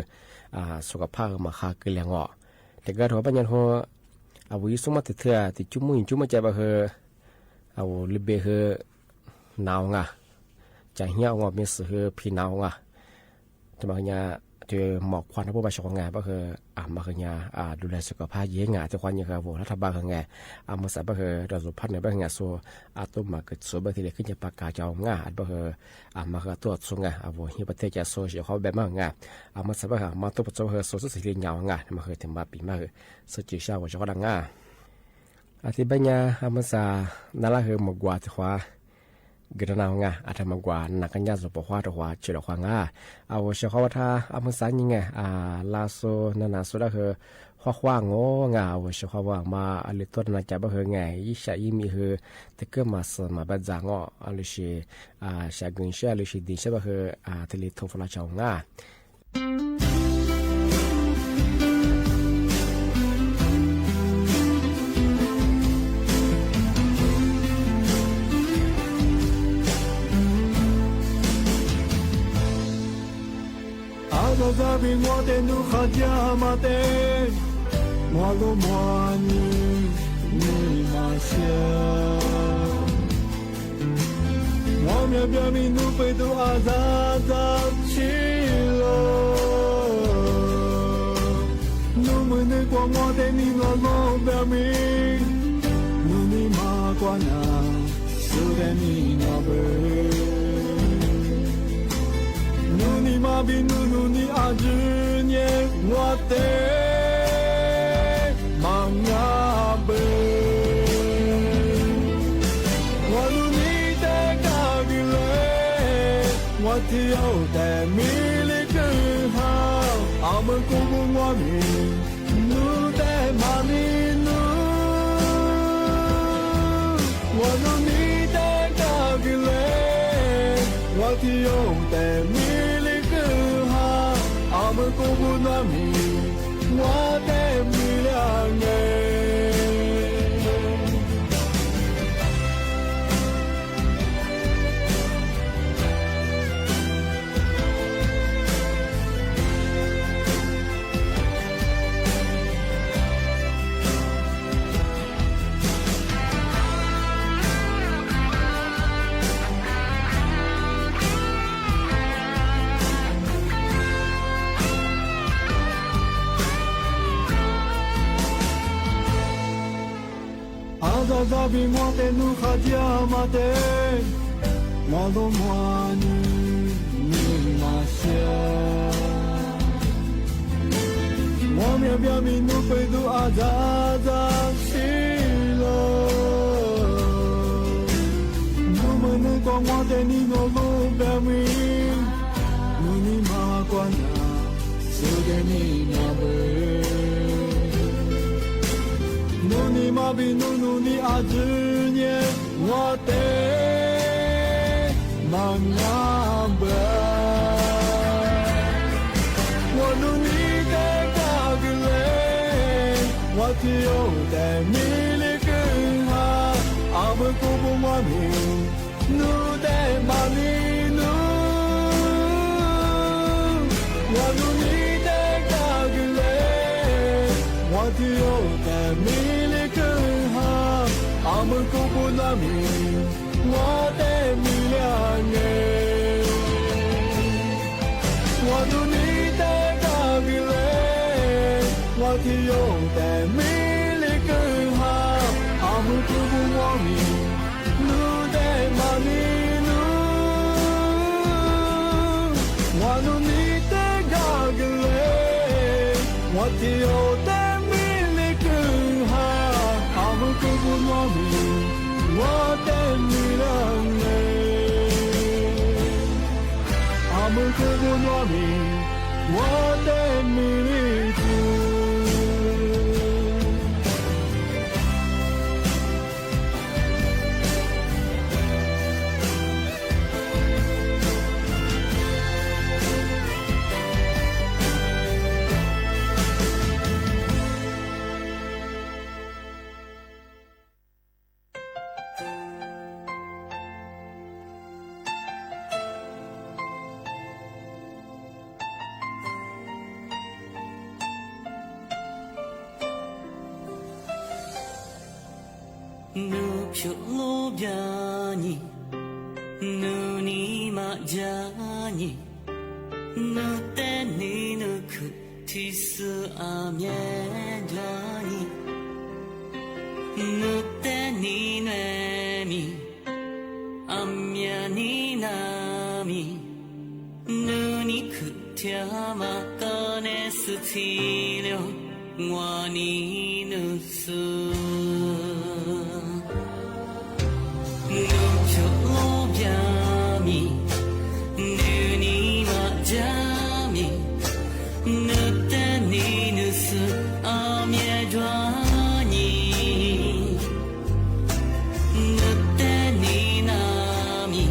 အ စီၤကဖး ဟဲ မၤဟးကလဲာ် သၢနံၣ် တကးထီၣ် ဘၣ်ညါထီၣ် အဝဲ ယံၤဆိကမိၣ် တထံၣ် တၢ်ကူၣ်မူ ယံၤကူၣ်မူ ကဲ ဘၣ်ဟဲ အဝဲ လၢဘဲ သၢနံၣ် နၢ်အီၤ သၢနံၣ် ကဟံးအီၤ သၢနံၣ် မ့ၢ်စၢၤ သၢနံၣ် ဖံးနၢ်အီၤ သၢနံၣ် တမၤ သၢနံၣ် တမၤခွါ နၢ်ဖိ ဘၣ်စ့ၢ်ကီး သၢနံၣ် ဘၣ်ဟဲ အ မၤ သၢနံၣ် အ ဒုးလဲၤ စီၤကဖး ယဲၢ် သၢနံၣ် အတခွါ သၢနံၣ် ဟဲ အဝဲ လၢထးဘး သၢနံၣ် အမၤစၢၤ ဘၣ်ဟဲ တၢ်စူၤဖး သၢနံၣ် ဘၣ်ဟဲ သၢနံၣ် စီၤ အတူမၤက့ၤဆိ ဘၣ်ဟဲ တလဲၤ ခံကပၤကၤ ကၠီၤ သၢနံၣ် အဘၣ်ဟဲ အမၤဟဲ အတူအဆိ သၢနံၣ် အဝဲ ဟံးပတဲ ကၠီၤ စီၤ စ့ၢ်ကီး ဘၣ်မး သၢနံၣ် အမၤစၢၤ ဘၣ်ဟဲ မၤတူၢ်ပဆိ ဘၣ်ဟဲ စီၤ စံးလံ သၢနံၣ် သၢနံၣ် မၤဟဲ တမၤပံၤမး သၢနံၣ် စ့ၢ်ကီး ဝဲ စ့ၢ်ကီး သၢနံၣ် အတဘၣ်ညါ အမၤစၢၤ နၤလၢ ဟဲ မကွၢ် တခွါ ကနၣ် သၢနံၣ် အတၢ်မကွၢ် နကညး စီၤပိာ်ခွါ တခွါ ဆဲးလီၤခွါ သၢနံၣ် အဝဲ စ့ၢ်ကီး ဝဲ တၢ်အမၤစၢၤ သၢနံၣ် သၢနံၣ် အလါ စီၤ နၤနၤ စီၤ ဘၣ်ဟဲ ခွါခွါ သၢနံၣ် သၢနံၣ် အဝဲ စ့ၢ်ကီး ဝဲ မၤ အလံာ်တိၢ် နၤ ကဘၣ်ဟဲ သၢနံၣ် ယံၤစၢ် ယံၤမံၤ သၢနံၣ် တကဲမၤစၢၤ မၤဘၣ်စၢၤ သၢနံၣ် အလံာ်ဆှံ အ သၢနံၣ် ဂုာ်ဆှၢ အလံာ်ဆှံ ဒံးဆှၢ ဘၣ်ဟဲ အ တလံာ်ထိၣ် ဖီလာ် သၢနံၣ် သၢနံၣ် အါ တၢ်သးဘံၣ် မွဲတဲနုၣ်ဃာ် ကမၤတဲ မွဲလိမွဲနုၣ် နုၣ်မၤဆှၢ မွဲမၠဲၣ်ဘၠၣ်မံၤ နုၣ်ပှ့ၤဒိၣ် အစၢ်စၢ် ဆံးလီၤ နုၣ်မုၢ်နုၣ်ကွီၢ် မွဲတဲနံၣ် လီၤလီၤဘၠၣ်မံၤ နုၣ်နံၣ်မၤကွၢ်နၤ စူၢ်က့ၤနံၣ်နီၢ်ဘၢ နုၣ်နံၣ်မၤဘံၣ်နုၣ် နုၣ်နံၣ်အဒုးနဲၣ် ဝဲတဲ မၤငါဘၢ ဝဲနုၣ်နံၣ်တဲကါကလဲ ဝဲထံၣ်ယိာ်တဲမံၤ လံကုၢ်ဟါ အမုၢ်ကူးပူၤ နွံမံၤ နုၣ်တဲမၤနံၣ်နုၣ် ဝဲနုၣ်နံၣ်တဲကါကလဲ ဝဲထံၣ်ယိာ်တဲမံၤ လံကုၢ်ဟါ အမုၢ်ကူးပူၤ နွံမံၤ ဝဲတဲမံၤလၢအငဲ အါ တၢ်သးဘံၣ် မွဲတဲနုၣ်ဃာ် ကမၤတဲ မွဲလိမွဲနုၣ် နုၣ်မၤဆှၢ မွဲမၠဲၣ်ဘၠၣ်မံၤ နုၣ်ပှ့ၤဒိၣ် အစၢ်စၢ် ဆံးလီၤ နုၣ်မုၢ်နုၣ်ကွီၢ် မွဲတဲနံၣ် လီၤလီၤဘၠၣ်မံၤ နုၣ်နံၣ်မၤကွၢ်နၤ စူၢ်က့ၤနံၣ်နီၢ်ဘၢ နုၣ်နံၣ်မၤဘံၣ်နုၣ် နုၣ်နံၣ်အဒုးနဲၣ် ဝဲတဲ မၤငါဘၢ ဝဲနုၣ်နံၣ်တဲကါကလဲ ဝဲထံၣ်ယိာ်တဲမံၤ လံကုၢ်ဟါ အမုၢ်ကူးပူၤ နွံမံၤ နုၣ်တဲမၤနံၣ်နုၣ် ဝဲနုၣ်နံၣ်တဲကါကလဲ ဝဲထံၣ်ယိာ်တဲမံၤ လံကုၢ်ဟါ အမုၢ်ကူးပူၤ နွံမံၤ ဝဲတဲမံၤလၢအငဲ ဝဲနုၣ်နံၣ်တဲကါကလဲ ဝဲထံၣ်ယိာ်တဲမံၤ လံကုၢ်ဟါ အမုၢ်ကူးပူၤ နွံမံၤ နုၣ်တဲမၤနံၣ်နုၣ် ဝဲနုၣ်နံၣ်တဲကါကလဲ ဝဲထံၣ်ယိာ်တဲမံၤ လံကုၢ်ဟါ အမုၢ်ကူးပူၤ နွံမံၤ ဝဲတဲမံၤလၢအငဲ အမုၢ်ကူးပူၤ နွံမံၤ နုဖြူလိုပြာညီ နုနံၤမးပြာညီ နုတဲန့ၢ်နုခုထံဆူအမဲဒွါညီ နုတဲန့ၢ်နမံၤ အမံၤန့ၣ်နမံၤ နုနံၤခုထံမးကနဲစူထံလၢ ဝါနံၤနုဆူ နုဖြူလိုပြာမံၤ နုနံၤမးပြာမံၤ နုတဲန့ၢ်နုဆူအမဲဒွါညီ နုတဲန့ၢ်နမံၤ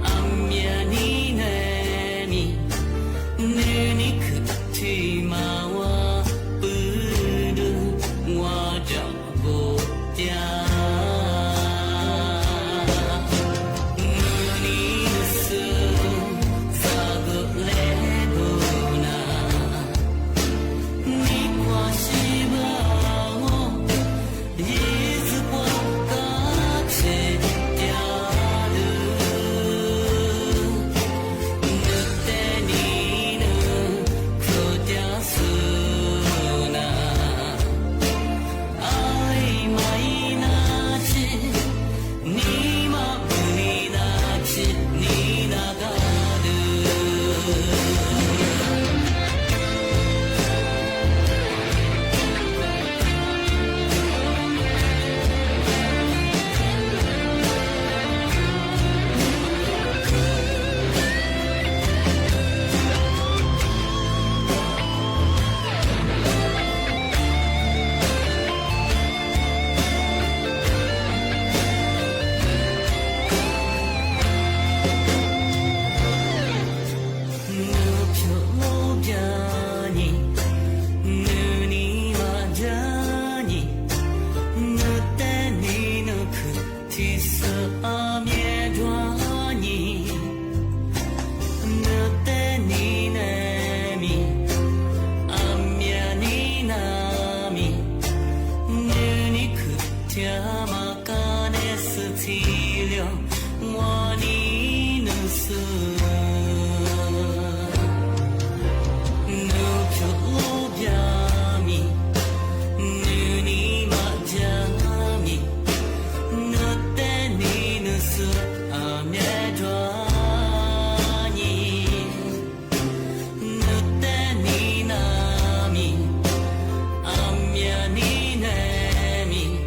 အမံၤန့ၣ်နမံၤ နုနံၤခုထံမးဝါပုၢ်ဒု ဝါဒၢဘိတၢ် နုနံၤနုဆူ သးဂုာ်လဲၤဘုနၤ နံၤကွၢ်စံးဘၣ်အီၤ ယ့ၣ်ၡူးပှၤကါဆဲးတၢ်ဒု နုတဲန့ၢ်နုခုတၢ်ဆူနၤ အလံၤမၤအံၤနၤဆံး နံၤမးပူၤန့ၣ်နၤဆံး နံၤနၤဂၤဒု နုဖြူလိုပြာညီ နုနံၤမးပြာညီ နုတဲန့ၢ်နုခုထံဆူအမဲဒွါညီ နုတဲန့ၢ်နမံၤ အမံၤန့ၣ်နမံၤ နုနံၤခုထံမးကနဲစူထံလၢ ဝါနံၤနုဆူ နုဖြူလိုပြာမံၤ နုနံၤမးပြာမံၤ နုတဲန့ၢ်နုဆူအမဲဒွါညီ နုတဲန့ၢ်နမံၤ အမံၤန့ၣ်နမံၤ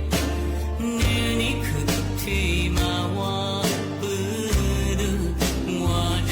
နုနံၤခုထံမးဝါပုၢ်ဒု ဝါဒၢ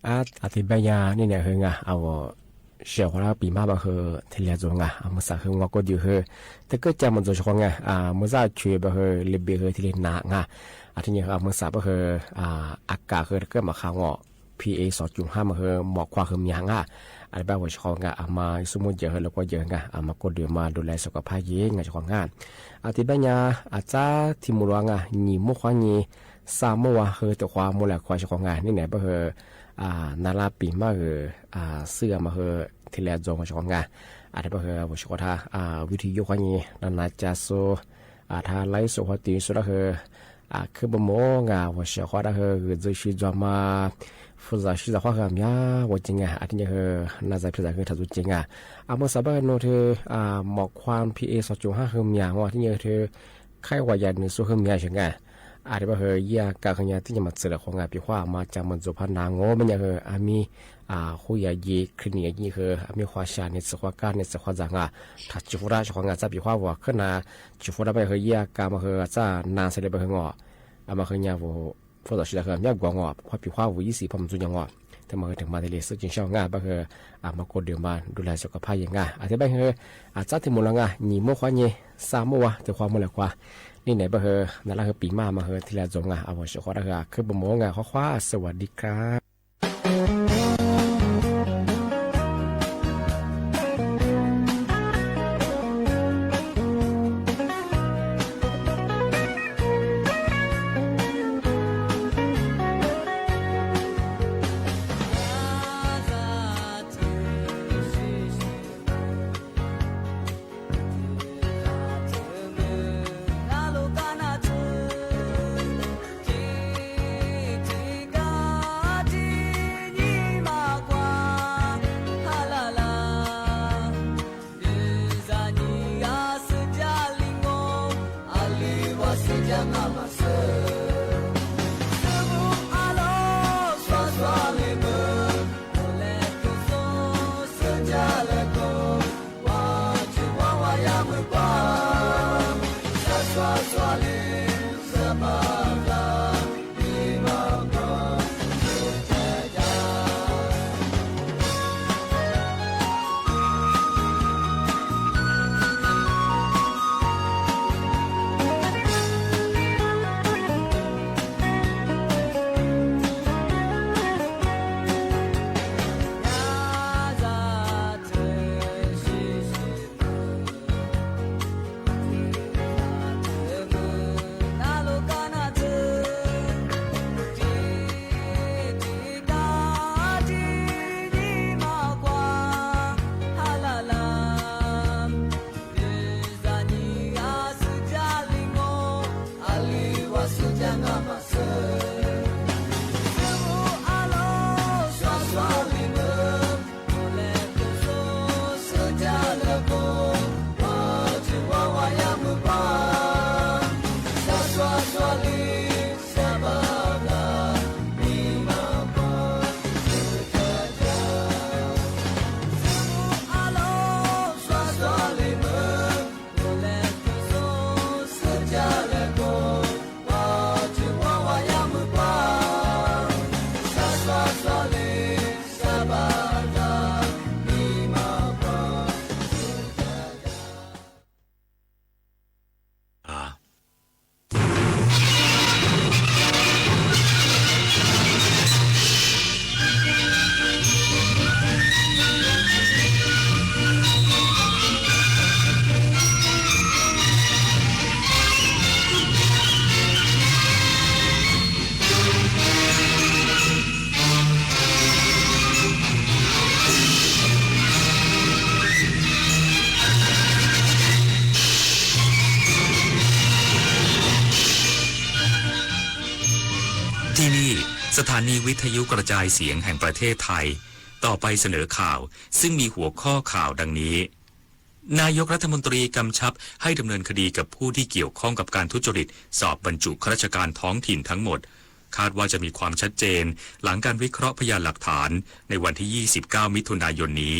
อะ อะติเบญานี่เนี่ย เฮองา เอา เสียงหัวเราะปี๋มาบ่าเฮอ ทีแลจ๋งงา อะ เมื่อสาเฮองอกก็ดื้อเฮอ แต่ก็จำมันจ๋งเสียงงา อะ เมื่อสาช่วยบ่าเฮอ เล็บเบเฮอ ทีแลหนางา อะ ทีนี้เฮอ อะ เมื่อสาบ่าเฮอ อะ อากาศเฮอ แต่ก็มาข่าวงอ พีเอ สองจุดห้า มาเฮอ หมอกควันเฮอ มีหยังงา อะ บ่าหัวเสียงงา อะ มาสมมุติเยอะเฮอ แล้วก็เยอะงา อะ มาก็ดื้อมาดูแลสุขภาพเยียะงาเสียงงา อะ ติเบญา อะ จ๊ะ ตี้หมู่หลวงงา หยี่โมงคว้าหยี่ ซาวโมงวา เฮอ แต่คว้าหมู่แหละคว้าเสียงงา นี่เนี่ยบ่าเฮอ อะ นาราปี๋มาเฮอ อะ เสื้อมาเฮอ ทีแลจ๋งเสียงงา อะ แต่บ่าเฮอ หัวเสียงงา อะ วิทยุคว้าหยี่ นานาจะโซ อะ ถ้าไลฟ์สดหัวตีสุดละเฮอ อะ คือบ่าโมงงา หัวเสียงงา เฮอ หรือจะชี้จ๋อมา ฟูจ๋าชี้จ๋อคว้าเฮอ มียา หัวจริงงา อะ ทีนี้เฮอ นาจะพี่จ๋าเฮอ ถ้าสุดจริงงา อะ เมื่อสาบ่าเฮอ โนเธอ อะ หมอกควัน พีเอ สองจุดห้า เฮอ มียา หัว ทีนี้เธอ ไข้หวัดใหญ่หนึ่งศูนย์ เฮอ มียาเสียงงา อะ แต่บ่าเฮอ เยียะกาเฮอยาตี้จะมาเสือของงาปี๋คว้ามาจากมันจุพันนางโง มันยาเฮอ อะ มี อะ คู่ยายีคลินิกยีเฮอ อะ มีคว้าชาเนี่ย เสือคว้าก้านเนี่ย เสือคว้าจ๋างา ถ้าจุดฟูระเสียงงา จ๊ะปี๋คว้าหัวขึ้นนา จุดฟูระบ่าเฮอ เยียะกามาเฮอ จ๊ะ นานเสียเลยบ่าเฮองอ อะ มาเฮอยาหัว พวกต่อชีวิตเฮอ มียากว่างอ พอปี๋คว้าหัวยี่สิบ พอมันจุยางอ แต่มาเฮอถึงมาทีเลซึ่งจริงเสียงงา บ่าเฮอ อะ มาก็เดี๋ยวมาดูแลสุขภาพเยียะงา อะ ติเบญาเฮอ อะ จ๊ะ ตี้หมู่หลวงงา หยี่โมงคว้าหยี่ ซาวโมงวา แต่คว้าหมู่แหละคว้า นี่เนี่ยบ่าเฮอ นาราเฮอปี๋มา มาเฮอ ทีแลจ๋งงา อะ หัวเสียงงา เฮอ คือบ่าโมงงา คว้า คว้า สวัสดีครับ ที่นี่ สถานีวิทยุกระจายเสียงแห่งประเทศไทย ต่อไปเสนอข่าว ซึ่งมีหัวข้อข่าวดังนี้ นายกรัฐมนตรีกำชับให้ดำเนินคดีกับผู้ที่เกี่ยวข้องกับการทุจริตสอบบรรจุข้าราชการท้องถิ่นทั้งหมด คาดว่าจะมีความชัดเจนหลังการวิเคราะห์พยานหลักฐานในวันที่ ยี่สิบเก้า มิถุนายนนี้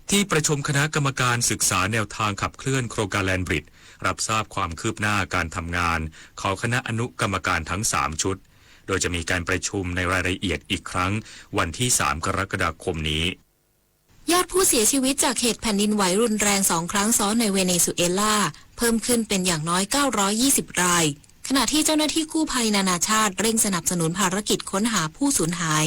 ที่ประชุมคณะกรรมการศึกษาแนวทางขับเคลื่อนโครงการแลนด์บริดจ์ รับทราบความคืบหน้าการทำงานของคณะอนุกรรมการทั้งสามชุด โดยจะมีการประชุมในรายละเอียดอีกครั้งวันที่ สาม กรกฎาคมนี้ ยอดผู้เสียชีวิตจากเหตุแผ่นดินไหวรุนแรงสองครั้งซ้อนในเวเนซุเอลา เพิ่มขึ้นเป็นอย่างน้อย เก้าร้อยยี่สิบ ราย ขณะที่เจ้าหน้าที่กู้ภัยนานาชาติเร่งสนับสนุนภารกิจค้นหาผู้สูญหาย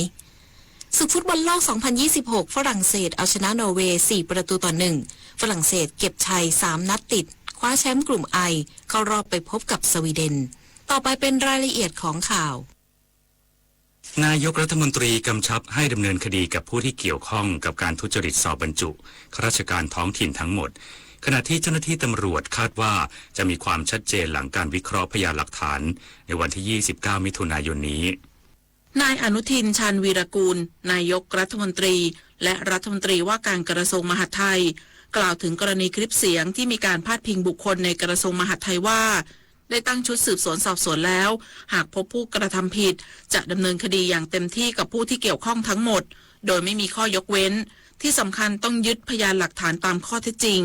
ศึกฟุตบอลโลก สองพันยี่สิบหก ฝรั่งเศสเอาชนะนอร์เวย์ สี่ ประตูต่อ หนึ่ง ฝรั่งเศสเก็บชัย สาม นัดติด คว้าแชมป์กลุ่ม I เข้ารอบไปพบกับสวีเดน ต่อไปเป็นรายละเอียดของข่าว นายกรัฐมนตรีกำชับให้ดำเนินคดีกับผู้ที่เกี่ยวข้องกับการทุจริตสอบบรรจุข้าราชการท้องถิ่นทั้งหมด ขณะที่เจ้าหน้าที่ตำรวจคาดว่าจะมีความชัดเจนหลังการวิเคราะห์พยานหลักฐานในวันที่ ยี่สิบเก้า มิถุนายนนี้ นายอนุทิน ชาญวีรกูล นายกรัฐมนตรี และรัฐมนตรีว่าการกระทรวงมหาดไทย กล่าวถึงกรณีคลิปเสียงที่มีการพาดพิงบุคคลในกระทรวงมหาดไทยว่า ได้ตั้งชุดสืบสวนสอบสวนแล้ว หากพบผู้กระทำผิด จะดำเนินคดีอย่างเต็มที่กับผู้ที่เกี่ยวข้องทั้งหมด โดยไม่มีข้อยกเว้น ที่สำคัญต้องยึดพยานหลักฐานตามข้อเท็จจริง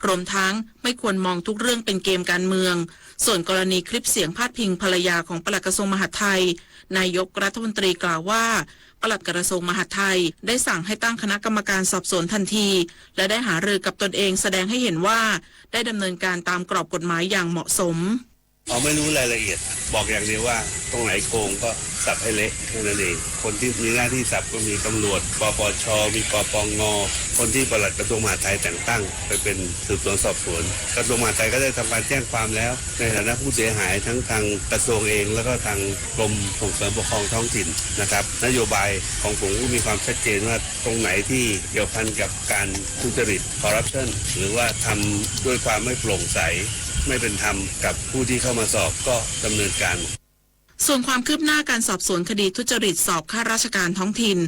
รวมทั้งไม่ควรมองทุกเรื่องเป็นเกมการเมือง ส่วนกรณีคลิปเสียงพาดพิงภรรยาของปลัดกระทรวงมหาดไทย นายกรัฐมนตรีกล่าวว่า ปลัดกระทรวงมหาดไทยได้สั่งให้ตั้งคณะกรรมการสอบสวนทันที และได้หารือกับตนเองแสดงให้เห็นว่าได้ดำเนินการตามกรอบกฎหมายอย่างเหมาะสม อ๋อ ไม่รู้รายละเอียด บอกอย่างเดียวว่าตรงไหนโกงก็สับให้เละแค่นั้นเอง คนที่มีหน้าที่สับก็มีตำรวจ ปปช มี ปปง คนที่ปลัดกระทรวงมหาดไทยแต่งตั้งไปเป็นสืบสวนสอบสวน กระทรวงมหาดไทยก็ได้ทำการแจ้งความแล้ว ในฐานะผู้เสียหายทั้งทางกระทรวงเอง แล้วก็ทางกรมส่งเสริมปกครองท้องถิ่นนะครับ นโยบายของผมก็มีความชัดเจนว่าตรงไหนที่เกี่ยวพันกับการทุจริต corruption หรือว่าทำด้วยความไม่โปร่งใส ไม่เป็นธรรมกับผู้ที่เข้ามาสอบก็ดำเนินการ ส่วนความคืบหน้าการสอบสวนคดีทุจริตสอบข้าราชการท้องถิ่น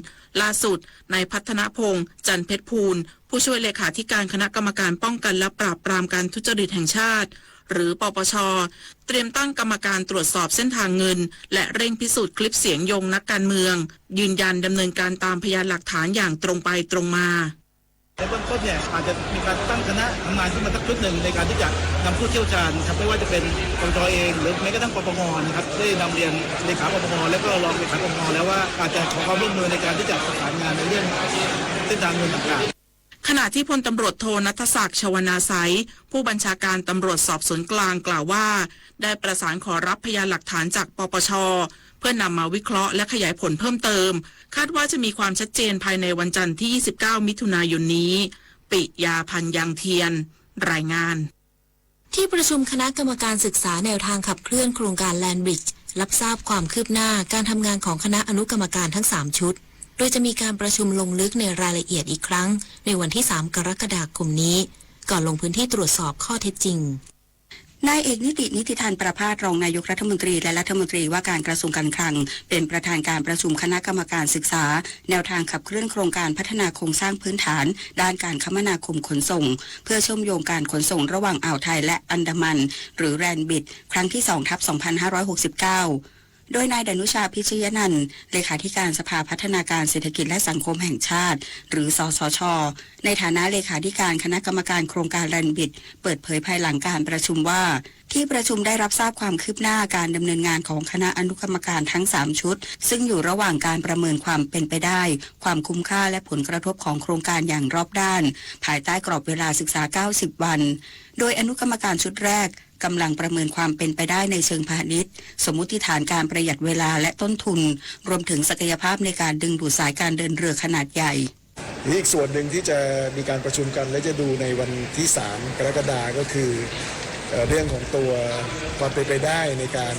ล่าสุด นายพัฒนพงษ์ จันทร์เพชรภูล ผู้ช่วยเลขาธิการคณะกรรมการป้องกันและปราบปรามการทุจริตแห่งชาติ หรือ ปปช เตรียมตั้งกรรมการตรวจสอบเส้นทางเงิน และเร่งพิสูจน์คลิปเสียงโยงนักการเมือง ยืนยันดำเนินการตามพยานหลักฐานอย่างตรงไปตรงมา ในเบื้องต้นเนี่ยอาจจะมีการตั้งคณะทำงานขึ้นมาสักชุดหนึ่งในการที่จะนำผู้เชี่ยวชาญครับ ไม่ว่าจะเป็น ปปช เอง หรือแม้กระทั่ง ปปง นะครับ ได้นำเรียนเลขา ปปง และก็รองเลขา ปปง แล้วว่าอาจจะขอความร่วมมือในการที่จะประสานงานในเรื่องเส้นทางเงินต่างๆ ขณะที่พลตำรวจโทณัฐศักดิ์ ชวนาไสย ผู้บัญชาการตำรวจสอบสวนกลางกล่าวว่า ได้ประสานขอรับพยานหลักฐานจาก ปปช เพื่อนำมาวิเคราะห์และขยายผลเพิ่มเติม คาดว่าจะมีความชัดเจนภายในวันจันทร์ที่ ยี่สิบเก้า มิถุนายนนี้ ปิยา พันยังเทียน รายงาน ที่ประชุมคณะกรรมการศึกษาแนวทางขับเคลื่อนโครงการ Land Bridge รับทราบความคืบหน้าการทำงานของคณะอนุกรรมการทั้งสามชุด โดยจะมีการประชุมลงลึกในรายละเอียดอีกครั้ง ในวันที่ สาม กรกฎาคมนี้ ก่อนลงพื้นที่ตรวจสอบข้อเท็จจริง นายเอก นิติ นิติธรรม ประภาส รองนายกรัฐมนตรี และรัฐมนตรีว่าการกระทรวงการคลัง เป็นประธานการประชุมคณะกรรมการศึกษา แนวทางขับเคลื่อนโครงการพัฒนาโครงสร้างพื้นฐาน ด้านการคมนาคมขนส่ง เพื่อเชื่อมโยงการขนส่งระหว่างอ่าวไทยและอันดามัน หรือ Land Bridge ครั้งที่ สองทับสองพันห้าร้อยหกสิบเก้า โดยนายดนุชา พิชยนันท์ เลขาธิการสภาพัฒนาการเศรษฐกิจและสังคมแห่งชาติ หรือ สสช ในฐานะเลขาธิการคณะกรรมการโครงการ Land Bridge เปิดเผยภายหลังการประชุมว่า ที่ประชุมได้รับทราบความคืบหน้าการดำเนินงานของคณะอนุกรรมการทั้งสามชุด ซึ่งอยู่ระหว่างการประเมินความเป็นไปได้ ความคุ้มค่าและผลกระทบของโครงการอย่างรอบด้าน ภายใต้กรอบเวลาศึกษา เก้าสิบวัน โดยอนุกรรมการชุดแรกกำลังประเมินความเป็นไปได้ในเชิงพาณิชย์ สมมุติฐานการประหยัดเวลาและต้นทุน รวมถึงศักยภาพในการดึงดูดสายการเดินเรือขนาดใหญ่ อีกส่วนหนึ่งที่จะมีการประชุมกันและจะดูในวันที่ สาม กรกฎาคม ก็คือ เอ่อ เรื่องของตัวความเป็นไปได้ในการ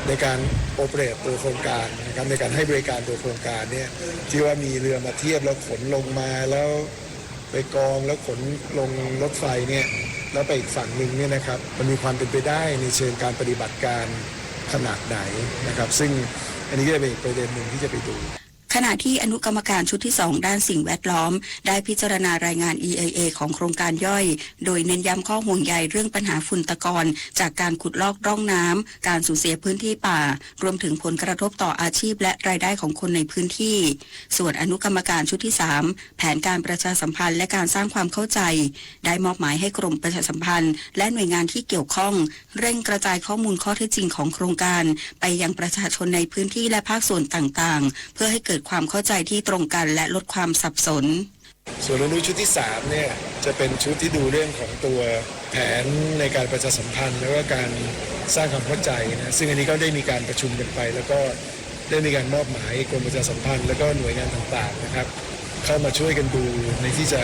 ในการ operate ตัวโครงการนะครับ ในการให้บริการตัวโครงการเนี่ย ที่ว่ามีเรือมาเทียบแล้วขนลงมา แล้วไปกอง แล้วขนลงรถไฟเนี่ย แล้วไปอีกฝั่งหนึ่งเนี่ยนะครับ มันมีความเป็นไปได้ในเชิงการปฏิบัติการขนาดไหนนะครับ ซึ่งอันนี้ก็จะเป็นอีกประเด็นหนึ่งที่จะไปดู ขณะที่อนุกรรมการชุดที่สองด้านสิ่งแวดล้อม ได้พิจารณารายงาน อี ไอ เอ ของโครงการย่อย โดยเน้นย้ำข้อห่วงใยเรื่องปัญหาฝุ่นตะกอนจากการขุดลอกร่องน้ำ การสูญเสียพื้นที่ป่า รวมถึงผลกระทบต่ออาชีพและรายได้ของคนในพื้นที่ ส่วนอนุกรรมการชุดที่สาม แผนการประชาสัมพันธ์และการสร้างความเข้าใจ ได้มอบหมายให้กรมประชาสัมพันธ์ และหน่วยงานที่เกี่ยวข้อง เร่งกระจายข้อมูลข้อเท็จจริงของโครงการ ไปยังประชาชนในพื้นที่และภาคส่วนต่างๆ เพื่อให้เกิดความเข้าใจที่ตรงกันและลดความสับสน ส่วนอนุชุดที่สามเนี่ย จะเป็นชุดที่ดูเรื่องของตัวแผนในการประชาสัมพันธ์ แล้วก็การสร้างความเข้าใจนะ ซึ่งอันนี้ก็ได้มีการประชุมกันไป แล้วก็ได้มีการมอบหมายกรมประชาสัมพันธ์ แล้วก็หน่วยงานต่างๆนะครับ เข้ามาช่วยกันดูในที่จะ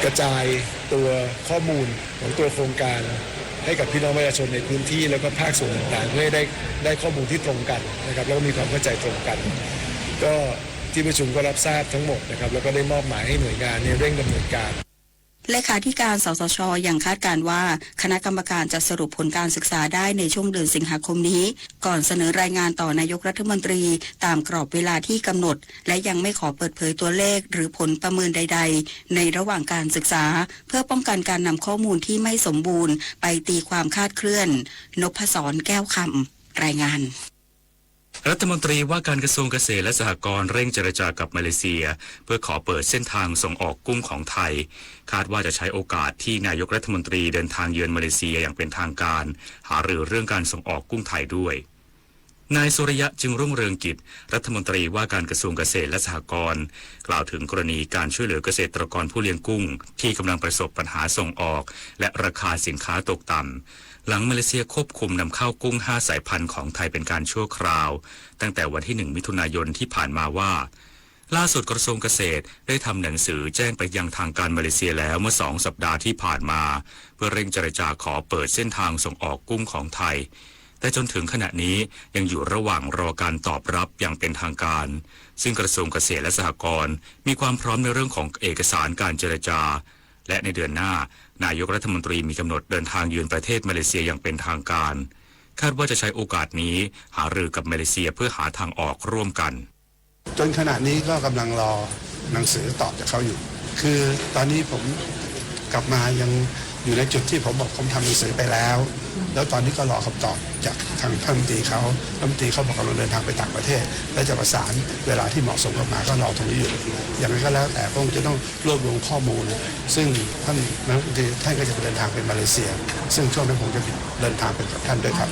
กระจายตัวข้อมูลของตัวโครงการ ให้กับพี่น้องประชาชนในพื้นที่ แล้วก็ภาคส่วนต่างๆ เพื่อให้ได้ ได้ข้อมูลที่ตรงกันนะครับ แล้วก็มีความเข้าใจตรงกัน ก็ที่ประชุมก็รับทราบทั้งหมดนะครับ แล้วก็ได้มอบหมายให้หน่วยงานเนี่ยเร่งดำเนินการ เลขาธิการ สสช ยังคาดการณ์ว่า คณะกรรมการจะสรุปผลการศึกษาได้ในช่วงเดือนสิงหาคมนี้ ก่อนเสนอรายงานต่อนายกรัฐมนตรี ตามกรอบเวลาที่กำหนด และยังไม่ขอเปิดเผยตัวเลขหรือผลประเมินใดๆ ในระหว่างการศึกษา เพื่อป้องกันการนำข้อมูลที่ไม่สมบูรณ์ไปตีความคลาดเคลื่อน นพศร แก้วคำ รายงาน รัฐมนตรีว่าการกระทรวงเกษตรและสหกรณ์เร่งเจรจากับมาเลเซีย เพื่อขอเปิดเส้นทางส่งออกกุ้งของไทย คาดว่าจะใช้โอกาสที่นายกรัฐมนตรีเดินทางเยือนมาเลเซียอย่างเป็นทางการ หารือเรื่องการส่งออกกุ้งไทยด้วย นายสุริยะ จึงรุ่งเรืองกิจ รัฐมนตรีว่าการกระทรวงเกษตรและสหกรณ์ กล่าวถึงกรณีการช่วยเหลือเกษตรกรผู้เลี้ยงกุ้ง ที่กำลังประสบปัญหาส่งออก และราคาสินค้าตกต่ำ หลังมาเลเซียควบคุมนำเข้ากุ้งห้าสายพันธุ์ของไทยเป็นการชั่วคราว ตั้งแต่วันที่ หนึ่ง มิถุนายนที่ผ่านมาว่า ล่าสุดกระทรวงเกษตรได้ทำหนังสือแจ้งไปยังทางการมาเลเซียแล้วเมื่อสองสัปดาห์ที่ผ่านมา เพื่อเร่งเจรจาขอเปิดเส้นทางส่งออกกุ้งของไทย แต่จนถึงขณะนี้ยังอยู่ระหว่างรอการตอบรับอย่างเป็นทางการ ซึ่งกระทรวงเกษตรและสหกรณ์มีความพร้อมในเรื่องของเอกสารการเจรจา และในเดือนหน้า นายกรัฐมนตรีมีกำหนดเดินทางเยือนประเทศมาเลเซียอย่างเป็นทางการ คาดว่าจะใช้โอกาสนี้หารือกับมาเลเซียเพื่อหาทางออกร่วมกัน จนขณะนี้ก็กำลังรอหนังสือตอบจากเขาอยู่ คือตอนนี้ผมกลับมายัง อยู่ในจุดที่ผมบอกผมทำหนังสือไปแล้ว แล้วตอนนี้ก็รอคำตอบจากทางท่านรัฐมนตรีเขา รัฐมนตรีเขาบอกกำลังเดินทางไปต่างประเทศ และจะประสานเวลาที่เหมาะสมกลับมา ก็รอตรงนี้อยู่ อย่างไรก็แล้วแต่ก็คงจะต้องรวบรวมข้อมูล ซึ่งท่านรัฐมนตรีท่านก็จะเดินทางไปมาเลเซีย ซึ่งช่วงนั้นผมจะเดินทางไปกับท่านด้วยครับ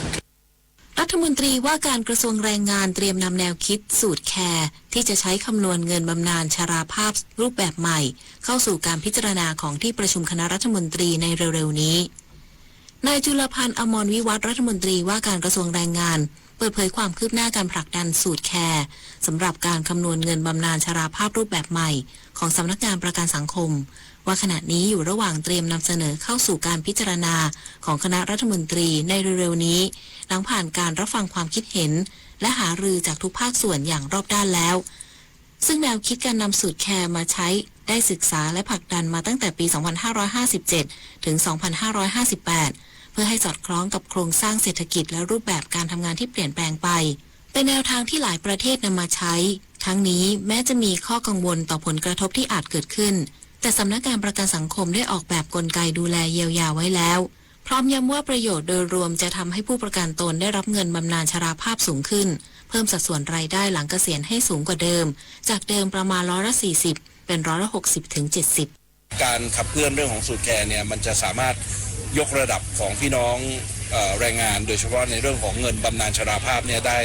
รัฐมนตรีว่าการกระทรวงแรงงานเตรียมนำแนวคิดสูตรแคร์ที่จะใช้คำนวณเงินบำนาญชราภาพรูปแบบใหม่ เข้าสู่การพิจารณาของที่ประชุมคณะรัฐมนตรีในเร็วๆนี้ นายจุลพันธ์ อมรวิวัฒน์ รัฐมนตรีว่าการกระทรวงแรงงาน เปิดเผยความคืบหน้าการผลักดันสูตรแคร์สำหรับการคำนวณเงินบำนาญชราภาพรูปแบบใหม่ของสำนักงานประกันสังคม ว่าขณะนี้อยู่ระหว่างเตรียมนำเสนอเข้าสู่การพิจารณาของคณะรัฐมนตรีในเร็วๆนี้ หลังผ่านการรับฟังความคิดเห็น และหารือจากทุกภาคส่วนอย่างรอบด้านแล้ว ซึ่งแนวคิดการนำสูตรแคร์มาใช้ได้ศึกษาและผลักดันมาตั้งแต่ปี สองพันห้าร้อยห้าสิบเจ็ด ถึง สองพันห้าร้อยห้าสิบแปด เพื่อให้สอดคล้องกับโครงสร้างเศรษฐกิจและรูปแบบการทำงานที่เปลี่ยนแปลงไป เป็นแนวทางที่หลายประเทศนำมาใช้ ทั้งนี้แม้จะมีข้อกังวลต่อผลกระทบที่อาจเกิดขึ้น แต่สำนักงานประกันสังคมได้ออกแบบกลไกดูแลเยียวยาไว้แล้ว พร้อมย้ำว่าประโยชน์โดยรวมจะทำให้ผู้ประกันตนได้รับเงินบำนาญชราภาพสูงขึ้น เพิ่มสัดส่วนรายได้หลังเกษียณให้สูงกว่าเดิม จากเดิมประมาณร้อยละสี่สิบ เป็นร้อยละหกสิบถึงเจ็ดสิบ การขับเคลื่อนเรื่องของสูตรแคร์เนี่ย มันจะสามารถยกระดับของพี่น้อง เอ่อ แรงงาน โดยเฉพาะในเรื่องของเงินบำนาญชราภาพเนี่ยได้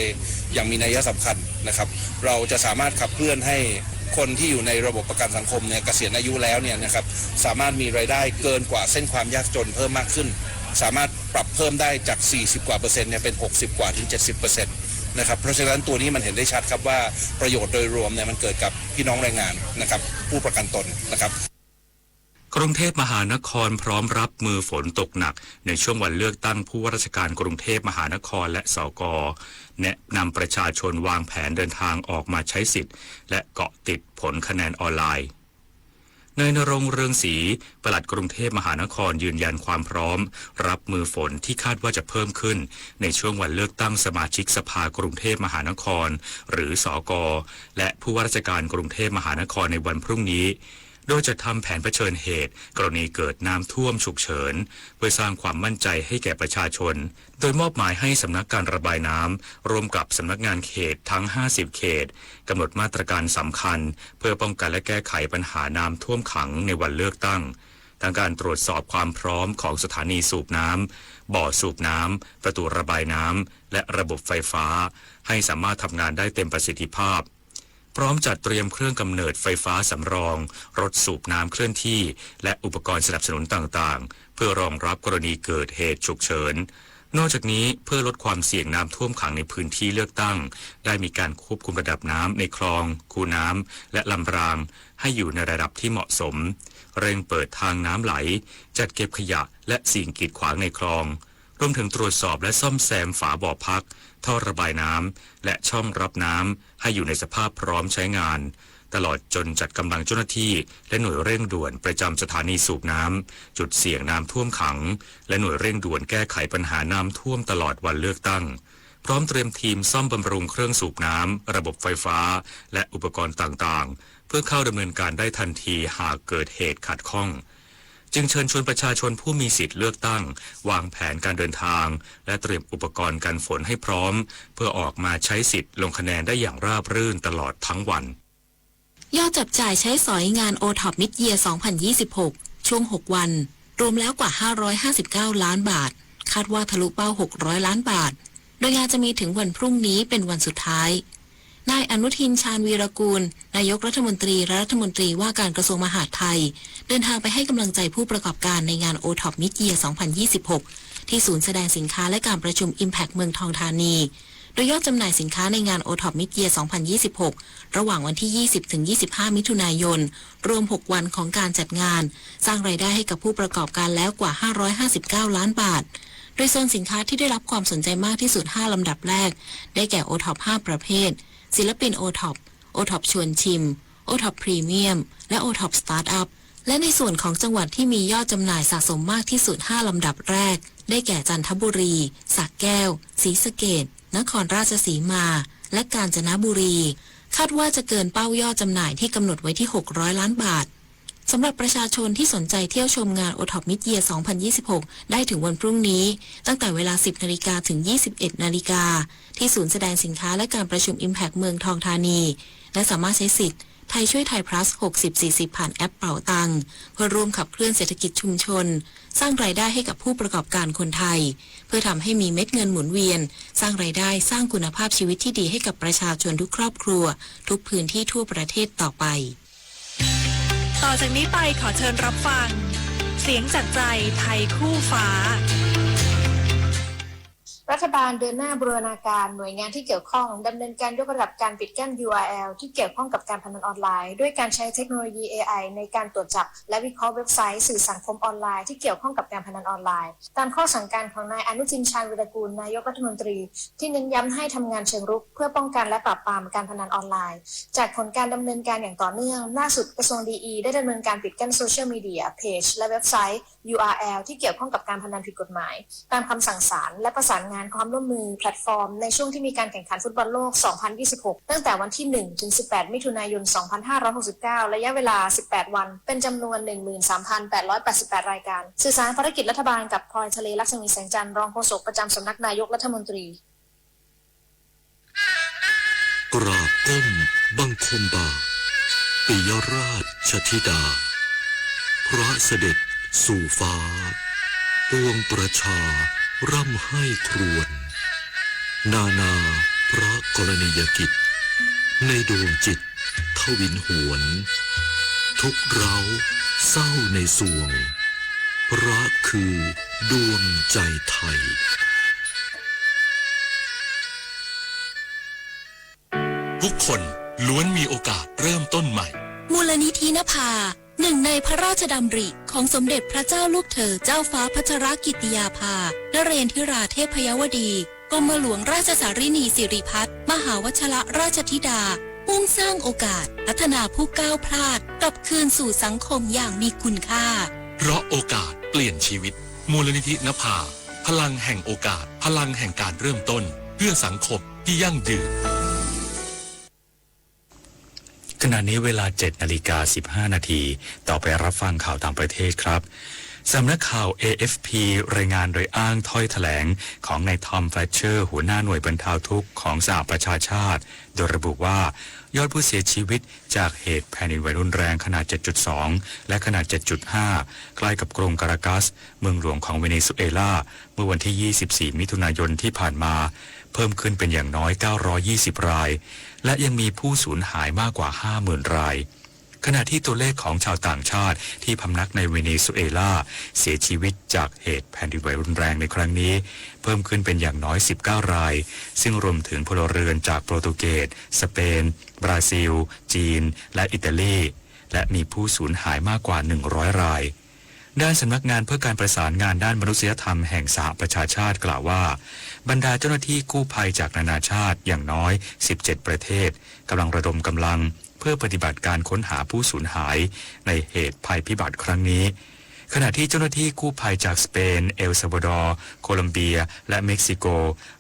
อย่างมีนัยสำคัญนะครับ เราจะสามารถขับเคลื่อนให้คนที่อยู่ในระบบประกันสังคมเนี่ย เกษียณอายุแล้วเนี่ยนะครับ สามารถมีรายได้เกินกว่าเส้นความยากจนเพิ่มมากขึ้น สามารถปรับเพิ่มได้จาก สี่สิบกว่าเปอร์เซ็นต์เนี่ย เป็น หกสิบกว่าถึง เจ็ดสิบเปอร์เซ็นต์ นะครับ เพราะฉะนั้นตัวนี้มันเห็นได้ชัดครับว่าประโยชน์โดยรวมเนี่ยมันเกิดกับพี่น้องแรงงานนะครับ ผู้ประกันตนนะครับ กรุงเทพมหานครพร้อมรับมือฝนตกหนักในช่วงวันเลือกตั้งผู้ว่าราชการกรุงเทพมหานครและ สก แนะนำประชาชนวางแผนเดินทางออกมาใช้สิทธิ์ และเกาะติดผลคะแนนออนไลน์ นายณรงค์ เรืองศรี ปลัดกรุงเทพมหานครยืนยันความพร้อมรับมือฝนที่คาดว่าจะเพิ่มขึ้นในช่วงวันเลือกตั้งสมาชิกสภากรุงเทพมหานคร หรือ สก และผู้ว่าราชการกรุงเทพมหานครในวันพรุ่งนี้ โดยจัดทำแผนเผชิญเหตุกรณีเกิดน้ำท่วมฉุกเฉิน เพื่อสร้างความมั่นใจให้แก่ประชาชน โดยมอบหมายให้สำนักการระบายน้ำร่วมกับสำนักงานเขตทั้ง ห้าสิบ เขต กำหนดมาตรการสำคัญ เพื่อป้องกันและแก้ไขปัญหาน้ำท่วมขังในวันเลือกตั้ง ทั้งการตรวจสอบความพร้อมของสถานีสูบน้ำ บ่อสูบน้ำ ประตูระบายน้ำ และระบบไฟฟ้า ให้สามารถทำงานได้เต็มประสิทธิภาพ พร้อมจัดเตรียมเครื่องกำเนิดไฟฟ้าสำรอง รถสูบน้ำเคลื่อนที่ และอุปกรณ์สนับสนุนต่างๆ เพื่อรองรับกรณีเกิดเหตุฉุกเฉิน นอกจากนี้เพื่อลดความเสี่ยงน้ำท่วมขังในพื้นที่เลือกตั้ง ได้มีการควบคุมระดับน้ำในคลอง คูน้ำ และลำราง ให้อยู่ในระดับที่เหมาะสม เร่งเปิดทางน้ำไหล จัดเก็บขยะและสิ่งกีดขวางในคลอง รวมถึงตรวจสอบและซ่อมแซมฝาบ่อพัก ท่อระบายน้ำ และช่องรับน้ำ ให้อยู่ในสภาพพร้อมใช้งาน ตลอดจนจัดกำลังเจ้าหน้าที่ และหน่วยเร่งด่วนประจำสถานีสูบน้ำ จุดเสี่ยงน้ำท่วมขัง และหน่วยเร่งด่วนแก้ไขปัญหาน้ำท่วมตลอดวันเลือกตั้ง พร้อมเตรียมทีมซ่อมบำรุงเครื่องสูบน้ำ ระบบไฟฟ้า และอุปกรณ์ต่างๆ เพื่อเข้าดำเนินการได้ทันทีหากเกิดเหตุขัดข้อง จึงเชิญชวนประชาชนผู้มีสิทธิ์เลือกตั้ง วางแผนการเดินทาง และเตรียมอุปกรณ์กันฝนให้พร้อม เพื่อออกมาใช้สิทธิ์ลงคะแนนได้อย่างราบรื่นตลอดทั้งวัน ยอดจับจ่ายใช้สอยงาน โอท็อป Mid-Year สองพันยี่สิบหก ช่วง หก วัน รวมแล้วกว่า ห้าร้อยห้าสิบเก้า ล้านบาท คาดว่าทะลุเป้า หกร้อย ล้านบาท โดยงานจะมีถึงวันพรุ่งนี้เป็นวันสุดท้าย นายอนุทิน ชาญวีรกูล นายกรัฐมนตรี และรัฐมนตรีว่าการกระทรวงมหาดไทย เดินทางไปให้กำลังใจผู้ประกอบการในงาน โอท็อป Mid-Year สองพันยี่สิบหก ที่ศูนย์แสดงสินค้าและการประชุม Impact เมืองทองธานี โดยยอดจำหน่ายสินค้าในงาน โอท็อป Mid-Year สองพันยี่สิบหก ระหว่างวันที่ ยี่สิบ ถึง ยี่สิบห้า มิถุนายน รวม หก วันของการจัดงาน สร้างรายได้ให้กับผู้ประกอบการแล้วกว่า ห้าร้อยห้าสิบเก้า ล้านบาท โดยโซนสินค้าที่ได้รับความสนใจมากที่สุด ห้า ลำดับแรก ได้แก่ โอท็อป ห้า ประเภท ศิลปิน โอท็อป โอท็อป ชวนชิม โอท็อป พรีเมียม และ โอท็อป สตาร์ทอัพ และในส่วนของจังหวัดที่มียอดจำหน่ายสะสมมากที่สุด ห้า ลำดับแรก ได้แก่ จันทบุรี สระแก้ว ศรีสะเกษ นครราชสีมา และกาญจนบุรี คาดว่าจะเกินเป้ายอดจำหน่ายที่กำหนดไว้ที่ หกร้อย ล้านบาท สำหรับประชาชนที่สนใจเที่ยวชมงาน โอท็อป Mid-Year สองพันยี่สิบหก ได้ถึงวันพรุ่งนี้ ตั้งแต่เวลา สิบนาฬิกา ถึง ยี่สิบเอ็ดนาฬิกา ที่ศูนย์แสดงสินค้าและการประชุม Impact เมืองทองธานี และสามารถใช้สิทธิ์ไทยช่วยไทย Plus หกสิบสี่สิบ ผ่านแอปเป๋าตัง เพื่อร่วมขับเคลื่อนเศรษฐกิจชุมชน สร้างรายได้ให้กับผู้ประกอบการคนไทย เพื่อทำให้มีเม็ดเงินหมุนเวียน สร้างรายได้ สร้างคุณภาพชีวิตที่ดีให้กับประชาชนทุกครอบครัว ทุกพื้นที่ทั่วประเทศต่อไป ต่อจากนี้ไปขอเชิญรับฟัง เสียงจากใจไทยคู่ฟ้า รัฐบาลเดินหน้าบูรณาการหน่วยงานที่เกี่ยวข้อง ดำเนินการยกระดับการปิดกั้น ยูอาร์แอล ที่เกี่ยวข้องกับการพนันออนไลน์ ด้วยการใช้เทคโนโลยี เอไอ ในการตรวจจับ และวิเคราะห์เว็บไซต์สื่อสังคมออนไลน์ที่เกี่ยวข้องกับการพนันออนไลน์ ตามข้อสั่งการของนายอนุทิน ชาญวีรกูล นายกรัฐมนตรี ที่เน้นย้ำให้ทำงานเชิงรุกเพื่อป้องกันและปราบปรามการพนันออนไลน์ จากผลการดำเนินการอย่างต่อเนื่อง ล่าสุดกระทรวงดีอีได้ดำเนินการปิดกั้นโซเชียลมีเดีย เพจ และเว็บไซต์ ยูอาร์แอล ที่เกี่ยวข้องกับการพนันผิดกฎหมาย ตามคำสั่งศาล และประสานงานความร่วมมือแพลตฟอร์ม ในช่วงที่มีการแข่งขันฟุตบอลโลก สองพันยี่สิบหก ตั้งแต่วันที่ หนึ่ง ถึง สิบแปด มิถุนายน สองพันห้าร้อยหกสิบเก้า ระยะเวลา สิบแปด วัน เป็นจำนวน หนึ่งหมื่นสามพันแปดร้อยแปดสิบแปด รายการ สื่อสารภารกิจรัฐบาลกับพลอยทะเล ลักษมี แสงจันทร์ รองโฆษกประจำสำนักนายกรัฐมนตรี กราบก้มบังคมบาท ปิยราชธิดา พระเสด็จสู่ฟ้า ปวงประชาร่ำไห้ครวญ นานาพระกรณียกิจ ในดวงจิตทวินหวน ทุกข์ร้าวเศร้าในสวง พระคือดวงใจไทย ทุกคนล้วนมีโอกาสเริ่มต้นใหม่ มูลนิธินภา เนื่องในพระราชดำริของสมเด็จพระเจ้าลูกเธอเจ้าฟ้าพัชรกิติยาภา นเรนทิราเทพยวดี กรมหลวงราชสารินีสิริพัฒน์ มหาวัชรราชธิดา มุ่งสร้างโอกาสพัฒนาผู้ก้าวพลาดกลับคืนสู่สังคมอย่างมีคุณค่า เพราะโอกาสเปลี่ยนชีวิต มูลนิธินภา พลังแห่งโอกาส พลังแห่งการเริ่มต้น เพื่อสังคมที่ยั่งยืน ขณะนี้เวลา เจ็ดนาฬิกาสิบห้านาที ต่อไปรับฟังข่าวต่างประเทศครับ สำนักข่าว เอเอฟพี รายงานโดยอ้างถ้อยแถลงของนายทอม แฟลชเชอร์ หัวหน้าหน่วยบรรเทาทุกข์ของสหประชาชาติ โดยระบุว่า ยอดผู้เสียชีวิตจากเหตุแผ่นดินไหวรุนแรงขนาด เจ็ดจุดสอง และขนาด เจ็ดจุดห้า ใกล้กับกรุงการากัส เมืองหลวงของเวเนซุเอลา เมื่อวันที่ ยี่สิบสี่ มิถุนายนที่ผ่านมา เพิ่มขึ้นเป็นอย่างน้อย เก้าร้อยยี่สิบ ราย และยังมีผู้สูญหายมากกว่า ห้าหมื่น ราย ขณะที่ตัวเลขของชาวต่างชาติที่พำนักในเวเนซุเอลาเสียชีวิตจากเหตุแผ่นดินไหวรุนแรงในครั้งนี้ เพิ่มขึ้นเป็นอย่างน้อย สิบเก้า ราย ซึ่งรวมถึงพลเรือนจากโปรตุเกส สเปน บราซิล จีน และอิตาลี และมีผู้สูญหายมากกว่า หนึ่งร้อย ราย ด้านสำนักงานเพื่อการประสานงานด้านมนุษยธรรมแห่งสหประชาชาติกล่าวว่า บรรดาเจ้าหน้าที่กู้ภัยจากนานาชาติอย่างน้อย สิบเจ็ด ประเทศ กำลังระดมกำลังเพื่อปฏิบัติการค้นหาผู้สูญหายในเหตุภัยพิบัติครั้งนี้ ขณะที่เจ้าหน้าที่กู้ภัยจากสเปน เอลซัลวาดอร์ โคลัมเบีย และเม็กซิโก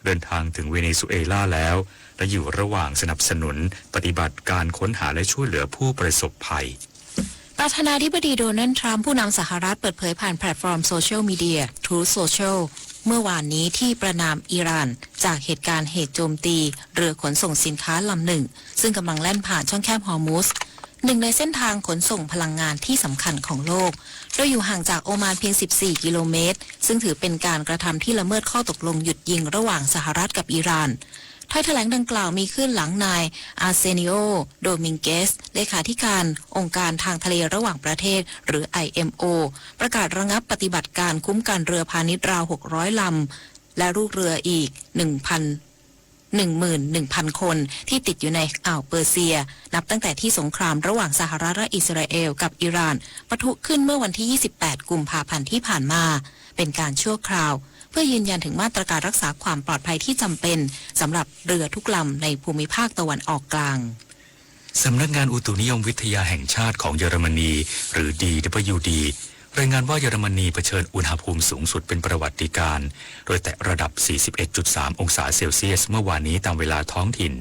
เดินทางถึงเวเนซุเอลาแล้ว และอยู่ระหว่างสนับสนุนปฏิบัติการค้นหาและช่วยเหลือผู้ประสบภัย ประธานาธิบดีโดนัลด์ทรัมป์ ผู้นำสหรัฐ เปิดเผยผ่านแพลตฟอร์มโซเชียลมีเดีย Truth Social เมื่อวานนี้ที่ประณามอิหร่าน จากเหตุการณ์เหตุโจมตีเรือขนส่งสินค้าลำหนึ่ง ซึ่งกำลังแล่นผ่านช่องแคบฮอร์มุซ หนึ่งในเส้นทางขนส่งพลังงานที่สำคัญของโลก โดยอยู่ห่างจากโอมานเพียง สิบสี่ กิโลเมตร ซึ่งถือเป็นการกระทำที่ละเมิดข้อตกลงหยุดยิงระหว่างสหรัฐกับอิหร่าน ถ้อยแถลงดังกล่าวมีขึ้นหลังนาย อาร์เซนิโอ โดมิงเกส เลขาธิการองค์การทางทะเลระหว่างประเทศ หรือ ไอเอ็มโอ ประกาศระงับปฏิบัติการคุ้มกันเรือพาณิชย์ราว หกร้อย ลำ และลูกเรืออีก หนึ่งพัน หนึ่งหมื่นหนึ่งพัน คนที่ติดอยู่ในอ่าวเปอร์เซีย นับตั้งแต่ที่สงครามระหว่างสหรัฐและอิสราเอลกับอิหร่าน ปะทุขึ้นเมื่อวันที่ ยี่สิบแปด กุมภาพันธ์ที่ผ่านมา เป็นการชั่วคราว เพื่อยืนยันถึงมาตรการรักษาความปลอดภัยที่จำเป็นสำหรับเรือทุกลำในภูมิภาคตะวันออกกลาง สำนักงานอุตุนิยมวิทยาแห่งชาติของเยอรมนี หรือ ดีดับเบิลยูดี รายงานว่าเยอรมนีเผชิญอุณหภูมิสูงสุดเป็นประวัติการณ์ โดยแตะระดับ สี่สิบเอ็ดจุดสาม องศาเซลเซียส เมื่อวานนี้ตามเวลาท้องถิ่น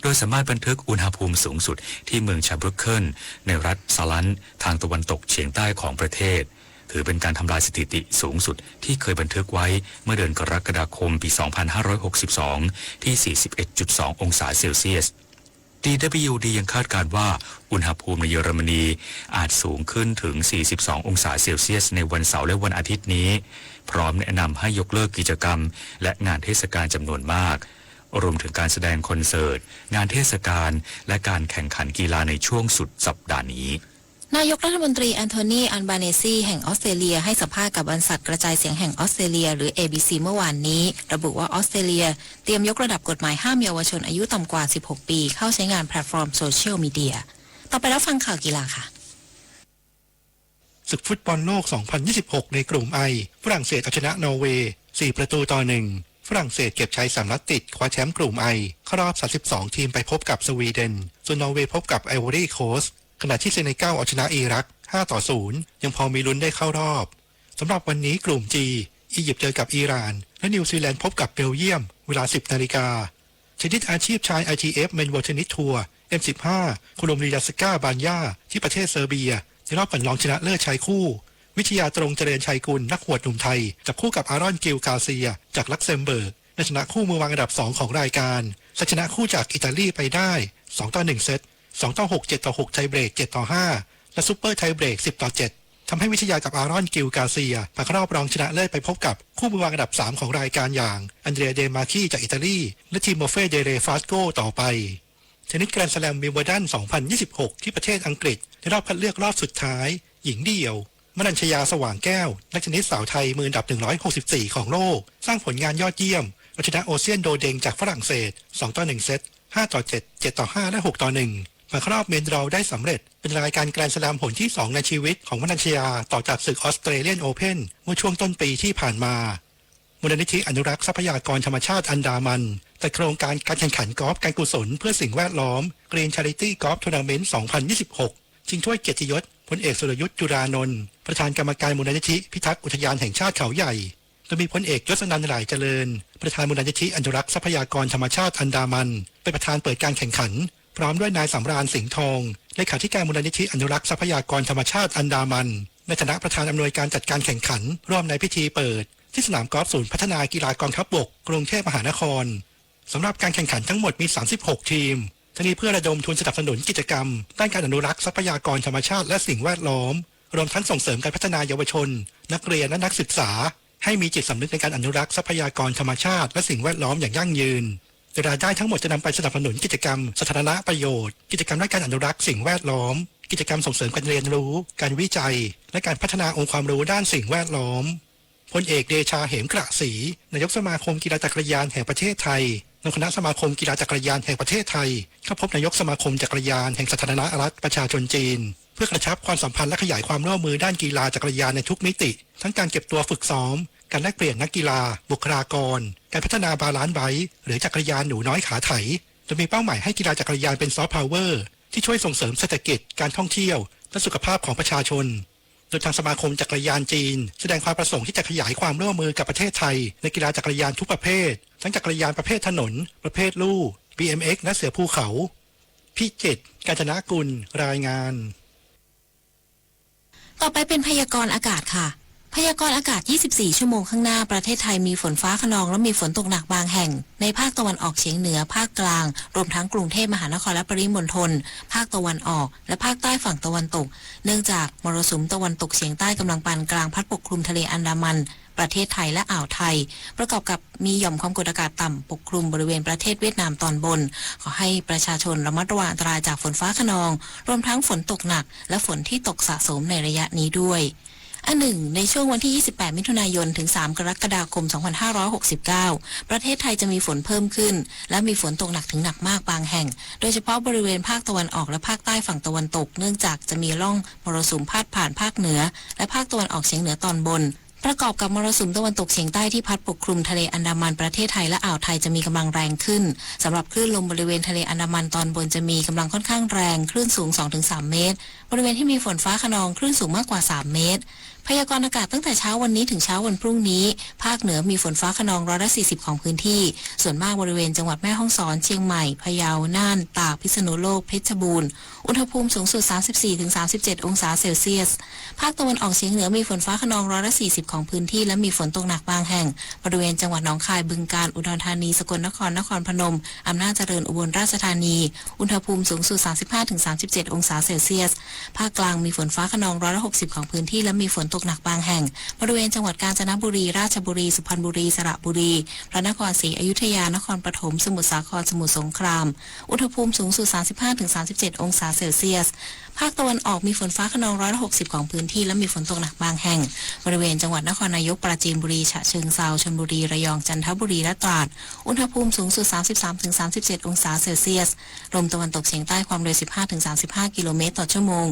โดยสามารถบันทึกอุณหภูมิสูงสุดที่เมืองซาร์บรุกเคิล ในรัฐซาลัน ทางตะวันตกเฉียงใต้ของประเทศ ถือเป็นการทำลายสถิติสูงสุดที่เคยบันทึกไว้เมื่อเดือนกรกฎาคมปี สองพันห้าร้อยหกสิบสอง ที่ สี่สิบเอ็ดจุดสอง องศาเซลเซียส ดีดับเบิลยูดี ยังคาดการณ์ว่าอุณหภูมิในเยอรมนีอาจสูงขึ้นถึง สี่สิบสอง องศาเซลเซียส ในวันเสาร์และวันอาทิตย์นี้ พร้อมแนะนำให้ยกเลิกกิจกรรมและงานเทศกาลจำนวนมาก รวมถึงการแสดงคอนเสิร์ต งานเทศกาล และการแข่งขันกีฬาในช่วงสุดสัปดาห์นี้ นายกรัฐมนตรีแอนโทนี อัลบาเนซี แห่งออสเตรเลีย ให้สัมภาษณ์กับบริษัทกระจายเสียงแห่งออสเตรเลีย หรือ เอบีซี เมื่อวานนี้ ระบุว่าออสเตรเลียเตรียมยกระดับกฎหมายห้ามเยาวชนอายุต่ำกว่า สิบหก ปี เข้าใช้งานแพลตฟอร์มโซเชียลมีเดีย ต่อไปรับฟังข่าวกีฬาค่ะ ศึกฟุตบอลโลก สองพันยี่สิบหก ในกลุ่ม I ฝรั่งเศสเอาชนะนอร์เวย์ สี่ ประตูต่อ หนึ่ง ฝรั่งเศสเก็บชัย สาม นัดติด คว้าแชมป์กลุ่ม I เข้ารอบ สามสิบสอง ทีมไปพบกับสวีเดน ส่วนนอร์เวย์พบกับไอวอรี่โคสต์ ขณะที่เซเนกัลเอาชนะอิรัก ห้า ต่อ ศูนย์ ยังพอมีลุ้นได้เข้ารอบ สำหรับวันนี้กลุ่ม G อียิปต์เจอกับอิหร่าน และนิวซีแลนด์พบกับเบลเยียม เวลา สิบ นาฬิกา เทนนิสอาชีพชาย ไอทีเอฟ เมนส์เวิลด์เทนนิสทัวร์ เอ็มสิบห้า โคลุมลียาสกาบานยา ที่ประเทศเซอร์เบีย ในรอบก่อนรองชนะเลิศชายคู่ วิทยา ตรงเจริญชัยกุล นักหวดหนุ่มไทย จับคู่กับอารอน กิลกาเซีย จากลักเซมเบิร์ก ในฐานะคู่มือวางอันดับ สอง ของรายการ ชัยชนะคู่จากอิตาลีไปได้ สอง ต่อ หนึ่ง เซต สอง ต่อ หก เจ็ด ต่อ หก ไทเบรก เจ็ด ต่อ ห้า และซุปเปอร์ไทเบรก สิบ ต่อ เจ็ด ทำให้วิทยากับอารอน กิลกาเซีย ผ่านเข้ารอบรองชนะเลิศไปพบกับคู่มือวางอันดับ สาม ของรายการอย่าง อันเดรีย เดมาคี จากอิตาลี และทิโมเฟ เดเรฟาสโก ต่อไป เทนนิสแกรนด์สแลมวิมเบิลดัน สองพันยี่สิบหก ที่ประเทศอังกฤษ ในรอบคัดเลือกรอบสุดท้าย หญิงเดี่ยว มนัญชยา สว่างแก้ว นักเทนนิสสาวไทย มืออันดับ หนึ่งร้อยหกสิบสี่ ของโลก สร้างผลงานยอดเยี่ยม เอาชนะโอเซียน โดเดง จากฝรั่งเศส สอง ต่อ หนึ่ง เซต ห้า ต่อ เจ็ด เจ็ด ต่อ ห้า และ หก ต่อ หนึ่ง ผ่านเข้ารอบเมนดรอว์ได้สำเร็จ เป็นรายการแกรนด์สแลมหนที่ สอง ในชีวิตของมนัญชยา ต่อจากศึกออสเตรเลียนโอเพ่น เมื่อช่วงต้นปีที่ผ่านมา มูลนิธิอนุรักษ์ทรัพยากรธรรมชาติอันดามัน จัดโครงการการแข่งขันกอล์ฟการกุศลเพื่อสิ่งแวดล้อม Green Charity Golf Tournament สองพันยี่สิบหก ชิงถ้วยเกียรติยศ พลเอกสุรยุทธ์ จุลานนท์ ประธานกรรมการมูลนิธิพิทักษ์อุทยานแห่งชาติเขาใหญ่ โดยมีพลเอกยศนันท์ หร่ายเจริญ ประธานมูลนิธิอนุรักษ์ทรัพยากรธรรมชาติอันดามัน เป็นประธานเปิดการแข่งขัน พร้อมด้วยนายสำราญ สิงห์ทอง เลขาธิการมูลนิธิอนุรักษ์ทรัพยากรธรรมชาติอันดามัน ในฐานะประธานอำนวยการจัดการแข่งขัน ร่วมในพิธีเปิด ที่สนามกอล์ฟศูนย์พัฒนากีฬากองทัพบก กรุงเทพมหานคร สำหรับการแข่งขันทั้งหมดมี สามสิบหก ทีม ทั้งนี้เพื่อระดมทุนสนับสนุนกิจกรรมด้านการอนุรักษ์ทรัพยากรธรรมชาติและสิ่งแวดล้อม รวมทั้งส่งเสริมการพัฒนายาวชน นักเรียนและนักศึกษา ให้มีจิตสำนึกในการอนุรักษ์ทรัพยากรธรรมชาติและสิ่งแวดล้อมอย่างยั่งยืน โดยรายได้ทั้งหมดจะนำไปสนับสนุนกิจกรรมสาธารณประโยชน์ กิจกรรมด้านการอนุรักษ์สิ่งแวดล้อม กิจกรรมส่งเสริมการเรียนรู้ การวิจัย และการพัฒนาองค์ความรู้ด้านสิ่งแวดล้อม พลเอกเดชา เหมกระศรี นายกสมาคมกีฬาจักรยานแห่งประเทศไทย นำคณะสมาคมกีฬาจักรยานแห่งประเทศไทย เข้าพบนายกสมาคมจักรยานแห่งสาธารณรัฐประชาชนจีน เพื่อกระชับความสัมพันธ์และขยายความร่วมมือด้านกีฬาจักรยานในทุกมิติ ทั้งการเก็บตัวฝึกซ้อม การแลกเปลี่ยนนักกีฬา บุคลากร การพัฒนาบาลานซ์ไบค์ หรือจักรยานหนูน้อยขาไถ โดยมีเป้าหมายให้กีฬาจักรยานเป็นซอฟต์พาวเวอร์ ที่ช่วยส่งเสริมเศรษฐกิจ การท่องเที่ยว และสุขภาพของประชาชน โดยทางสมาคมจักรยานจีน แสดงความประสงค์ที่จะขยายความร่วมมือกับประเทศไทย ในกีฬาจักรยานทุกประเภท ทั้งจักรยานประเภทถนน ประเภทลู่ บีเอ็มเอ็กซ์ และเสือภูเขา พิจิตร กาญจนกุล รายงาน ต่อไปเป็นพยากรณ์อากาศค่ะ พยากรณ์อากาศ ยี่สิบสี่ ชั่วโมงข้างหน้า ประเทศไทยมีฝนฟ้าคะนองและมีฝนตกหนักบางแห่ง ในภาคตะวันออกเฉียงเหนือ ภาคกลาง รวมทั้งกรุงเทพมหานครและปริมณฑล ภาคตะวันออก และภาคใต้ฝั่งตะวันตก เนื่องจากมรสุมตะวันตกเฉียงใต้กำลังปานกลางพัดปกคลุมทะเลอันดามัน ประเทศไทยและอ่าวไทย ประกอบกับมีหย่อมความกดอากาศต่ำปกคลุมบริเวณประเทศเวียดนามตอนบน ขอให้ประชาชนระมัดระวังอันตรายจากฝนฟ้าคะนอง รวมทั้งฝนตกหนัก และฝนที่ตกสะสมในระยะนี้ด้วย อันหนึ่ง ในช่วงวันที่ ยี่สิบแปด มิถุนายน ถึง สาม กรกฎาคม สองพันห้าร้อยหกสิบเก้า ประเทศไทยจะมีฝนเพิ่มขึ้น และมีฝนตกหนักถึงหนักมากบางแห่ง โดยเฉพาะบริเวณภาคตะวันออกและภาคใต้ฝั่งตะวันตก เนื่องจากจะมีร่องมรสุมพาดผ่านภาคเหนือ และภาคตะวันออกเฉียงเหนือตอนบน ประกอบกับมรสุมตะวันตกเฉียงใต้ที่พัดปกคลุมทะเลอันดามันประเทศไทยและอ่าวไทยจะมีกำลังแรงขึ้น สำหรับคลื่นลมบริเวณทะเลอันดามันตอนบนจะมีกำลังค่อนข้างแรง คลื่นสูง สองถึงสาม เมตร บริเวณที่มีฝนฟ้าคะนองคลื่นสูงมากกว่า สาม เมตร พยากรณ์อากาศตั้งแต่เช้าวันนี้ถึงเช้าวันพรุ่งนี้ ภาคเหนือมีฝนฟ้าคะนองร้อยละสี่สิบของพื้นที่ ส่วนมากบริเวณจังหวัดแม่ฮ่องสอน เชียงใหม่ พะเยา น่าน ตาก พิษณุโลก เพชรบูรณ์ อุณหภูมิสูงสุดสามสิบสี่ถึงสามสิบเจ็ดองศาเซลเซียส ภาคตะวันออกเฉียงเหนือมีฝนฟ้าคะนองร้อยละสี่สิบของพื้นที่ และมีฝนตกหนักบางแห่ง บริเวณจังหวัดหนองคาย บึงกาฬ อุดรธานี สกลนคร นครพนม อำนาจเจริญ อุบลราชธานี อุณหภูมิสูงสุดสามสิบห้าถึงสามสิบเจ็ดองศาเซลเซียส ภาคกลางมีฝนฟ้าคะนองร้อยละหกสิบของพื้นที่ และมีฝนตกหนักบางแห่ง บริเวณจังหวัดกาญจนบุรี ราชบุรี สุพรรณบุรี สระบุรี พระนครศรีอยุธยา นครปฐม สมุทรสาคร สมุทรสงคราม อุณหภูมิสูงสุดสามสิบห้าถึงสามสิบเจ็ดองศาเซลเซียส ภาคตะวันออกมีฝนฟ้าคะนองร้อยละหกสิบของพื้นที่ และมีฝนตกหนักบางแห่ง บริเวณจังหวัดนครนายก ปราจีนบุรี ฉะเชิงเทรา ชลบุรี ระยอง จันทบุรี และตราด อุณหภูมิสูงสุดสามสิบสามถึงสามสิบเจ็ดองศาเซลเซียส ลมตะวันตกเฉียงใต้ความเร็วสิบห้าถึงสามสิบห้ากิโลเมตรต่อชั่วโมง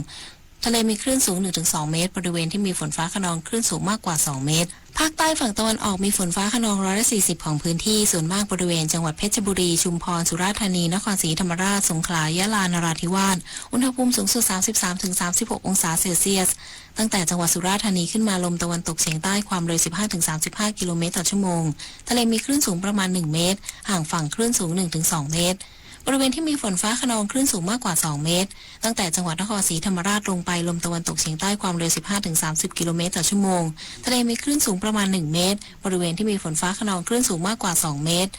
ทะเลมีคลื่นสูงหนึ่งถึงสองเมตร บริเวณที่มีฝนฟ้าคะนองคลื่นสูงมากกว่าสองเมตร ภาคใต้ฝั่งตะวันออกมีฝนฟ้าคะนองร้อยละสี่สิบของพื้นที่ ส่วนมากบริเวณจังหวัดเพชรบุรี ชุมพร สุราษฎร์ธานี นครศรีธรรมราช สงขลา ยะลา นราธิวาส อุณหภูมิสูงสุดสามสิบสามถึงสามสิบหกองศาเซลเซียส ตั้งแต่จังหวัดสุราษฎร์ธานีขึ้นมาลมตะวันตกเฉียงใต้ความเร็วสิบห้าถึงสามสิบห้ากิโลเมตรต่อชั่วโมง ทะเลมีคลื่นสูงประมาณหนึ่งเมตร ห่างฝั่งคลื่นสูงหนึ่งถึงสองเมตร บริเวณที่มีฝนฟ้าคะนองคลื่นสูงมากกว่าสองเมตร ตั้งแต่จังหวัดนครศรีธรรมราชลงไปลมตะวันตกเฉียงใต้ความเร็วสิบห้าถึงสามสิบกิโลเมตรต่อชั่วโมง ทะเลมีคลื่นสูงประมาณหนึ่งเมตร บริเวณที่มีฝนฟ้าคะนองคลื่นสูงมากกว่าสองเมตร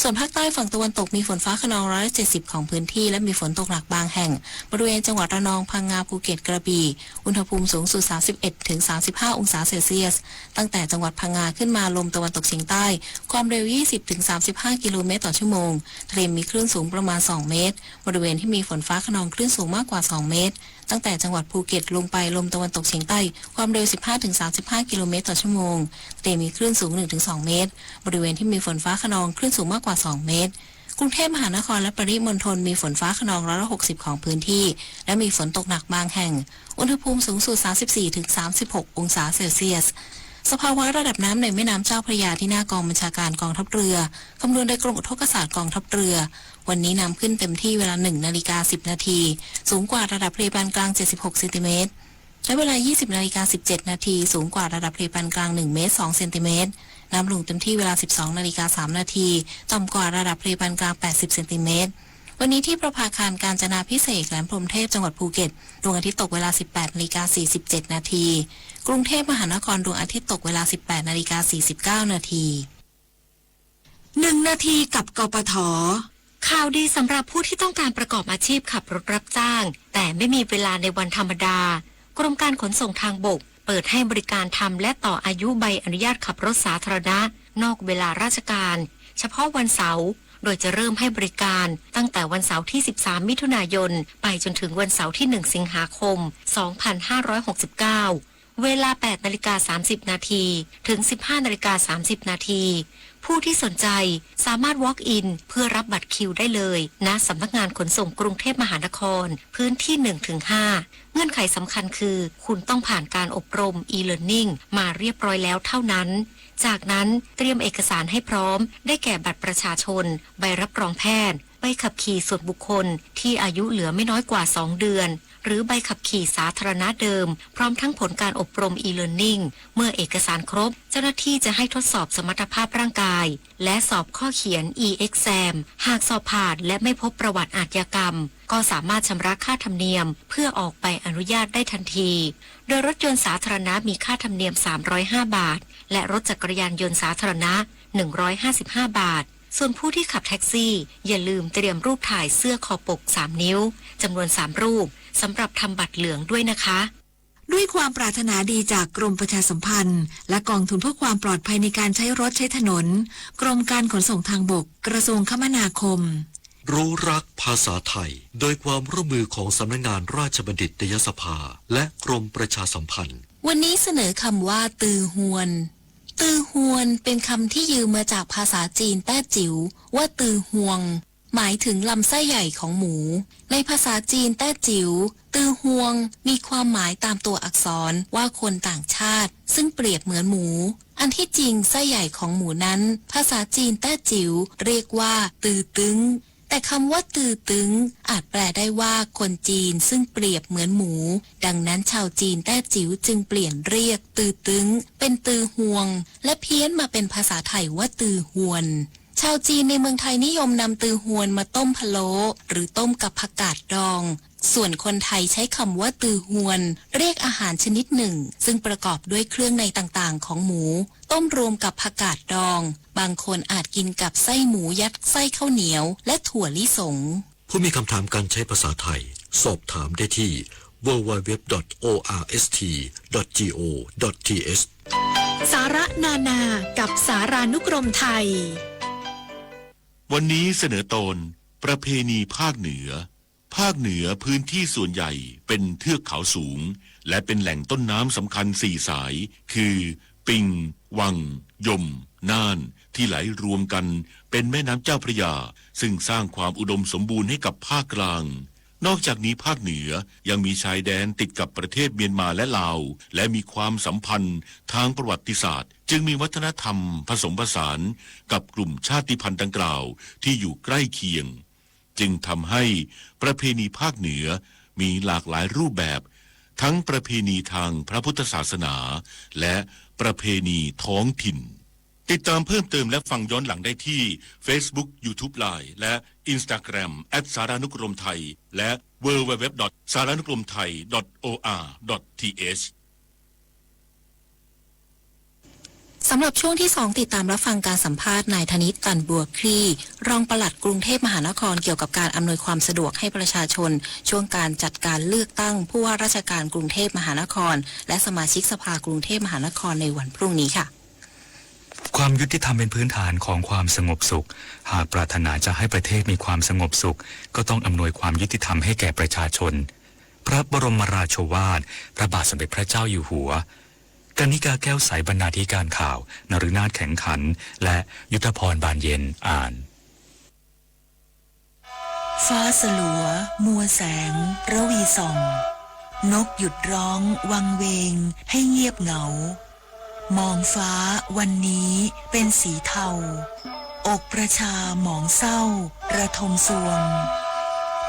ส่วนภาคใต้ฝั่งตะวันตกมีฝนฟ้าคะนองร้อยละเจ็ดสิบของพื้นที่ และมีฝนตกหนักบางแห่ง บริเวณจังหวัดระนอง พังงา ภูเก็ต กระบี่ อุณหภูมิสูงสุดสามสิบเอ็ดถึงสามสิบห้าองศาเซลเซียส ตั้งแต่จังหวัดพังงาขึ้นมาลมตะวันตกเฉียงใต้ ความเร็วยี่สิบถึงสามสิบห้ากิโลเมตรต่อชั่วโมง ทะเลมีคลื่นสูงประมาณสองเมตร บริเวณที่มีฝนฟ้าคะนองคลื่นสูงมากกว่าสองเมตร ตั้งแต่จังหวัดภูเก็ตลงไปลมตะวันตกเฉียงใต้ ความเร็วสิบห้าถึงสามสิบห้ากิโลเมตรต่อชั่วโมง ทะเลมีคลื่นสูงหนึ่งถึงสองเมตร บริเวณที่มีฝนฟ้าคะนองคลื่นสูงมากกว่าสองเมตร กรุงเทพมหานครและปริมณฑลมีฝนฟ้าคะนองร้อยละหกสิบของพื้นที่ และมีฝนตกหนักบางแห่ง อุณหภูมิสูงสุดสามสิบสี่ถึงสามสิบหกองศาเซลเซียส สภาวะระดับน้ำในแม่น้ำเจ้าพระยาที่หน้ากองบัญชาการกองทัพเรือ คำนวณโดยกรมอุทกศาสตร์กองทัพเรือ วันนี้น้ำขึ้นเต็มที่เวลาหนึ่งนาฬิกาสิบนาที สูงกว่าระดับทะเลปานกลางเจ็ดสิบหกเซนติเมตร และเวลายี่สิบนาฬิกาสิบเจ็ดนาที สูงกว่าระดับทะเลปานกลางหนึ่งเมตรสองเซนติเมตร น้ำลงเต็มที่เวลาสิบสองนาฬิกาสามนาที ต่ำกว่าระดับทะเลปานกลางแปดสิบเซนติเมตร วันนี้ที่ประภาคารกาญจนาภิเษก แหลมพรหมเทพ จังหวัดภูเก็ต ดวงอาทิตย์ตกเวลาสิบแปดนาฬิกาสี่สิบเจ็ดนาที กรุงเทพมหานคร ดวงอาทิตย์ตกเวลาสิบแปดนาฬิกาสี่สิบเก้านาที หนึ่งนาทีกับ กปท. ข่าวดีสำหรับผู้ที่ต้องการประกอบอาชีพขับรถรับจ้าง แต่ไม่มีเวลาในวันธรรมดา กรมการขนส่งทางบกเปิดให้บริการทำและต่ออายุใบอนุญาตขับรถสาธารณะ นอกเวลาราชการ เฉพาะวันเสาร์ โดยจะเริ่มให้บริการตั้งแต่วันเสาร์ที่สิบสามมิถุนายน ไปจนถึงวันเสาร์ที่หนึ่งสิงหาคมสองพันห้าร้อยหกสิบเก้า เวลาแปดนาฬิกาสามสิบนาทีถึงสิบห้านาฬิกาสามสิบนาที ผู้ที่สนใจสามารถ walk in เพื่อรับบัตรคิวได้เลย ณ สำนักงานขนส่งกรุงเทพมหานคร พื้นที่หนึ่งถึงห้า เงื่อนไขสำคัญคือ คุณต้องผ่านการอบรม e-learning มาเรียบร้อยแล้วเท่านั้น จากนั้นเตรียมเอกสารให้พร้อม ได้แก่บัตรประชาชน ใบรับรองแพทย์ ใบขับขี่ส่วนบุคคลที่อายุเหลือไม่น้อยกว่าสองเดือน หรือใบขับขี่สาธารณะเดิม พร้อมทั้งผลการอบรม e-learning เมื่อเอกสารครบ เจ้าหน้าที่จะให้ทดสอบสมรรถภาพร่างกาย และสอบข้อเขียน e-exam หากสอบผ่านและไม่พบประวัติอาชญากรรม ก็สามารถชำระค่าธรรมเนียมเพื่อออกใบอนุญาตได้ทันที โดยรถยนต์สาธารณะมีค่าธรรมเนียมสามร้อยห้าบาท และรถจักรยานยนต์สาธารณะหนึ่งร้อยห้าสิบห้าบาท ส่วนผู้ที่ขับแท็กซี่ อย่าลืมเตรียมรูปถ่ายเสื้อคอปกสามนิ้ว จำนวนสามรูป สำหรับทำบัตรเหลืองด้วยนะคะ ด้วยความปรารถนาดีจากกรมประชาสัมพันธ์ และกองทุนเพื่อความปลอดภัยในการใช้รถใช้ถนน กรมการขนส่งทางบก กระทรวงคมนาคม รู้รักภาษาไทย โดยความร่วมมือของสำนักงานราชบัณฑิตยสภา และกรมประชาสัมพันธ์ วันนี้เสนอคำว่า ตือฮวน ตือฮวนเป็นคำที่ยืมมาจากภาษาจีนแต้จิ๋วว่า ตือฮวง หมายถึงลำไส้ใหญ่ของหมู ในภาษาจีนแต้จิ๋ว ตือฮวง มีความหมายตามตัวอักษรว่าคนต่างชาติ ซึ่งเปรียบเหมือนหมู อันที่จริงไส้ใหญ่ของหมูนั้น ภาษาจีนแต้จิ๋วเรียกว่า ตือตึ้ง แต่คำว่า ตือตึง อาจแปลได้ว่าคนจีนซึ่งเปรียบเหมือนหมู ดังนั้นชาวจีนแต้จิ๋วจึงเปลี่ยนเรียก ตือตึง เป็น ตือฮวง และเพี้ยนมาเป็นภาษาไทยว่า ตือฮวน ชาวจีนในเมืองไทยนิยมนำ ตือฮวน มาต้มพะโล้ หรือต้มกับผักกาดดอง ส่วนคนไทยใช้คำว่า ตือฮวน เรียกอาหารชนิดหนึ่ง ซึ่งประกอบด้วยเครื่องในต่างๆ ของหมู ต้มรวมกับผักกาดดอง บางคนอาจกินกับไส้หมูยัดไส้ข้าวเหนียว และถั่วลิสง ผู้มีคำถามการใช้ภาษาไทย สอบถามได้ที่ ดับเบิลยู ดับเบิลยู ดับเบิลยู ดอท โอ อาร์ เอส ที ดอท จี โอ ดอท ที เอช สาระนานากับสารานุกรมไทย วันนี้เสนอตอนประเพณีภาคเหนือ ภาคเหนือพื้นที่ส่วนใหญ่เป็นเทือกเขาสูง และเป็นแหล่งต้นน้ำสำคัญสี่สาย คือ ปิง วัง ยม น่าน ที่ไหลรวมกันเป็นแม่น้ำเจ้าพระยา ซึ่งสร้างความอุดมสมบูรณ์ให้กับภาคกลาง นอกจากนี้ภาคเหนือยังมีชายแดนติดกับประเทศเมียนมาและลาว และมีความสัมพันธ์ทางประวัติศาสตร์ จึงมีวัฒนธรรมผสมผสานกับกลุ่มชาติพันธุ์ดังกล่าวที่อยู่ใกล้เคียง จึงทำให้ประเพณีภาคเหนือมีหลากหลายรูปแบบ ทั้งประเพณีทางพระพุทธศาสนา และประเพณีท้องถิ่น ติดตามเพิ่มเติมและฟังย้อนหลังได้ที่ Facebook YouTube Line และ Instagram แอท สารานุกรมไทย และ ดับเบิลยู ดับเบิลยู ดับเบิลยู ดอท สารานุกรมไทย ดอท โอ อาร์ ดอท ที เอช สำหรับช่วงที่สอง ติดตามรับฟังการสัมภาษณ์นายธนิต ตันบัวคลี่ รองปลัดกรุงเทพมหานคร เกี่ยวกับการอำนวยความสะดวกให้ประชาชน ช่วงการจัดการเลือกตั้งผู้ว่าราชการกรุงเทพมหานคร และสมาชิกสภากรุงเทพมหานครในวันพรุ่งนี้ค่ะ ความยุติธรรมเป็นพื้นฐานของความสงบสุข หากปรารถนาจะให้ประเทศมีความสงบสุข ก็ต้องอำนวยความยุติธรรมให้แก่ประชาชน พระบรมราโชวาท พระบาทสมเด็จพระเจ้าอยู่หัว กนิกา แก้วใส บรรณาธิการข่าว นฤนาถ แข็งขัน และยุทธพร บานเย็น อ่าน ฟ้าสลัว มัวแสง ระวีส่อง นกหยุดร้อง วังเวง ให้เงียบเหงา มองฟ้าวันนี้เป็นสีเทา อกประชาหมองเศร้า ระทมซวง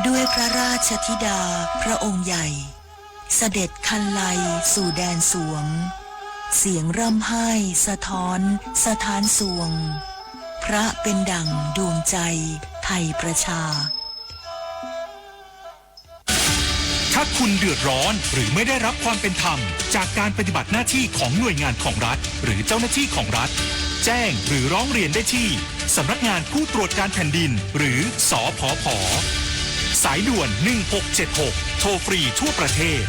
ด้วยพระราชธิดาพระองค์ใหญ่ เสด็จคันไลสู่แดนสวง เสียงร่ำไห้สะท้อนสะท้านซวง พระเป็นดั่งดวงใจไทยประชา ถ้าคุณเดือดร้อนหรือไม่ได้รับความเป็นธรรมจากการปฏิบัติหน้าที่ของหน่วยงานของรัฐ หรือเจ้าหน้าที่ของรัฐ แจ้งหรือร้องเรียนได้ที่ สำนักงานผู้ตรวจการแผ่นดิน หรือ สผผ. สายด่วน หนึ่งหกเจ็ดหก โทรฟรีทั่วประเทศ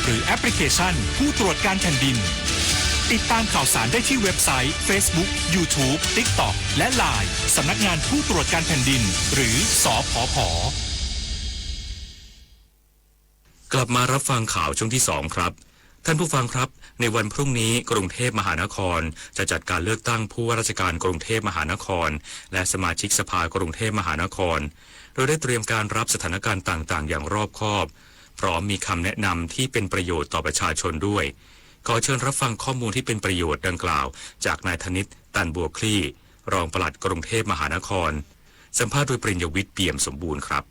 หรือแอปพลิเคชันผู้ตรวจการแผ่นดิน ติดตามข่าวสารได้ที่เว็บไซต์ Facebook YouTube TikTok และ ไลน์ สำนักงานผู้ตรวจการแผ่นดิน หรือ สผผ. กลับมารับฟังข่าวช่วงที่สองครับ ท่านผู้ฟังครับ ในวันพรุ่งนี้กรุงเทพมหานครจะจัดการเลือกตั้งผู้ว่าราชการกรุงเทพมหานคร และสมาชิกสภากรุงเทพมหานคร โดยได้เตรียมการรับสถานการณ์ต่างๆ อย่างรอบคอบ พร้อมมีคำแนะนำที่เป็นประโยชน์ต่อประชาชนด้วย ขอเชิญรับฟังข้อมูลที่เป็นประโยชน์ดังกล่าว จากนายธนิต ตันบัวคลี่ รองปลัดกรุงเทพมหานคร สัมภาษณ์โดยปริญญวิทย์ เปี่ยมสมบูรณ์ครับ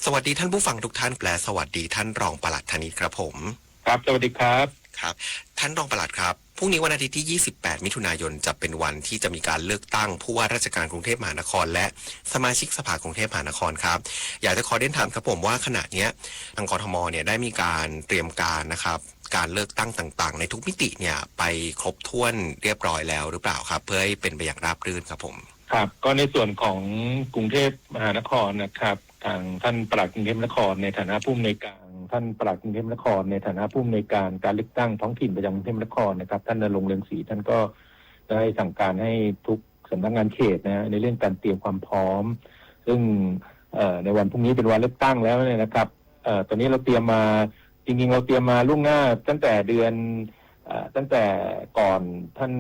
สวัสดีท่านผู้ฟังทุกท่าน และสวัสดีท่านรองปลัดธนิตครับผม ครับ สวัสดีครับ ครับ ท่านรองปลัดครับ พรุ่งนี้วันอาทิตย์ที่ ยี่สิบแปด มิถุนายน จะเป็นวันที่จะมีการเลือกตั้งผู้ว่าราชการกรุงเทพมหานคร และสมาชิกสภากรุงเทพมหานครครับ อยากจะขอเรียนถามครับผมว่าขณะเนี้ยทาง กทม เนี่ยได้มีการเตรียมการนะครับ การเลือกตั้งต่างๆ ในทุกมิติเนี่ยไปครบถ้วนเรียบร้อยแล้วหรือเปล่าครับ เพื่อให้เป็นไปอย่างราบรื่นครับผม ครับ ก็ในส่วนของกรุงเทพมหานครนะครับ ทางท่านปลัดกรุงเทพมหานครในฐานะผู้อำนวยการ ท่านปลัดกรุงเทพมหานครในฐานะผู้อำนวยการการเลือกตั้งท้องถิ่นประจำกรุงเทพมหานครนะครับ ท่านณรงค์ เรืองศรี ท่านก็ได้สั่งการให้ทุกสำนักงานเขตนะฮะ ในเรื่องการเตรียมความพร้อม ซึ่ง เอ่อ ในวันพรุ่งนี้เป็นวันเลือกตั้งแล้วเนี่ยนะครับ เอ่อ ตอนนี้เราเตรียมมา จริงๆ เราเตรียมมาล่วงหน้าตั้งแต่เดือน เอ่อ ตั้งแต่ก่อนท่าน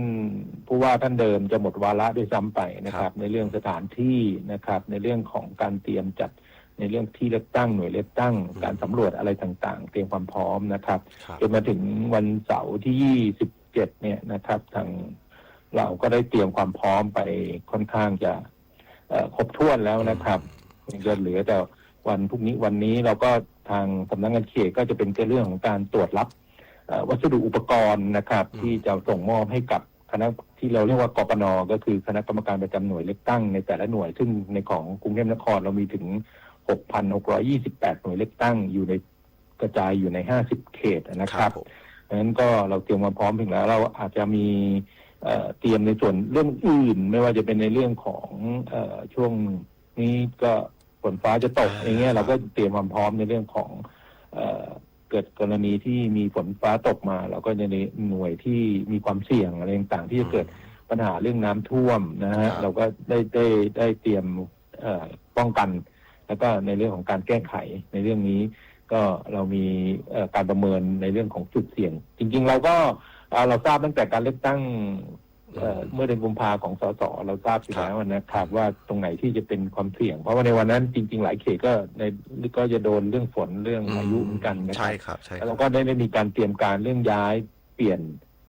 ผู้ว่าท่านเดิมจะหมดวาระด้วยซ้ำไปนะครับ ครับ ในเรื่องสถานที่นะครับ ในเรื่องของการเตรียมจัด ในเรื่องที่เลือกตั้ง หน่วยเลือกตั้ง อืม การสำรวจอะไรต่างๆ เตรียมความพร้อมนะครับ ครับ จนมาถึงวันเสาร์ที่ ยี่สิบเจ็ด เนี่ยนะครับ ทางเราก็ได้เตรียมความพร้อมไปค่อนข้างจะ เอ่อ ครบถ้วนแล้วนะครับ อืม ยังจะเหลือแต่วันพรุ่งนี้ วันนี้เราก็ทางสำนักงานเขตก็จะเป็นเรื่องของการตรวจรับ เอ่อ วัสดุอุปกรณ์นะครับ อืม ที่จะส่งมอบให้กับคณะที่เราเรียกว่ากปน ก็คือคณะกรรมการประจำหน่วยเลือกตั้งในแต่ละหน่วย ซึ่งในของกรุงเทพนครเรามีถึง หกพันหกร้อยยี่สิบแปด หน่วยเลือกตั้งอยู่ใน กระจายอยู่ใน ห้าสิบ เขตนะครับ ครับผม เพราะฉะนั้นก็เราเตรียมความพร้อมถึงแล้ว เราอาจจะมี เอ่อ เตรียมในส่วนเรื่องอื่น ไม่ว่าจะเป็นในเรื่องของ เอ่อ ช่วงนี้ก็ฝนฟ้าจะตก อ่า อย่างเงี้ย ครับ เราก็เตรียมความพร้อมในเรื่องของ เอ่อ เกิดกรณีที่มีฝนฟ้าตกมา เราก็จะในหน่วยที่มีความเสี่ยงอะไรต่างๆที่จะเกิดปัญหาเรื่องน้ำท่วมนะฮะ ครับ เราก็ได้ได้ได้เตรียม เอ่อ ป้องกัน แล้วก็ในเรื่องของการแก้ไขในเรื่องนี้ ก็เรามี เอ่อ การประเมินในเรื่องของจุดเสี่ยง จริงๆ เราก็ เอ่อ เราทราบตั้งแต่การเลือกตั้ง เอ่อ อืม เมื่อเดือนกุมภาของ สส เราทราบอยู่ ครับ แล้วนะครับ ว่าตรงไหนที่จะเป็นความเสี่ยง เพราะว่าในวันนั้นจริงๆ หลายเขตก็ใน ก็จะโดนเรื่องฝนเรื่องพายุเหมือนกันนะครับ ใช่ครับ ใช่ครับ แล้วเราก็ได้ได้มีการเตรียมการเรื่องย้ายเปลี่ยน